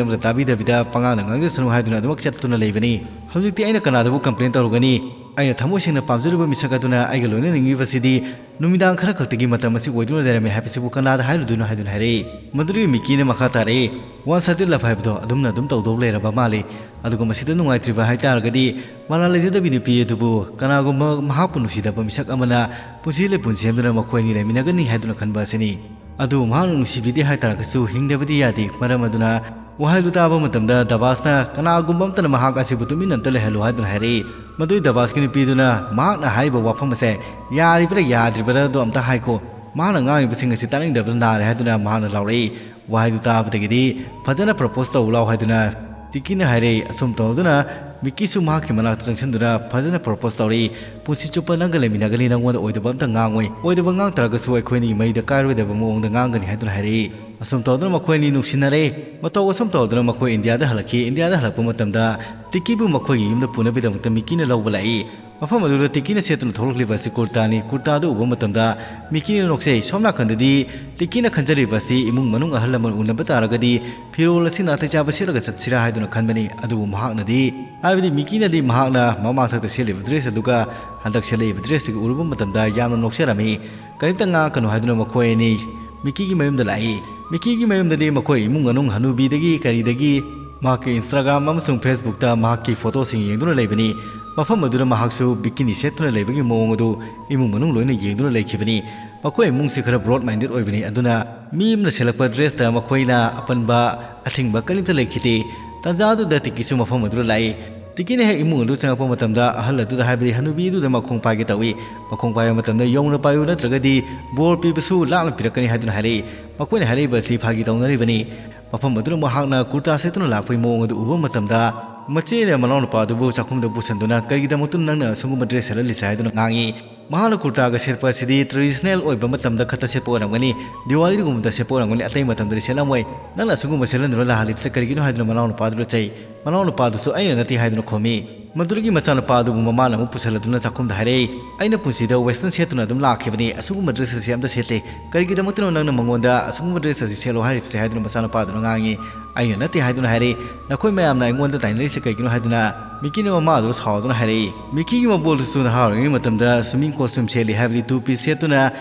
ꯑꯃꯠꯇ ꯇꯥꯕꯤꯗꯕꯤꯗ ꯄꯉꯥꯡꯗ ꯉꯥꯡꯖꯁꯅꯨ ꯍꯥꯏꯗꯨꯅ ꯑꯗꯨꯃꯛ ꯆꯠꯇꯨꯅ ꯂꯩꯕꯅꯤ꯫ ꯍꯧꯖꯤꯛꯇꯤ ꯑꯩꯅ ꯀꯅꯥꯗꯕꯨ complain ꯇꯧꯔꯨꯒꯅꯤ? ꯑꯩꯅ ꯊꯃꯣꯏ ꯁꯦꯡꯅ ꯄꯥꯝꯖꯔꯤꯕ ꯃꯤꯁꯛ ꯑꯗꯨꯅ ꯑꯩꯒ ꯂꯣꯏꯅꯅꯤꯡꯂꯤꯕꯁꯤꯗꯤ ꯅꯨꯃꯤꯗꯥꯡ ꯈꯔ ꯈꯛꯇꯒꯤ ꯃꯇꯝ ꯑꯁꯤ ꯑꯣꯏꯗꯨꯅ ꯂꯩꯔꯝꯃꯦ ꯍꯥꯏꯕꯁꯤꯕꯨ ꯀꯅꯥꯗ ꯍꯥꯏꯔꯨꯗꯣꯏꯅꯣ ꯍꯥꯏꯗꯨꯅ ꯍꯥꯏꯔꯛꯏ꯫ ꯃꯗꯨꯗꯒꯤ ꯃꯤꯀꯤꯅ ꯃꯈꯥ ꯇꯥꯔꯛꯏ, "One sided love ꯍꯥꯏꯕꯗꯣ ꯑꯗꯨꯝꯅ ꯑꯗꯨꯝ ꯇꯧꯗꯧ ꯂꯩꯔꯕ ꯃꯥꯜꯂꯤ꯫ ꯑꯗꯨꯒ ꯃꯁꯤꯗ ꯅꯨꯡꯉꯥꯏꯇ꯭ꯔꯤꯕ ꯍꯥꯏꯇꯥꯔꯒꯗꯤ ꯃꯔꯥꯜ ꯂꯩꯖꯗꯕꯤ ꯅꯨꯄꯤ ꯑꯗꯨꯕꯨ ꯀꯅꯥꯒꯨꯝꯕ ꯃꯍꯥꯛꯄꯨ ꯅꯨꯡꯁꯤꯗꯕ ꯃꯤꯁꯛ ꯑꯃꯅ ꯄꯨꯟꯁꯤ ꯂꯩꯄꯨꯟ ꯁꯦꯝꯗꯨꯅ ꯃꯈꯣꯏ ꯑꯅꯤ ꯂꯩꯃꯤꯟꯅꯒꯅꯤ ꯍꯥꯏꯗꯨꯅ ꯈꯟꯕ ꯑꯁꯤꯅꯤ꯫ ꯑꯗꯨꯕꯨ ꯃꯍꯥꯛꯅ ꯅꯨꯡꯁꯤꯕꯤꯗꯦ ꯍꯥꯏꯇꯥꯔꯒꯁꯨ ꯍꯤꯡꯗꯕꯗꯤ ꯌꯥꯗꯦ꯫ ꯃꯔꯝ ꯑꯗꯨꯅ ꯋꯥꯍꯩꯗꯨ ꯇꯥꯕ ꯃꯇꯝꯗ ꯗꯕꯥꯁꯅ ꯀꯅꯥꯒꯨꯝꯕ ꯑꯃꯠꯇꯅ ꯃꯍꯥꯛ ꯑꯁꯤꯕꯨ ꯇꯨꯃꯤꯟꯅ ꯑꯝꯇ ꯂꯩꯍꯜꯂꯨ ꯍꯥꯏꯗꯨꯅ ꯍꯥꯏꯔꯛꯏ꯫ ꯃꯗꯨꯒꯤ ꯗꯕꯥꯁꯀꯤ ꯅꯨꯄꯤꯗꯨꯅ ꯃꯍꯥꯛꯅ ꯍꯥꯏꯔꯤꯕ ꯋꯥꯐꯝ ꯑꯁꯦ ꯌꯥꯔꯤꯕ꯭ꯔꯥ ꯌꯥꯗ꯭ꯔꯤꯕ꯭ꯔꯥꯗꯣ ꯑꯝꯇ ꯍꯥꯏꯈꯣ꯫ ꯃꯍꯥꯛꯅ ꯉꯥꯡꯉꯤꯕꯁꯤꯡ ꯑꯁꯤ ꯇꯥꯅꯤꯡꯗꯕꯅ ꯅꯥꯔꯦ ꯍꯥꯏꯗꯨꯅ ꯃꯍꯥꯛꯅ ꯂꯥꯎꯔꯛꯏ꯫ ꯋꯥꯍꯩꯗꯨ ꯇꯥꯕꯗꯒꯤꯗꯤ ꯐꯖꯅ propose ꯇꯧ ꯂꯥꯎ ꯍꯥꯏꯗꯨꯅ ꯇꯤꯀꯤꯅ ꯍꯥꯏꯔꯛꯏ꯫ ꯑꯁꯨꯝ ꯇꯧꯗꯨꯅ ꯃꯤꯀꯤꯁꯨ ꯃꯍꯥꯛꯀꯤ ꯃꯅꯥꯛꯇ ꯆꯪꯁꯤꯟꯗꯨꯅ ꯐꯖꯅ propose ꯇꯧꯔꯛꯏ꯫ "ꯄꯨꯟꯁꯤ ꯆꯨꯞꯄ ꯅꯪꯒ ꯂꯩꯃꯤꯟꯅꯒꯅꯤ, ꯅꯪꯉꯣꯟꯗ ꯑꯣꯏꯗꯕ ꯑꯝꯇ ꯉꯥꯡꯉꯣꯏ꯫ ꯑꯣꯏꯗꯕ ꯉꯥꯡ ꯇꯥꯔꯒꯁꯨ ꯑꯩꯈꯣꯏ ꯑꯅꯤꯒꯤ ꯃꯔꯤꯗ ꯀꯥꯏꯔꯣꯏꯗꯕ ꯃꯑꯣꯡꯗ ꯉꯥꯡꯒꯅꯤ" ꯍꯥꯏꯗꯨꯅ ꯍꯥꯏꯔꯛꯏ꯫ ꯑꯁꯨꯝ ꯇꯧꯗꯨꯅ ꯃꯈꯣꯏ ꯑꯅꯤ ꯅꯨꯡꯁꯤꯅꯔꯦ꯫ ꯃꯇꯧ ꯑꯁꯨꯝ ꯇꯧꯗꯨꯅ ꯃꯈꯣꯏ ꯏꯟꯗꯤꯌꯥꯗ ꯍꯜꯂꯛꯈꯤ꯫ ꯏꯟꯗꯤꯌꯥꯗ ꯍꯜꯂꯛꯄ ꯃꯇꯝꯗ ꯇꯤꯀꯤꯕꯨ ꯃꯈꯣꯏꯒꯤ ꯌꯨꯝꯗ ꯄꯨꯅꯕꯒꯤꯗꯃꯛꯇ ꯃꯤꯀꯤꯅ ꯂꯧꯕ ꯂꯥꯛꯏ꯫ ꯃꯐꯝ ꯑꯗꯨꯗ ꯇꯤꯀꯤꯅ ꯁꯦꯠꯇꯨꯅ ꯊꯣꯛꯂꯛꯂꯤꯕ ꯑꯁꯤ ꯀꯨꯔꯇꯥꯅꯤ꯫ ꯀꯨꯔꯇꯥꯗꯨ ꯎꯕ ꯃꯇꯝꯗ ꯃꯤꯀꯤꯅ ꯅꯣꯛꯆꯩ꯫ ꯁꯣꯝ ꯅꯥꯀꯟꯗꯗꯤ ꯇꯤꯀꯤꯅ ꯈꯟꯖꯔꯤꯕ ꯑꯁꯤ ꯏꯃꯨꯡ ꯃꯅꯨꯡ ꯑꯍꯜ ꯂꯃꯟ ꯎꯅꯕ ꯇꯥꯔꯒꯗꯤ ꯐꯤꯔꯣꯜ ꯑꯁꯤ ꯅꯥꯇꯩ ꯆꯥꯕ ꯁꯦꯠꯂꯒ ꯆꯠꯁꯤꯔꯥ ꯍꯥꯏꯗꯨꯅ ꯈꯟꯕꯅꯤ꯫ ꯑꯗꯨꯕꯨ ꯃꯍꯥꯛꯅꯗꯤ, ꯍꯥꯏꯕꯗꯤ ꯃꯤꯀꯤꯅꯗꯤ ꯃꯍꯥꯛꯅ ꯃꯃꯥꯡꯊꯛꯇ ꯁꯦꯠꯂꯤꯕ dress ꯑꯗꯨꯒ ꯍꯟꯗꯛ ꯁꯦꯠꯂꯛꯏꯕ dressꯁꯤꯒ ꯎꯔꯨꯕ ꯃꯇꯝꯗ ꯌꯥꯝꯅ ꯅꯣꯛꯆꯔꯝꯃꯤ꯫ ꯀꯔꯤꯝꯇ ꯉꯥꯡꯉꯛꯀꯅꯨ ꯍꯥꯏꯗꯨꯅ ꯃꯈꯣꯏ ꯑꯅꯤ ꯃꯤꯀꯤꯒꯤ ꯃꯌꯨꯝꯗ ꯂꯥꯛꯏ꯫ ꯃꯤꯀꯤꯒꯤ ꯃꯌꯨꯝꯗꯗꯤ ꯃꯈꯣꯏ ꯏꯃꯨꯡ ꯃꯅꯨꯡ ꯍꯅꯨꯕꯤꯗꯒꯤ ꯀꯔꯤꯗꯒꯤ ꯃꯍꯥꯛꯀꯤ Instagram ꯑꯃꯁꯨꯡ Facebookꯇ ꯃꯍꯥꯛꯀꯤ photoꯁꯤꯡ ꯌꯦꯡꯗꯨꯅ ꯂꯩꯕꯅꯤ꯫ ꯃꯐꯝ ꯑꯗꯨꯗ ꯃꯍꯥꯛꯁꯨ bikini ꯁꯦꯠꯇꯨꯅ ꯂꯩꯕꯒꯤ ꯃꯑꯣꯡ ꯑꯗꯨ ꯏꯃꯨꯡ ꯃꯅꯨꯡ ꯂꯣꯏꯅ ꯌꯦꯡꯗꯨꯅ ꯂꯩꯈꯤꯕꯅꯤ꯫ ꯃꯈꯣꯏ ꯏꯃꯨꯡꯁꯤ ꯈꯔ broad minded ꯑꯣꯏꯕꯅꯤ, ꯑꯗꯨꯅ ꯃꯤ ꯑꯃꯅ ꯁꯦꯠꯂꯛꯄ dressꯇ ꯃꯈꯣꯏꯅ ꯑꯄꯟꯕ ꯑꯊꯤꯡꯕ ꯀꯔꯤꯝꯇ ꯂꯩꯈꯤꯗꯦ꯫ ꯇꯥꯟꯖꯥ ꯑꯗꯨꯗ ꯇꯤꯀꯤꯁꯨ ꯃꯐꯝ ꯑꯗꯨꯗ ꯂꯥꯛꯏ꯫ ꯇꯤꯀꯤꯅ ꯍꯦꯛ ꯏꯃꯨꯡ ꯑꯗꯨ ꯆꯪꯉꯛꯄ ꯃꯇꯝꯗ ꯑꯍꯜ ꯑꯗꯨꯗ, ꯍꯥꯏꯕꯗꯤ ꯍꯅꯨꯕꯤ ꯑꯗꯨꯗ ꯃꯈꯣꯡ ꯄꯥꯏꯒꯦ ꯇꯧꯏ꯫ ꯃꯈꯣꯡ ꯄꯥꯏꯕ ꯃꯇꯝꯗ ꯌꯧꯅ ꯄꯥꯏꯌꯨ, ꯅꯠꯇ꯭ꯔꯒꯗꯤ ꯕꯣꯔ ꯄꯤꯕꯁꯨ ꯂꯥꯞꯅ ꯄꯤꯔꯛꯀꯅꯤ ꯍꯥꯏꯗꯨꯅ ꯍꯥꯏꯔꯛꯏ꯫ ꯃꯈꯣꯏꯅ ꯍꯥꯏꯔꯛꯏꯕ ꯑꯁꯤ ꯐꯥꯒꯤ ꯇꯧꯅꯔꯤꯕꯅꯤ꯫ ꯃꯐꯝ ꯑꯗꯨꯗ ꯃꯍꯥꯛꯅ ꯀꯨꯔꯇꯥ ꯁꯦꯠꯇꯨꯅ ꯂꯥꯛꯄꯒꯤ ꯃꯑꯣꯡ ꯑꯗꯨ ꯎꯕ ꯃꯇꯝꯗ, ꯃꯆꯦꯅ ꯃꯅꯥꯎꯅꯨꯄꯥ ꯑꯗꯨꯕꯨ ꯆꯥꯛꯈꯨꯝꯗ ꯄꯨꯁꯤꯟꯗꯨꯅ, "ꯀꯔꯤꯒꯤꯗꯃꯛꯇꯅꯣ ꯅꯪꯅ ꯑꯁꯤꯒꯨꯝꯕ dress ꯁꯦꯠꯍꯜꯂꯤꯁꯦ?" ꯍꯥꯏꯗꯨꯅ ꯉꯥꯡꯉꯤ꯫ ꯃꯍꯥꯛꯅ ꯀꯨꯔꯇꯥꯒ ꯁꯦꯠꯄ ꯑꯁꯤꯗꯤ traditional ꯑꯣꯏꯕ ꯃꯇꯝꯗ ꯈꯛꯇ ꯁꯦꯠꯄ ꯑꯣꯏꯔꯝꯒꯅꯤ, ꯗꯤꯋꯥꯂꯤꯒꯨꯝꯕꯗ ꯁꯦꯠꯄ ꯑꯣꯏꯔꯝꯒꯅꯤ, ꯑꯇꯩ ꯃꯇꯝꯗꯗꯤ ꯁꯦꯠꯂꯝꯃꯣꯏ꯫ "ꯅꯪꯅ ꯑꯁꯤꯒꯨꯝꯕ ꯁꯦꯠꯍꯟꯗꯨꯅ ꯂꯥꯛꯍꯜꯂꯤꯕꯁꯦ ꯀꯔꯤꯒꯤꯅꯣ?" ꯍꯥꯏꯗꯨꯅ ꯃꯅꯥꯎꯅꯨꯄꯥ ꯑꯗꯨꯗ ꯆꯩ꯫ ꯃꯅꯥꯎꯅꯨꯄꯥ ꯑꯗꯨꯁꯨ "ꯑꯩꯅ ꯅꯠꯇꯦ" ꯍꯥꯏꯗꯨꯅ ꯈꯨꯝꯃꯤ꯫ ꯃꯗꯨꯗꯒꯤ ꯃꯆꯥꯅꯨꯄꯥ ꯑꯗꯨꯕꯨ ꯃꯃꯥꯅ ꯑꯃꯨꯛ ꯄꯨꯁꯜꯂꯗꯨꯅ ꯆꯥꯛꯈꯨꯝꯗ ꯍꯥꯏꯔꯛꯏ, "ꯑꯩꯅ ꯄꯨꯟꯁꯤꯗ western ꯁꯦꯠꯇꯨꯅ ꯑꯗꯨꯝ ꯂꯥꯛꯈꯤꯕꯅꯤ, ꯑꯁꯤꯒꯨꯝꯕ dress ꯑꯁꯤ ꯑꯝꯇ ꯁꯦꯠꯇꯦ, ꯀꯔꯤꯒꯤꯗꯃꯛꯇꯅꯣ ꯅꯪꯅ ꯃꯉꯣꯟꯗ ꯑꯁꯤꯒꯨꯝꯕ dress ꯑꯁꯤ ꯁꯦꯠꯂꯣ ꯍꯥꯏꯔꯤꯕꯁꯦ?" ꯍꯥꯏꯗꯨꯅ ꯃꯆꯥꯅꯨꯄꯥ ꯑꯗꯨꯅ ꯉꯥꯡꯉꯤ꯫ "ꯑꯩꯅ ꯅꯠꯇꯦ" ꯍꯥꯏꯗꯨꯅ ꯍꯥꯏꯔꯛꯏ꯫ "ꯅꯈꯣꯏ ꯃꯌꯥꯝꯅ ꯑꯩꯉꯣꯟꯗ ꯇꯥꯏꯅꯔꯤꯁꯦ ꯀꯩꯒꯤꯅꯣ?" ꯍꯥꯏꯗꯨꯅ ꯃꯤꯀꯤꯅ ꯃꯃꯥ ꯑꯗꯨ ꯁꯥꯎꯗꯨꯅ ꯍꯥꯏꯔꯛꯏ꯫ ꯃꯤꯀꯤꯒꯤ ꯃꯕꯣꯛ ꯑꯗꯨꯁꯨ ꯅꯍꯥ ꯑꯣꯏꯔꯤꯉꯩ ꯃꯇꯝꯗ swimming costume ꯁꯦꯠꯂꯤ, ꯍꯥꯏꯕꯗꯤ two piece ꯁꯦꯠꯇꯨꯅ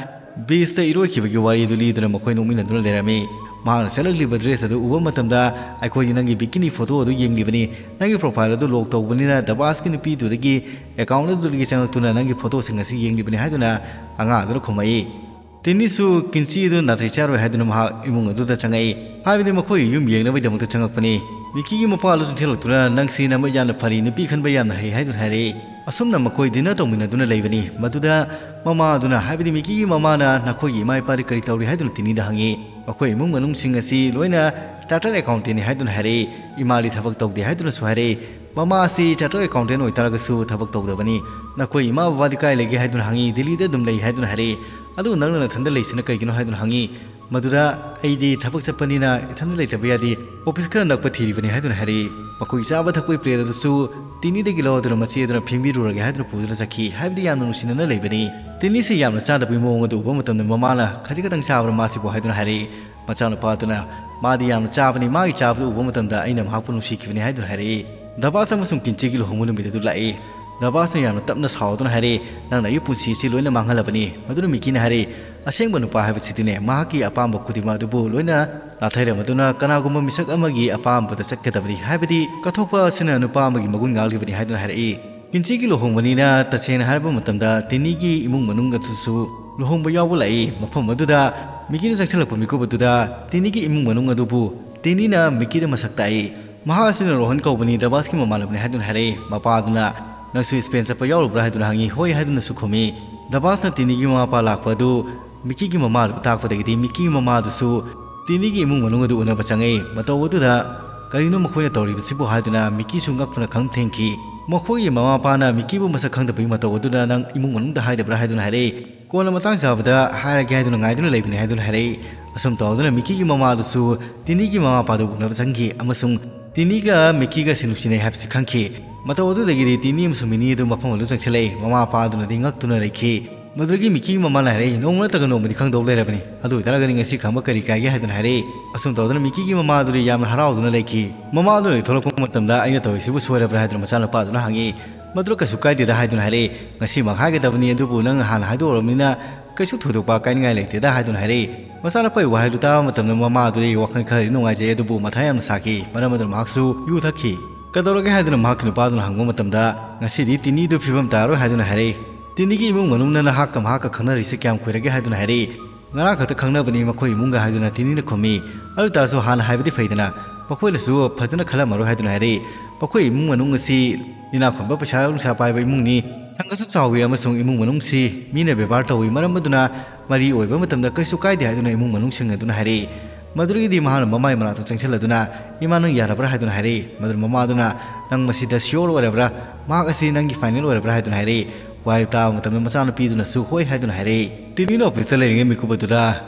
beachꯇ ꯏꯔꯣꯏꯈꯤꯕꯒꯤ ꯋꯥꯔꯤ ꯑꯗꯨ ꯂꯤꯗꯨꯅ ꯃꯈꯣꯏ ꯅꯣꯛꯃꯤꯟꯅꯗꯨꯅ ꯂꯩꯔꯝꯃꯤ꯫ ꯃꯍꯥꯛꯅ ꯁꯦꯠꯂꯛꯂꯤꯕ dress ꯑꯗꯨ ꯎꯕ ꯃꯇꯝꯗ, "ꯑꯩꯈꯣꯏꯗꯤ ꯅꯪꯒꯤ bikini photo ꯑꯗꯨ ꯌꯦꯡꯂꯤꯕꯅꯤ, ꯅꯪꯒꯤ profile ꯑꯗꯨ lock ꯇꯧꯕꯅꯤꯅ ꯗꯕꯥꯁꯀꯤ ꯅꯨꯄꯤꯗꯨꯗꯒꯤ account ꯑꯗꯨꯗꯒꯤ ꯆꯪꯂꯛꯇꯨꯅ ꯅꯪꯒꯤ photoꯁꯤꯡ ꯑꯁꯤ ꯌꯦꯡꯂꯤꯕꯅꯤ" ꯍꯥꯏꯗꯨꯅ ꯑꯉꯥꯡ ꯑꯗꯨꯅ ꯈꯨꯝꯃꯛꯏ꯫ ꯇꯤꯅꯤꯁꯨ ꯀꯤꯟꯆꯤ ꯑꯗꯨ ꯅꯥꯇꯩ ꯆꯥꯔꯣꯏ ꯍꯥꯏꯗꯨꯅ ꯃꯍꯥꯛ ꯏꯃꯨꯡ ꯑꯗꯨꯗ ꯆꯪꯉꯛꯏ꯫ ꯍꯥꯏꯕꯗꯤ ꯃꯈꯣꯏꯒꯤ ꯌꯨꯝ ꯌꯦꯡꯅꯕꯒꯤꯗꯃꯛꯇ ꯆꯪꯉꯛꯄꯅꯤ꯫ ꯃꯤꯀꯤꯒꯤ ꯃꯄꯥ ꯑꯗꯨꯁꯨ ꯆꯪꯁꯤꯜꯂꯛꯇꯨꯅ, "ꯅꯪꯁꯤ ꯅꯃꯤꯠ ꯌꯥꯝꯅ ꯐꯔꯤ, ꯅꯨꯄꯤ ꯈꯟꯕ ꯌꯥꯝꯅ ꯍꯩ" ꯍꯥꯏꯗꯨꯅ ꯍꯥꯏꯔꯛꯏ꯫ ꯑꯁꯨꯝꯅ ꯃꯈꯣꯏ dinner ꯇꯧꯃꯤꯟꯅꯗꯨꯅ ꯂꯩꯕꯅꯤ꯫ ꯃꯗꯨꯗ ꯃꯃꯥ ꯑꯗꯨꯅ, ꯍꯥꯏꯕꯗꯤ ꯃꯤꯀꯤꯒꯤ ꯃꯃꯥꯅ, "ꯅꯈꯣꯏꯒꯤ ꯏꯃꯥ ꯏꯄꯥꯗꯤ ꯀꯔꯤ ꯇꯧꯔꯤ?" ꯍꯥꯏꯗꯨꯅ ꯇꯤꯅꯤꯗ ꯍꯪꯉꯤ꯫ "ꯃꯈꯣꯏ ꯏꯃꯨꯡ ꯃꯅꯨꯡꯁꯤꯡ ꯑꯁꯤ ꯂꯣꯏꯅ chartered accountantꯅꯤ" ꯍꯥꯏꯗꯨꯅ ꯍꯥꯏꯔꯛꯏ꯫ "ꯏꯃꯥꯗꯤ ꯊꯕꯛ ꯇꯧꯗꯦ" ꯍꯥꯏꯗꯨꯅꯁꯨ ꯍꯥꯏꯔꯛꯏ꯫ "ꯃꯃꯥ ꯑꯁꯤ chartered accountant ꯑꯣꯏꯇꯥꯔꯒꯁꯨ ꯊꯕꯛ ꯇꯧꯗꯕꯅꯤ꯫ ꯅꯈꯣꯏ ꯏꯃꯥ ꯕꯕꯥꯗꯤ ꯀꯥꯏ ꯂꯩꯒꯦ?" ꯍꯥꯏꯗꯨꯅ ꯍꯪꯉꯤ꯫ "ꯗꯤꯜꯂꯤꯗ ꯑꯗꯨꯝ ꯂꯩ" ꯍꯥꯏꯗꯨꯅ ꯍꯥꯏꯔꯛꯏ꯫ "ꯑꯗꯨꯒ ꯅꯪꯅ ꯅꯊꯟꯗ ꯂꯩꯁꯤꯅ ꯀꯩꯒꯤꯅꯣ?" ꯍꯥꯏꯗꯨꯅ ꯍꯪꯉꯤ꯫ ꯃꯗꯨꯗ, "ꯑꯩꯗꯤ ꯊꯕꯛ ꯆꯠꯄꯅꯤꯅ ꯏꯊꯟꯗ ꯂꯩꯇꯕ ꯌꯥꯗꯦ, office ꯈꯔ ꯅꯛꯄ ꯊꯤꯔꯤꯕꯅꯤ" ꯍꯥꯏꯗꯨꯅ ꯍꯥꯏꯔꯛꯏ꯫ ꯃꯈꯣꯏꯒꯤ ꯆꯥꯕ ꯊꯛꯄꯒꯤ plate ꯑꯗꯨꯁꯨ ꯇꯤꯅꯤꯗꯒꯤ ꯂꯧꯗꯨꯅ ꯃꯆꯦ ꯑꯗꯨꯅ ꯐꯦꯡꯕꯤꯔꯨꯔꯒꯦ ꯍꯥꯏꯗꯨꯅ ꯄꯨꯗꯨꯅ ꯆꯠꯈꯤ꯫ ꯍꯥꯏꯕꯗꯤ ꯌꯥꯝꯅ ꯅꯨꯡꯁꯤꯅꯅ ꯂꯩꯕꯅꯤ꯫ ꯇꯤꯅꯤꯁꯤ ꯌꯥꯝꯅ ꯆꯥꯗꯕꯒꯤ ꯃꯑꯣꯡ ꯑꯗꯨ ꯎꯕ ꯃꯇꯝꯗ ꯃꯃꯥꯅ, "ꯈꯖꯤꯛ ꯈꯛꯇꯪ ꯆꯥꯕ꯭ꯔꯥ ꯃꯥꯁꯤꯕꯨ?" ꯍꯥꯏꯗꯨꯅ ꯍꯥꯏꯔꯛꯏ꯫ ꯃꯆꯥꯅꯨꯄꯥ ꯑꯗꯨꯅ, "ꯃꯥꯗꯤ ꯌꯥꯝꯅ ꯆꯥꯕꯅꯤ, ꯃꯥꯒꯤ ꯆꯥꯕꯗꯨ ꯎꯕ ꯃꯇꯝꯗ ꯑꯩꯅ ꯃꯍꯥꯛꯄꯨ ꯅꯨꯡꯁꯤꯈꯤꯕꯅꯤ" ꯍꯥꯏꯗꯨꯅ ꯍꯥꯏꯔꯛꯏ꯫ ꯗꯕꯥꯁ ꯑꯃꯁꯨꯡ ꯀꯤꯟꯆꯤꯒꯤ ꯂꯨꯍꯣꯡꯕ ꯅꯨꯃꯤꯠ ꯑꯗꯨ ꯂꯥꯛꯏ꯫ ꯗꯕꯥꯁꯅ ꯌꯥꯝꯅ ꯇꯞꯅ ꯁꯥꯎꯗꯨꯅ ꯍꯥꯏꯔꯛꯏ, "ꯅꯪꯅ ꯑꯩꯒꯤ ꯄꯨꯟꯁꯤ ꯑꯁꯤ ꯂꯣꯏꯅ ꯃꯥꯡꯍꯜꯂꯕꯅꯤ"꯫ ꯃꯗꯨꯅ ꯃꯤꯀꯤꯅ ꯍꯥꯏꯔꯛꯏ, "ꯑꯁꯦꯡꯕ ꯅꯨꯄꯥ ꯍꯥꯏꯕꯁꯤꯗꯤꯅꯦ, ꯃꯍꯥꯛꯀꯤ ꯑꯄꯥꯝꯕ ꯈꯨꯗꯤꯡꯃꯛ ꯑꯗꯨꯕꯨ ꯂꯣꯏꯅ ꯅꯥꯊꯩꯔꯕ ꯃꯇꯨꯡꯗ ꯀꯅꯥꯒꯨꯝꯕ ꯃꯤꯁꯛ ꯑꯃꯒꯤ ꯑꯄꯥꯝꯕꯗ ꯆꯠꯀꯗꯕꯅꯤ, ꯍꯥꯏꯕꯗꯤ ꯀꯠꯊꯣꯛꯄ ꯑꯁꯤꯅ ꯅꯨꯄꯥ ꯑꯃꯒꯤ ꯃꯒꯨꯟ ꯉꯥꯛꯂꯤꯕꯅꯤ" ꯍꯥꯏꯗꯨꯅ ꯍꯥꯏꯔꯛꯏ꯫ ꯀꯤꯟꯆꯤꯒꯤ ꯂꯨꯍꯣꯡꯕꯅꯤꯅ, ꯇꯁꯦꯡꯅ ꯍꯥꯏꯔꯕ ꯃꯇꯝꯗ ꯇꯤꯅꯤꯒꯤ ꯏꯃꯨꯡ ꯃꯅꯨꯡ ꯑꯗꯨꯁꯨ ꯂꯨꯍꯣꯡꯕ ꯌꯥꯎꯕ ꯂꯥꯛꯏ꯫ ꯃꯐꯝ ꯑꯗꯨꯗ ꯃꯤꯀꯤꯅ ꯆꯪꯁꯤꯜꯂꯛꯄ ꯃꯤꯀꯨꯞ ꯑꯗꯨꯗ ꯇꯤꯅꯤꯒꯤ ꯏꯃꯨꯡ ꯃꯅꯨꯡ ꯑꯗꯨꯕꯨ ꯇꯤꯅꯤꯅ ꯃꯤꯀꯤꯗ ꯃꯁꯛ ꯇꯥꯛꯏ꯫ ꯃꯍꯥꯛ ꯑꯁꯤꯅ ꯔꯣꯍꯟ ꯀꯧꯕꯅꯤ, ꯗꯕꯥꯁꯀꯤ ꯃꯃꯥꯟꯅꯕꯅꯤ ꯍꯥꯏꯗꯨꯅ ꯍꯥꯏꯔꯛꯏ꯫ ꯃꯄꯥ ꯑꯗꯨꯅ, "ꯅꯪꯁꯨ ꯁ꯭ꯄꯦꯟ ꯆꯠꯄ ꯌꯥꯎꯔꯨꯕ꯭ꯔꯥ?" ꯍꯥꯏꯗꯨꯅ ꯍꯪꯉꯤ꯫ "ꯍꯣꯏ" ꯍꯥꯏꯗꯨꯅꯁꯨ ꯈꯨꯝꯃꯤ꯫ ꯗꯕꯥꯁꯅ ꯇꯤꯅꯤꯒꯤ ꯃꯃꯥ ꯃꯄꯥ ꯂꯥꯛꯄ ꯑꯗꯨ ꯃꯤꯀꯤꯒꯤ ꯃꯃꯥꯗꯨ ꯇꯥꯛꯄꯗꯒꯤꯗꯤ ꯃꯤꯀꯤꯒꯤ ꯃꯃꯥꯗꯨꯁꯨ ꯇꯤꯅꯤꯒꯤ ꯏꯃꯨꯡ ꯃꯅꯨꯡ ꯑꯗꯨ ꯎꯅꯕ ꯆꯪꯉꯛꯏ꯫ ꯃꯇꯧ ꯑꯗꯨꯗ, "ꯀꯔꯤꯅꯣ ꯃꯈꯣꯏꯅ ꯇꯧꯔꯤꯕꯁꯤꯕꯨ?" ꯍꯥꯏꯗꯨꯅ ꯃꯤꯀꯤꯁꯨ ꯉꯛꯄꯅ ꯈꯪ ꯊꯦꯡꯈꯤ꯫ ꯃꯈꯣꯏꯒꯤ ꯃꯃꯥ ꯃꯄꯥꯅ ꯃꯤꯀꯤꯕꯨ ꯃꯁꯛ ꯈꯪꯗꯕꯒꯤ ꯃꯇꯧ ꯑꯗꯨꯗ ꯅꯪ ꯏꯃꯨꯡ ꯃꯅꯨꯡꯗ ꯍꯥꯏꯗꯕ꯭ꯔꯥ ꯍꯥꯏꯗꯨꯅ ꯍꯥꯏꯔꯛꯏ꯫ "ꯀꯣꯟꯅ ꯃꯇꯥꯡ ꯆꯥꯕꯗ ꯍꯥꯏꯔꯒꯦ" ꯍꯥꯏꯗꯨꯅ ꯉꯥꯏꯗꯨꯅ ꯂꯩꯕꯅꯤ ꯍꯥꯏꯗꯨꯅ ꯍꯥꯏꯔꯛꯏ꯫ ꯑꯁꯨꯝ ꯇꯧꯗꯨꯅ ꯃꯤꯀꯤꯒꯤ ꯃꯃꯥꯗꯨꯁꯨ ꯇꯤꯅꯤꯒꯤ ꯃꯃꯥ ꯃꯄꯥꯗꯨ ꯎꯅꯕ ꯆꯪꯈꯤ ꯑꯃꯁꯨꯡ ꯇꯤꯅꯤꯒ ꯃꯤꯀꯤꯒꯁꯤ ꯅꯨꯡꯁꯤꯅꯩ ꯍꯥꯏꯕꯁꯤ ꯈꯪꯈꯤ꯫ ꯃꯇꯧ ꯑꯗꯨꯗꯒꯤꯗꯤ ꯇꯤꯅꯤ ꯑꯃꯁꯨꯡ ꯃꯤꯅꯤ ꯑꯗꯨ ꯃꯐꯝ ꯑꯗꯨ ꯆꯪꯁꯤꯜꯂꯛꯏ꯫ ꯃꯃꯥ ꯃꯄꯥ ꯑꯗꯨꯅꯗꯤ ꯉꯛꯇꯨꯅ ꯂꯩꯈꯤ꯫ ꯃꯗꯨꯗꯒꯤ ꯃꯤꯀꯤꯒꯤ ꯃꯃꯥꯅ ꯍꯥꯏꯔꯛꯏ, "ꯅꯣꯡꯃ ꯅꯠꯇ꯭ꯔꯒ ꯅꯣꯡꯃꯗꯤ ꯈꯪꯗꯧ ꯂꯩꯔꯕꯅꯤ꯫ ꯑꯗꯨ ꯑꯣꯏꯇꯥꯔꯒꯗꯤ ꯉꯁꯤ ꯈꯪꯕ ꯀꯔꯤ ꯀꯥꯏꯒꯦ?" ꯍꯥꯏꯗꯨꯅ ꯍꯥꯏꯔꯛꯏ꯫ ꯑꯁꯨꯝ ꯇꯧꯗꯅ ꯃꯤꯀꯤꯒꯤ ꯃꯃꯥ ꯑꯗꯨꯗꯤ ꯌꯥꯝꯅ ꯍꯔꯥꯎꯗꯨꯅ ꯂꯩꯈꯤ꯫ ꯃꯃꯥ ꯑꯗꯨꯅꯗꯤ ꯊꯣꯛꯂꯛꯄ ꯃꯇꯝꯗ, "ꯑꯩꯅ ꯇꯧꯔꯤꯁꯤꯕꯨ ꯁꯣꯏꯔꯕ꯭ꯔꯥ?" ꯍꯥꯏꯗꯨꯅ ꯃꯆꯥꯅꯨꯄꯥ ꯑꯗꯨꯅ ꯍꯪꯉꯤ꯫ "ꯃꯗꯨ ꯀꯩꯁꯨ ꯀꯥꯏꯗꯦꯗ" ꯍꯥꯏꯗꯨꯅ ꯍꯥꯏꯔꯛꯏ꯫ "ꯉꯁꯤꯃꯛ ꯍꯥꯏꯒꯗꯕꯅꯤ, ꯑꯗꯨꯕꯨ ꯅꯪꯅ ꯍꯥꯟꯅ ꯍꯥꯏꯗꯣꯛꯎꯔꯕꯅꯤꯅ ꯀꯩꯁꯨ ꯊꯣꯏꯗꯣꯛꯄ ꯀꯥꯏꯅꯤꯡꯉꯥꯏ ꯂꯩꯇꯦꯗ" ꯍꯥꯏꯗꯨꯅ ꯍꯥꯏꯔꯛꯏ꯫ ꯃꯆꯥꯅꯨꯄꯥꯒꯤ ꯋꯥꯍꯩꯗꯨ ꯇꯥꯕ ꯃꯇꯝꯗ ꯃꯃꯥ ꯑꯗꯨꯗꯤ ꯋꯥꯈꯜ ꯈꯔꯗꯤ ꯅꯨꯡꯉꯥꯏꯖꯩ, ꯑꯗꯨꯕꯨ ꯃꯊꯥ ꯌꯥꯝꯅ ꯁꯥꯈꯤ꯫ ꯃꯔꯝ ꯑꯗꯨꯅ ꯃꯍꯥꯛꯁꯨ ꯌꯨ ꯊꯛꯈꯤ꯫ "ꯀꯩꯗꯧꯔꯒꯦ?" ꯍꯥꯏꯗꯨꯅ ꯃꯍꯥꯛꯀꯤ ꯅꯨꯄꯥꯗꯨꯅ ꯍꯪꯕ ꯃꯇꯝꯗ, "ꯉꯁꯤꯗꯤ ꯇꯤꯅꯤꯗꯨ ꯐꯤꯕꯝ ꯇꯥꯔꯣꯏ" ꯍꯥꯏꯗꯨꯅ ꯍꯥꯏꯔꯛꯏ꯫ "ꯇꯤꯅꯤꯒꯤ ꯏꯃꯨꯡ ꯃꯅꯨꯡꯅ ꯅꯍꯥꯛꯀ ꯃꯍꯥꯛꯀ ꯈꯪꯅꯔꯤꯁꯦ ꯀꯌꯥꯝ ꯀꯨꯏꯔꯒꯦ?" ꯍꯥꯏꯗꯨꯅ ꯍꯥꯏꯔꯛꯏ꯫ "ꯉꯔꯥꯡ ꯈꯛꯇ ꯈꯪꯅꯕꯅꯤ ꯃꯈꯣꯏ ꯏꯃꯨꯡꯒ" ꯍꯥꯏꯗꯨꯅ ꯇꯤꯅꯤꯅ ꯈꯨꯝꯃꯤ꯫ "ꯑꯗꯨ ꯇꯥꯔꯁꯨ ꯍꯥꯟꯅ ꯍꯥꯏꯕꯗꯤ ꯐꯩꯗꯅ, ꯃꯈꯣꯏꯅꯁꯨ ꯐꯖꯅ ꯈꯜꯂꯝꯃꯔꯣꯏ" ꯍꯥꯏꯗꯨꯅ ꯍꯥꯏꯔꯛꯏ꯫ "ꯃꯈꯣꯏ ꯏꯃꯨꯡ ꯃꯅꯨꯡ ꯑꯁꯤ ꯏꯅꯥꯛ ꯈꯨꯟꯕ, ꯄꯩꯁꯥ ꯅꯨꯡꯁꯥ ꯄꯥꯏꯕ ꯏꯃꯨꯡꯅꯤ꯫ ꯁꯪꯒꯁꯨ ꯆꯥꯎꯏ ꯑꯃꯁꯨꯡ ꯏꯃꯨꯡ ꯃꯅꯨꯡꯁꯤ ꯃꯤꯅ ꯕꯦꯕꯥꯔ ꯇꯧꯏ, ꯃꯔꯝ ꯑꯗꯨꯅ ꯃꯔꯤ ꯑꯣꯏꯕ ꯃꯇꯝꯗ ꯀꯔꯤꯁꯨ ꯀꯥꯏꯗꯦ" ꯍꯥꯏꯗꯨꯅ ꯏꯃꯨꯡ ꯃꯅꯨꯡꯁꯤꯡ ꯑꯗꯨꯅ ꯍꯥꯏꯔꯛꯏ꯫ ꯃꯗꯨꯗꯒꯤꯗꯤ ꯃꯍꯥꯛꯅ ꯃꯃꯥꯏ ꯃꯅꯥꯛꯇ ꯆꯪꯁꯤꯜꯂꯗꯨꯅ, "ꯏꯃꯥ, ꯅꯪ ꯌꯥꯔꯕ꯭ꯔꯥ?" ꯍꯥꯏꯗꯨꯅ ꯍꯥꯏꯔꯛꯏ꯫ ꯃꯗꯨꯗ ꯃꯃꯥꯗꯨꯅ, "ꯅꯪ ꯃꯁꯤꯗ ꯁꯤꯌꯣꯔ ꯑꯣꯏꯔꯕ꯭ꯔꯥ? ꯃꯍꯥꯛ ꯑꯁꯤ ꯅꯪꯒꯤ ꯐꯥꯏꯅꯦꯜ ꯑꯣꯏꯔꯕ꯭ꯔꯥ?" ꯍꯥꯏꯗꯨꯅ ꯍꯥꯏꯔꯛꯏ꯫ ꯋꯥꯍꯩ ꯇꯥꯕ ꯃꯇꯝꯗ ꯃꯆꯥꯅꯨꯄꯤꯗꯨꯅꯁꯨ "ꯍꯣꯏ" ꯍꯥꯏꯗꯨꯅ ꯍꯥꯏꯔꯛꯏ꯫ ꯇꯤꯅꯤꯅ ꯑꯣꯐꯤꯁꯇ ꯂꯩꯔꯤꯉꯩ ꯃꯤꯀꯨꯞ ꯑꯗꯨꯗ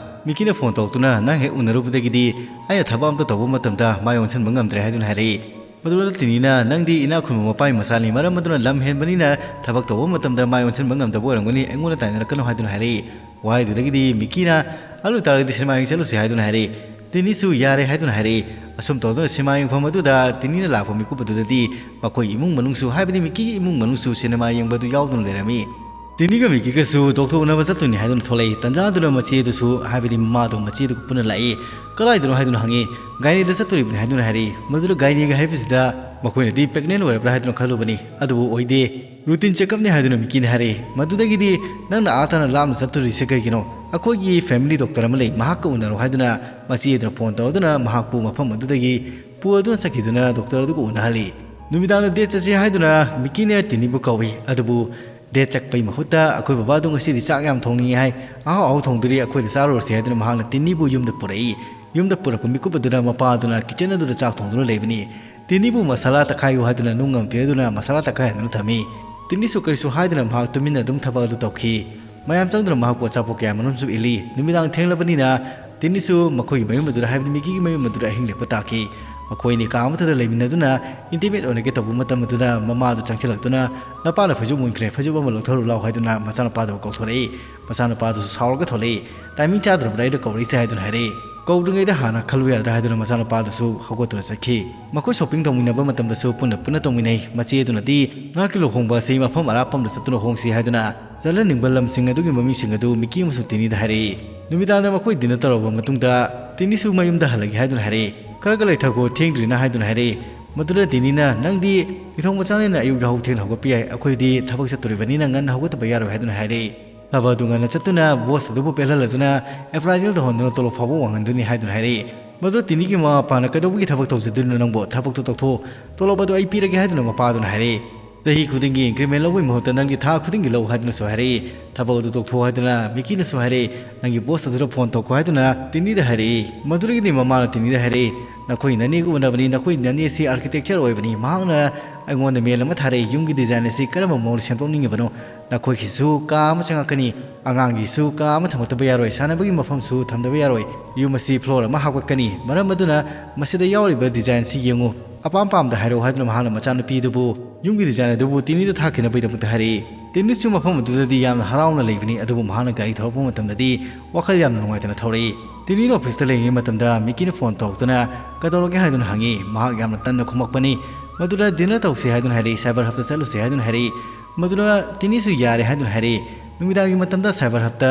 ꯃꯤꯀꯤꯅ ꯐꯣꯟ ꯇꯧꯔꯛꯇꯨꯅ, "ꯅꯪ ꯍꯦꯛ ꯎꯅꯔꯨꯕꯗꯒꯤꯗꯤ ꯑꯩꯅ ꯊꯕꯛ ꯑꯝꯇ ꯇꯧꯕ ꯃꯇꯝꯗ ꯃꯥꯏ ꯑꯣꯟꯁꯤꯟꯕ ꯉꯝꯗ꯭ꯔꯦ" ꯍꯥꯏꯗꯨꯅ ꯍꯥꯏꯔꯛꯏ꯫ ꯃꯗꯨꯗ ꯇꯤꯅꯤꯅ, "ꯅꯪꯗꯤ ꯏꯅꯥꯛ ꯈꯨꯟꯕ ꯃꯄꯥꯒꯤ ꯃꯆꯥꯅꯤ, ꯃꯔꯝ ꯑꯗꯨꯅ ꯂꯝ ꯍꯦꯟꯕꯅꯤꯅ ꯊꯕꯛ ꯇꯧꯕ ꯃꯇꯝꯗ ꯃꯥꯏ ꯑꯣꯟꯁꯤꯟꯕ ꯉꯝꯗꯕ ꯑꯣꯏꯔꯝꯒꯅꯤ, ꯑꯩꯉꯣꯟꯗ ꯇꯥꯏꯅꯔꯛꯀꯅꯨ" ꯍꯥꯏꯗꯨꯅ ꯍꯥꯏꯔꯛꯏ꯫ ꯋꯥꯍꯩꯗꯨꯗꯒꯤꯗꯤ ꯃꯤꯀꯤꯅ, "ꯑꯗꯨ ꯑꯣꯏꯇꯥꯔꯒꯗꯤ ꯁꯤꯅꯦꯃꯥ ꯌꯦꯡ ꯆꯠꯂꯨꯁꯤ" ꯍꯥꯏꯗꯨꯅ ꯍꯥꯏꯔꯛꯏ꯫ ꯇꯤꯅꯤꯁꯨ "ꯌꯥꯔꯦ" ꯍꯥꯏꯗꯨꯅ ꯍꯥꯏꯔꯛꯏ꯫ ꯑꯁꯨꯝ ꯇꯧꯗꯨꯅ ꯁꯤꯅꯦꯃꯥ ꯌꯦꯡꯐꯝ ꯑꯗꯨꯗ ꯇꯤꯅꯤꯅ ꯂꯥꯛꯄ ꯃꯤꯀꯨꯞ ꯑꯗꯨꯗꯗꯤ ꯃꯈꯣꯏ ꯏꯃꯨꯡ ꯃꯅꯨꯡꯁꯨ, ꯍꯥꯏꯕꯗꯤ ꯃꯤꯀꯤꯒꯤ ꯏꯃꯨꯡ ꯃꯅꯨꯡꯁꯨ ꯁꯤꯅꯦꯃꯥ ꯌꯦꯡꯕ ꯑꯗꯨ ꯌꯥꯎꯗꯨꯅ ꯂꯩꯔꯝꯃꯤ꯫ ꯇꯤꯅꯤꯒ ꯃꯤꯀꯤꯒꯁꯨ ꯗꯣꯛꯇꯔ ꯎꯅꯕ ꯆꯠꯇꯣꯏꯅꯤ ꯍꯥꯏꯗꯨꯅ ꯊꯣꯛꯂꯛꯏ꯫ ꯇꯟꯖꯥꯗꯨꯅ ꯃꯆꯦꯗꯨꯁꯨ, ꯍꯥꯏꯕꯗꯤ ꯃꯃꯥꯗꯣ, ꯃꯆꯦꯗꯨꯒ ꯄꯨꯟꯅ ꯂꯥꯛꯏ꯫ "ꯀꯗꯥꯏꯗꯅꯣ?" ꯍꯥꯏꯗꯨꯅ ꯍꯪꯉꯤ꯫ "ꯒꯥꯏꯅꯤꯗ ꯆꯠꯇꯣꯔꯤꯕꯅꯤ" ꯍꯥꯏꯗꯨꯅ ꯍꯥꯏꯔꯛꯏ꯫ ꯃꯗꯨꯗ ꯒꯥꯏꯅꯤꯒ ꯍꯥꯏꯕꯁꯤꯗ ꯃꯈꯣꯏꯅꯗꯤ ꯄ꯭ꯔꯦꯒꯅꯦꯟ ꯑꯣꯏꯔꯕ꯭ꯔꯥ ꯍꯥꯏꯗꯨꯅ ꯈꯜꯂꯨꯕꯅꯤ, ꯑꯗꯨꯕꯨ ꯑꯣꯏꯗꯦ꯫ "ꯔꯨꯇꯤꯟ ꯆꯦꯛꯀꯞꯅꯤ" ꯍꯥꯏꯗꯨꯅ ꯃꯤꯀꯤꯅ ꯍꯥꯏꯔꯛꯏ꯫ ꯃꯗꯨꯗꯒꯤꯗꯤ, "ꯅꯪꯅ ꯑꯥ ꯇꯥꯅ ꯂꯥꯞꯅ ꯆꯠꯇꯣꯔꯤꯁꯦ ꯀꯔꯤꯒꯤꯅꯣ? ꯑꯩꯈꯣꯏꯒꯤ ꯐꯦꯃꯤꯂꯤ ꯗꯣꯛꯇꯔ ꯑꯃ ꯂꯩ, ꯃꯍꯥꯛꯀ ꯎꯅꯔꯣ" ꯍꯥꯏꯗꯨꯅ ꯃꯆꯦꯗꯨꯅ ꯐꯣꯟ ꯇꯧꯔꯗꯨꯅ ꯃꯍꯥꯛꯄꯨ ꯃꯐꯝ ꯑꯗꯨꯗꯒꯤ ꯄꯨꯔꯗꯨꯅ ꯆꯠꯈꯤꯗꯨꯅ ꯗꯣꯛꯇꯔ ꯑꯗꯨꯒ ꯎꯅꯍꯜꯂꯤ꯫ ꯅꯨꯃꯤꯗꯥꯡꯗ ꯗꯦꯠ ꯆꯠꯁꯤ ꯍꯥꯏꯗꯨꯅ ꯃꯤꯀꯤꯅ ꯇꯤꯅꯤꯕꯨ ꯀꯧꯏ, ꯑꯗꯨꯕꯨ ꯗꯦꯠ ꯆꯠꯄꯩ ꯃꯍꯨꯠꯇ "ꯑꯩꯈꯣꯏ ꯕꯕꯥꯗꯣ ꯉꯁꯤꯗꯤ ꯆꯥꯛ ꯌꯥꯝ ꯊꯣꯡꯅꯤꯡꯉꯤ ꯍꯥꯏ, ꯑꯍꯥꯎ ꯑꯍꯥꯎ ꯊꯣꯡꯗꯣꯔꯤ, ꯑꯩꯈꯣꯏꯗ ꯆꯥꯔꯨꯔꯁꯤ" ꯍꯥꯏꯗꯨꯅ ꯃꯍꯥꯛꯅ ꯇꯤꯅꯤꯕꯨ ꯌꯨꯝꯗ ꯄꯨꯔꯛꯏ꯫ ꯌꯨꯝꯗ ꯄꯨꯔꯛꯄ ꯃꯤꯀꯨꯞ ꯑꯗꯨꯗ ꯃꯄꯥ ꯑꯗꯨꯅ ꯀꯤꯆꯟ ꯑꯗꯨꯗ ꯆꯥꯛ ꯊꯣꯡꯗꯨꯅ ꯂꯩꯕꯅꯤ꯫ ꯇꯤꯅꯤꯕꯨ ꯃꯁꯥꯂꯥ ꯇꯛꯈꯥꯏꯌꯨ ꯍꯥꯏꯗꯨꯅ ꯅꯨꯡ ꯑꯃ ꯄꯤꯔꯗꯨꯅ ꯃꯁꯥꯂꯥ ꯇꯛꯈꯥꯏꯍꯟꯗꯨꯅ ꯊꯝꯃꯤ꯫ ꯇꯤꯅꯤꯁꯨ ꯀꯔꯤꯁꯨ ꯍꯥꯏꯗꯅ ꯃꯍꯥꯛ ꯇꯨꯃꯤꯟꯅ ꯑꯗꯨꯝ ꯊꯕꯛ ꯑꯗꯨ ꯇꯧꯈꯤ꯫ ꯃꯌꯥꯝ ꯆꯪꯗꯨꯅ ꯃꯍꯥꯛꯄꯨ ꯑꯆꯥꯄꯣꯠ ꯀꯌꯥ ꯃꯔꯨꯝꯁꯨ ꯏꯜꯂꯤ꯫ ꯅꯨꯃꯤꯗꯥꯡ ꯊꯦꯡꯂꯕꯅꯤꯅ ꯇꯤꯅꯤꯁꯨ ꯃꯈꯣꯏꯒꯤ ꯃꯌꯨꯝ ꯑꯗꯨꯗ, ꯍꯥꯏꯕꯗꯤ ꯃꯤꯀꯤꯒꯤ ꯃꯌꯨꯝ ꯑꯗꯨꯗ ꯑꯍꯤꯡ ꯂꯦꯛꯄ ꯇꯥꯈꯤ꯫ ꯃꯈꯣꯏ ꯑꯅꯤ ꯀꯥ ꯑꯃꯠꯇꯗ ꯂꯩꯃꯤꯟꯅꯗꯨꯅ intimate ꯑꯣꯏꯅꯒꯦ ꯇꯧꯕ ꯃꯇꯝ ꯑꯗꯨꯗ ꯃꯃꯥꯗꯨ ꯆꯪꯁꯤꯜꯂꯛꯇꯨꯅ, "ꯅꯄꯥꯅ ꯐꯩꯖꯨꯞ ꯃꯨꯟꯈ꯭ꯔꯦ, ꯐꯩꯖꯨꯞ ꯑꯃ ꯂꯧꯊꯔꯨ ꯂꯥꯎ" ꯍꯥꯏꯗꯨꯅ ꯃꯆꯥꯅꯨꯄꯥꯗꯨ ꯀꯧꯊꯣꯔꯛꯏ꯫ ꯃꯆꯥꯅꯨꯄꯥꯗꯨꯁꯨ ꯁꯥꯎꯔꯒ ꯊꯣꯛꯂꯛꯏ꯫ "ꯇꯥꯏꯃꯤꯡ ꯆꯥꯗ꯭ꯔꯕ꯭ꯔꯥ ꯑꯩꯅ ꯀꯧꯔꯛꯏꯁꯦ?" ꯍꯥꯏꯗꯨꯅ ꯍꯥꯏꯔꯛꯏ꯫ "ꯀꯧꯗ꯭ꯔꯤꯉꯩꯗ ꯍꯥꯟꯅ ꯈꯜꯂꯨ ꯌꯥꯗ꯭ꯔꯥ?" ꯍꯥꯏꯗꯨꯅ ꯃꯆꯥꯅꯨꯄꯥꯗꯨꯁꯨ ꯍꯧꯒꯠꯇꯨꯅ ꯆꯠꯈꯤ꯫ ꯃꯈꯣꯏ shopping ꯇꯧꯃꯤꯟꯅꯕ ꯃꯇꯝꯗꯁꯨ ꯄꯨꯟꯅ ꯄꯨꯟꯅ ꯇꯧꯃꯤꯟꯅꯩ꯫ ꯃꯆꯦ ꯑꯗꯨꯅꯗꯤ ꯃꯍꯥꯛꯀꯤ ꯂꯨꯍꯣꯡꯕ ꯑꯁꯤ ꯃꯐꯝ ꯑꯔꯥꯞꯄ ꯑꯃꯗ ꯆꯠꯇꯨꯅ ꯍꯣꯡꯁꯤ ꯍꯥꯏꯗꯨꯅ ꯆꯠꯍꯟꯅꯤꯡꯕ ꯂꯝꯁꯤꯡ ꯑꯗꯨꯒꯤ ꯃꯃꯤꯡꯁꯤꯡ ꯑꯗꯨ ꯃꯤꯀꯤ ꯑꯃꯁꯨꯡ ꯇꯤꯅꯤꯗ ꯍꯥꯏꯔꯛꯏ꯫ ꯅꯨꯃꯤꯗꯥꯡꯗ ꯃꯈꯣꯏ dinner ꯇꯧꯔꯕ ꯃꯇꯨꯡꯗ ꯇꯤꯅꯤꯁꯨ ꯃꯌꯨꯝꯗ ꯍꯜꯂꯒꯦ ꯍꯥꯏꯗꯨꯅ ꯍꯥꯏꯔꯛꯏ꯫ "ꯈꯔꯒ ꯂꯩꯊꯒꯣ, ꯊꯦꯡꯗ꯭ꯔꯤꯅ" ꯍꯥꯏꯗꯨꯅ ꯍꯥꯏꯔꯛꯏ꯫ ꯃꯗꯨꯗ ꯇꯤꯅꯤꯅ, "ꯅꯪꯗꯤ ꯅꯤꯡꯊꯧ ꯃꯆꯥꯅꯤꯅ ꯑꯌꯨꯛ ꯌꯥꯍꯧ ꯊꯦꯡꯅ ꯍꯧꯒꯠꯄ ꯌꯥꯏ, ꯑꯩꯈꯣꯏꯗꯤ ꯊꯕꯛ ꯆꯠꯇꯣꯔꯤꯕꯅꯤꯅ ꯉꯟꯅ ꯍꯧꯒꯠꯇꯕ ꯌꯥꯔꯣꯏ" ꯍꯥꯏꯗꯨꯅ ꯍꯥꯏꯔꯛꯏ꯫ ꯊꯕꯛ ꯑꯗꯨ ꯉꯟꯅ ꯆꯠꯇꯨꯅ boss ꯑꯗꯨꯕꯨ ꯄꯦꯜꯍꯜꯂꯗꯨꯅ appraisal ꯇꯧꯍꯟꯗꯨꯅ ꯇꯣꯂꯣꯞ ꯐꯥꯎꯕ ꯋꯥꯡꯍꯟꯗꯣꯏꯅꯤ ꯍꯥꯏꯗꯨꯅ ꯍꯥꯏꯔꯛꯏ꯫ ꯃꯗꯨꯗ ꯇꯤꯅꯤꯒꯤ ꯃꯃꯥ ꯃꯄꯥꯅ, "ꯀꯩꯗꯧꯕꯒꯤ ꯊꯕꯛ ꯇꯧꯖꯗꯣꯏꯅꯣ ꯅꯪꯕꯨ? ꯊꯕꯛꯇꯣ ꯇꯧꯊꯣꯛꯑꯣ, ꯇꯣꯂꯣꯞ ꯑꯗꯨ ꯑꯩ ꯄꯤꯔꯒꯦ" ꯍꯥꯏꯗꯨꯅ ꯃꯄꯥꯗꯨꯅ ꯍꯥꯏꯔꯛꯏ꯫ "ꯆꯍꯤ ꯈꯨꯗꯤꯡꯒꯤ increment ꯂꯧꯕꯒꯤ ꯃꯍꯨꯠꯇ ꯅꯪꯗꯤ ꯊꯥ ꯈꯨꯗꯤꯡꯒꯤ ꯂꯧ" ꯍꯥꯏꯗꯨꯅꯁꯨ ꯍꯥꯏꯔꯛꯏ꯫ ꯊꯕꯛ ꯑꯗꯨ ꯇꯣꯛꯊꯣꯛꯑꯣ ꯍꯥꯏꯗꯨꯅ ꯃꯤꯀꯤꯅꯁꯨ ꯍꯥꯏꯔꯛꯏ꯫ "ꯅꯪꯒꯤ boss ꯑꯗꯨꯗ phone ꯇꯧꯈꯣ" ꯍꯥꯏꯗꯨꯅ ꯇꯤꯅꯤꯗ ꯍꯥꯏꯔꯛꯏ꯫ ꯃꯗꯨꯗꯒꯤꯗꯤ ꯃꯃꯥꯅ ꯇꯤꯅꯤꯗ ꯍꯥꯏꯔꯛꯏ, "ꯅꯈꯣꯏ ꯅꯅꯦꯒ ꯎꯅꯕꯅꯤ, ꯅꯈꯣꯏ ꯅꯅꯦꯁꯤ architecture ꯑꯣꯏꯕꯅꯤ, ꯃꯍꯥꯛꯅ ꯑꯩꯉꯣꯟꯗ mail ꯑꯃ ꯊꯥꯔꯛꯏ, ꯌꯨꯝꯒꯤ design ꯑꯁꯤ ꯀꯔꯝꯕ ꯃꯑꯣꯡꯗ ꯁꯦꯝꯗꯣꯛꯅꯤꯡꯉꯤꯕꯅꯣ? ꯅꯈꯣꯏꯒꯤꯁꯨ ꯀꯥ ꯑꯃ ꯆꯪꯉꯛꯀꯅꯤ, ꯑꯉꯥꯡꯒꯤꯁꯨ ꯀꯥ ꯑꯃ ꯊꯝꯒꯗꯕ ꯌꯥꯔꯣꯏ, ꯁꯥꯟꯅꯕꯒꯤ ꯃꯐꯝꯁꯨ ꯊꯝꯗꯕ ꯌꯥꯔꯣꯏ, ꯌꯨꯝ ꯑꯁꯤ floor ꯑꯃ ꯍꯥꯞꯀꯠꯀꯅꯤ, ꯃꯔꯝ ꯑꯗꯨꯅ ꯃꯁꯤꯗ ꯌꯥꯎꯔꯤꯕ design ꯁꯤ ꯌꯦꯡꯉꯨ, ꯑꯄꯥꯝ ꯄꯥꯝꯗ ꯍꯥꯏꯔꯛꯎ" ꯍꯥꯏꯗꯨꯅ ꯃꯍꯥꯛꯅ ꯃꯆꯥꯅꯨꯄꯤ ꯑꯗꯨꯕꯨ ꯌꯨꯝꯒꯤ design ꯑꯗꯨꯕꯨ ꯇꯤꯅꯤꯗ ꯊꯥꯈꯤꯅꯕꯒꯤꯗꯃꯛꯇ ꯍꯥꯏꯔꯛꯏ꯫ ꯇꯤꯅꯤꯁꯨ ꯃꯐꯝ ꯑꯗꯨꯗꯗꯤ ꯌꯥꯝꯅ ꯍꯔꯥꯎꯅ ꯂꯩꯕꯅꯤ, ꯑꯗꯨꯕꯨ ꯃꯍꯥꯛꯅ ꯒꯥꯔꯤ ꯊꯧꯔꯛꯄ ꯃꯇꯝꯗꯗꯤ ꯋꯥꯈꯜ ꯌꯥꯝꯅ ꯅꯨꯡꯉꯥꯏꯇꯅ ꯊꯧꯔꯛꯏ꯫ ꯇꯤꯅꯤꯅ office ꯇ ꯂꯩꯔꯤꯉꯩ ꯃꯇꯝꯗ ꯃꯤꯀꯤꯅ phone ꯇꯧꯔꯛꯇꯨꯅ, "ꯀꯩꯗꯧꯔꯒꯦ?" ꯍꯥꯏꯗꯨꯅ ꯍꯪꯉꯤ꯫ ꯃꯍꯥꯛ ꯌꯥꯝꯅ ꯇꯟꯅ ꯈꯨꯝꯃꯛꯄꯅꯤ꯫ ꯃꯗꯨꯗ dinner ꯇꯧꯁꯤ ꯍꯥꯏꯗꯨꯅ ꯍꯥꯏꯔꯛꯏ, cyber hub ꯇ ꯆꯠꯂꯨꯁꯤ ꯍꯥꯏꯗꯨꯅ ꯍꯥꯏꯔꯛꯏ꯫ ꯃꯗꯨꯗ ꯇꯤꯅꯤꯁꯨ ꯌꯥꯔꯦ ꯍꯥꯏꯗꯨꯅ ꯍꯥꯏꯔꯛꯏ꯫ ꯅꯨꯃꯤꯗꯥꯡꯒꯤ ꯃꯇꯝꯗ cyber hub ꯇ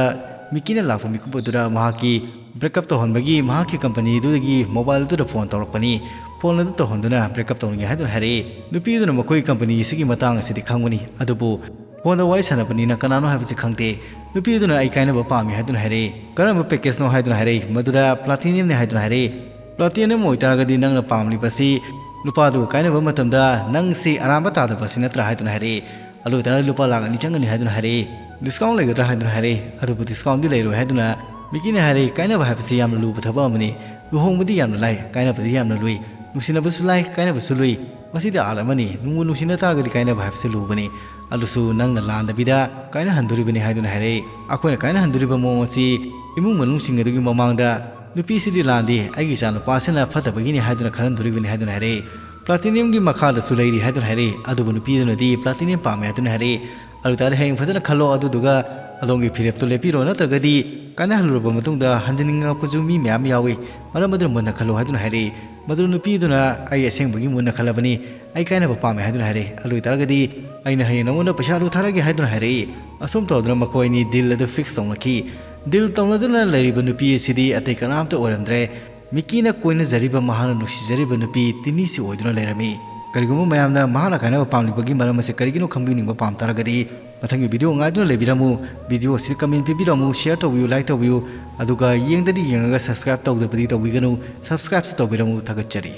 ꯃꯤꯀꯤꯅ ꯂꯥꯛꯄ ꯃꯤꯀꯨꯞ ꯑꯗꯨꯗ ꯃꯍꯥꯛꯀꯤ break up ꯇꯧꯍꯟꯕꯒꯤ ꯃꯍꯥꯛꯀꯤ company ꯑꯗꯨꯗꯒꯤ mobile ꯑꯗꯨꯗ phone ꯇꯧꯔꯛꯄꯅꯤ꯫ Phone ꯑꯗꯨ ꯇꯧꯍꯟꯗꯨꯅ break up ꯇꯧꯅꯤꯡꯉꯦ ꯍꯥꯏꯗꯨꯅ ꯍꯥꯏꯔꯛꯏ꯫ ꯅꯨꯄꯤ ꯑꯗꯨꯅ ꯃꯈꯣꯏꯒꯤ company ꯑꯁꯤꯒꯤ ꯃꯇꯥꯡ ꯑꯁꯤꯗꯤ ꯈꯪꯕꯅꯤ, ꯑꯗꯨꯕꯨ phone ꯗ ꯋꯥꯔꯤ ꯁꯥꯟꯅꯕꯅꯤꯅ ꯀꯅꯥꯅꯣ ꯍꯥꯏꯕꯁꯤ ꯈꯪꯗꯦ꯫ ꯅꯨꯄꯤ ꯑꯗꯨꯅ "ꯑꯩ ꯀꯥꯏꯅꯕ ꯄꯥꯝꯃꯤ" ꯍꯥꯏꯗꯨꯅ ꯍꯥꯏꯔꯛꯏ꯫ "ꯀꯔꯝꯕ package ꯅꯣ?" ꯍꯥꯏꯗꯨꯅ ꯍꯥꯏꯔꯛꯏ꯫ ꯃꯗꯨꯗ platinum ꯅꯤ ꯍꯥꯏꯗꯨꯅ ꯍꯥꯏꯔꯛꯏ꯫ "Platinum ꯑꯣꯏꯇꯥꯔꯒꯗꯤ ꯅꯪꯅ ꯄꯥꯝꯂꯤꯕꯁꯤ ꯅꯨꯄꯥꯗꯨꯒ ꯀꯥꯏꯅꯕ ꯃꯇꯝꯗ ꯅꯪꯁꯤ ꯑꯔꯥꯟꯕ ꯇꯥꯗꯕ ꯑꯁꯤ ꯅꯠꯇ꯭ꯔꯥ?" ꯍꯥꯏꯗꯨꯅ ꯍꯥꯏꯔꯛꯏ꯫ "ꯑꯗꯨ ꯑꯣꯏꯇꯥꯔꯒꯗꯤ ꯂꯨꯄꯥ ꯂꯥꯈ ꯑꯅꯤ ꯆꯪꯒꯅꯤ" ꯍꯥꯏꯗꯨꯅ ꯍꯥꯏꯔꯛꯏ꯫ "Discount ꯂꯩꯒꯗ꯭ꯔꯥ?" ꯍꯥꯏꯗꯨꯅ ꯍꯥꯏꯔꯛꯏ꯫ "ꯑꯗꯨꯕꯨ discount ꯗꯤ ꯂꯩꯔꯣꯏ" ꯍꯥꯏꯗꯨꯅ ꯃꯤꯀꯤꯅ ꯍꯥꯏꯔꯛꯏ꯫ "ꯀꯥꯏꯅꯕ ꯍꯥꯏꯕꯁꯤ ꯌꯥꯝꯅ ꯂꯨꯕ ꯊꯕꯛ ꯑꯃꯅꯤ꯫ ꯂꯨꯍꯣꯡꯕꯗꯤ ꯌꯥꯝꯅ ꯂꯥꯏ, ꯀꯥꯏꯅꯕꯗꯤ ꯌꯥꯝꯅ ꯂꯨꯏ꯫ ꯅꯨꯡꯁꯤꯅꯕꯁꯨ ꯂꯥꯏ, ꯀꯥꯏꯅꯕꯁꯨ ꯂꯨꯏ꯫ ꯃꯁꯤꯗꯤ art ꯑꯃꯅꯤ꯫ ꯅꯨꯡꯕꯨ ꯅꯨꯡꯁꯤꯅ ꯇꯥꯔꯒꯗꯤ ꯀꯥꯏꯅꯕ ꯍꯥꯏꯕꯁꯤ ꯂꯨꯕꯅꯤ꯫ ꯑꯗꯨꯁꯨ ꯅꯪꯅ ꯂꯥꯟꯗꯕꯤꯗ ꯀꯥꯏꯅꯍꯟꯗꯣꯔꯤꯕꯅꯤ" ꯍꯥꯏꯗꯨꯅ ꯍꯥꯏꯔꯛꯏ꯫ "ꯑꯩꯈꯣꯏꯅ ꯀꯥꯏꯅꯍꯟꯗꯣꯔꯤꯕ ꯃꯑꯣꯡ ꯑꯁꯤ ꯏꯃꯨꯡ ꯃꯅꯨꯡꯁꯤꯡ ꯑꯗꯨꯒꯤ ꯃꯃꯥꯡꯗ "ꯅꯨꯄꯤꯁꯤꯗꯤ ꯂꯥꯟꯗꯦ, ꯑꯩꯒꯤ ꯏꯆꯥ ꯅꯨꯄꯥꯁꯤꯅ ꯐꯠꯇꯕꯒꯤꯅꯤ ꯍꯥꯏꯗꯨꯅ ꯈꯜꯍꯟꯗꯣꯔꯤꯕꯅꯤ" ꯍꯥꯏꯗꯨꯅ ꯍꯥꯏꯔꯛꯏ꯫ "ꯄ꯭ꯂꯥꯇꯤꯅꯤꯌꯝꯒꯤ ꯃꯈꯥꯗꯁꯨ ꯂꯩꯔꯤ" ꯍꯥꯏꯗꯨꯅ ꯍꯥꯏꯔꯛꯏ꯫ ꯑꯗꯨꯕꯨ ꯅꯨꯄꯤꯗꯨꯅꯗꯤ "ꯄ꯭ꯂꯥꯇꯤꯅꯤꯌꯝ ꯄꯥꯝꯃꯦ" ꯍꯥꯏꯗꯨꯅ ꯍꯥꯏꯔꯛꯏ꯫ "ꯑꯗꯨ ꯇꯥꯔꯗꯤ ꯍꯌꯦꯡ ꯐꯖꯅ ꯈꯜꯂꯣ, ꯑꯗꯨꯗꯨꯒ ꯑꯗꯣꯝꯒꯤ ꯐꯤꯔꯦꯞꯇꯨ ꯂꯦꯞꯄꯤꯔꯣ, ꯅꯠꯇ꯭ꯔꯒꯗꯤ ꯀꯥꯏꯅꯍꯜꯂꯨꯔꯕ ꯃꯇꯨꯡꯗ ꯍꯟꯖꯤꯟꯅꯤꯡꯉꯛꯄꯁꯨ ꯃꯤ ꯃꯌꯥꯝ ꯌꯥꯎꯏ, ꯃꯔꯝ ꯑꯗꯨꯅ ꯃꯨꯟꯅ ꯈꯜꯂꯣ" ꯍꯥꯏꯗꯨꯅ ꯍꯥꯏꯔꯛꯏ꯫ ꯃꯗꯨ ꯅꯨꯄꯤꯗꯨꯅ "ꯑꯩ ꯑꯁꯦꯡꯕꯒꯤ ꯃꯨꯟꯅ ꯈꯜꯂꯕꯅꯤ, ꯑꯩ ꯀꯥꯏꯅꯕ ꯄꯥꯝꯃꯦ" ꯍꯥꯏꯗꯨꯅ ꯍꯥꯏꯔꯛꯏ꯫ "ꯑꯗꯨ ꯑꯣꯏꯇꯥꯔꯒꯗꯤ ꯑꯩꯅ ꯍꯌꯦꯡ ꯅꯉꯣꯟꯗ ꯄꯩꯁꯥꯗꯨ ꯊꯥꯔꯛꯑꯒꯦ" ꯍꯥꯏꯗꯨꯅ ꯍꯥꯏꯔꯛꯏ꯫ ꯑꯁꯨꯝ ꯇꯧꯗꯨꯅ ꯃꯈꯣꯏ ꯑꯅꯤ ꯗꯤꯜ ꯑꯗꯨ ꯐꯤꯛꯁ ꯇꯧꯅꯈꯤ꯫ ꯗꯤꯜ ꯇꯧꯅꯗꯨꯅ ꯂꯩꯔꯤꯕ ꯅꯨꯄꯤ ꯑꯁꯤꯗꯤ ꯑꯇꯩ ꯀꯅꯥꯝꯇ ꯑꯣꯏꯔꯝꯗ꯭ꯔꯦ꯫ ꯃꯤꯀꯤꯅ ꯀꯣꯏꯅꯖꯔꯤꯕ, ꯃꯍꯥꯛꯅ ꯅꯨꯡꯁꯤꯖꯔꯤꯕ ꯅꯨꯄꯤ ꯇꯤꯅꯤꯁꯤ ꯑꯣꯏꯗꯨꯅ ꯂꯩꯔꯝꯃꯤ꯫ ꯀꯔꯤꯒꯨꯝꯕ ꯃꯌꯥꯝꯅ ꯃꯍꯥꯛꯅ ꯀꯥꯏꯅꯕ ꯄꯥꯝꯂꯤꯕꯒꯤ ꯃꯔꯝ ꯑꯁꯤ ꯀꯔꯤꯒꯤꯅꯣ ꯈꯪꯕꯤꯅꯤꯡꯕ ꯄꯥꯝ ꯇꯥꯔꯒꯗꯤ, ꯃꯊꯪꯒꯤ ꯚꯤꯗꯤꯑꯣ ꯉꯥꯏꯗꯨꯅ ꯂꯩꯕꯤꯔꯝꯃꯨ꯫ ꯚꯤꯗꯤꯑꯣ ꯑꯁꯤꯗ ꯀꯃꯦꯟ ꯄꯤꯕꯤꯔꯝꯃꯨ, ꯁꯤꯌꯔ ꯇꯧꯕꯤꯌꯨ, ꯂꯥꯏꯛ ꯇꯧꯕꯤꯌꯨ, ꯑꯗꯨꯒ ꯌꯦꯡꯗꯗꯤ ꯌꯦꯡꯉꯒ ꯁꯕꯁꯀ꯭ꯔꯥꯏꯕ ꯇꯧꯗꯕꯗꯤ ꯇꯧꯕꯤꯒꯅꯨ꯫ ꯁꯕꯁꯀ꯭ꯔꯥꯏꯕꯁꯨ ꯇꯧꯕꯤꯔꯝꯃꯨ꯫ ꯊꯥꯒꯠꯆꯔꯤ꯫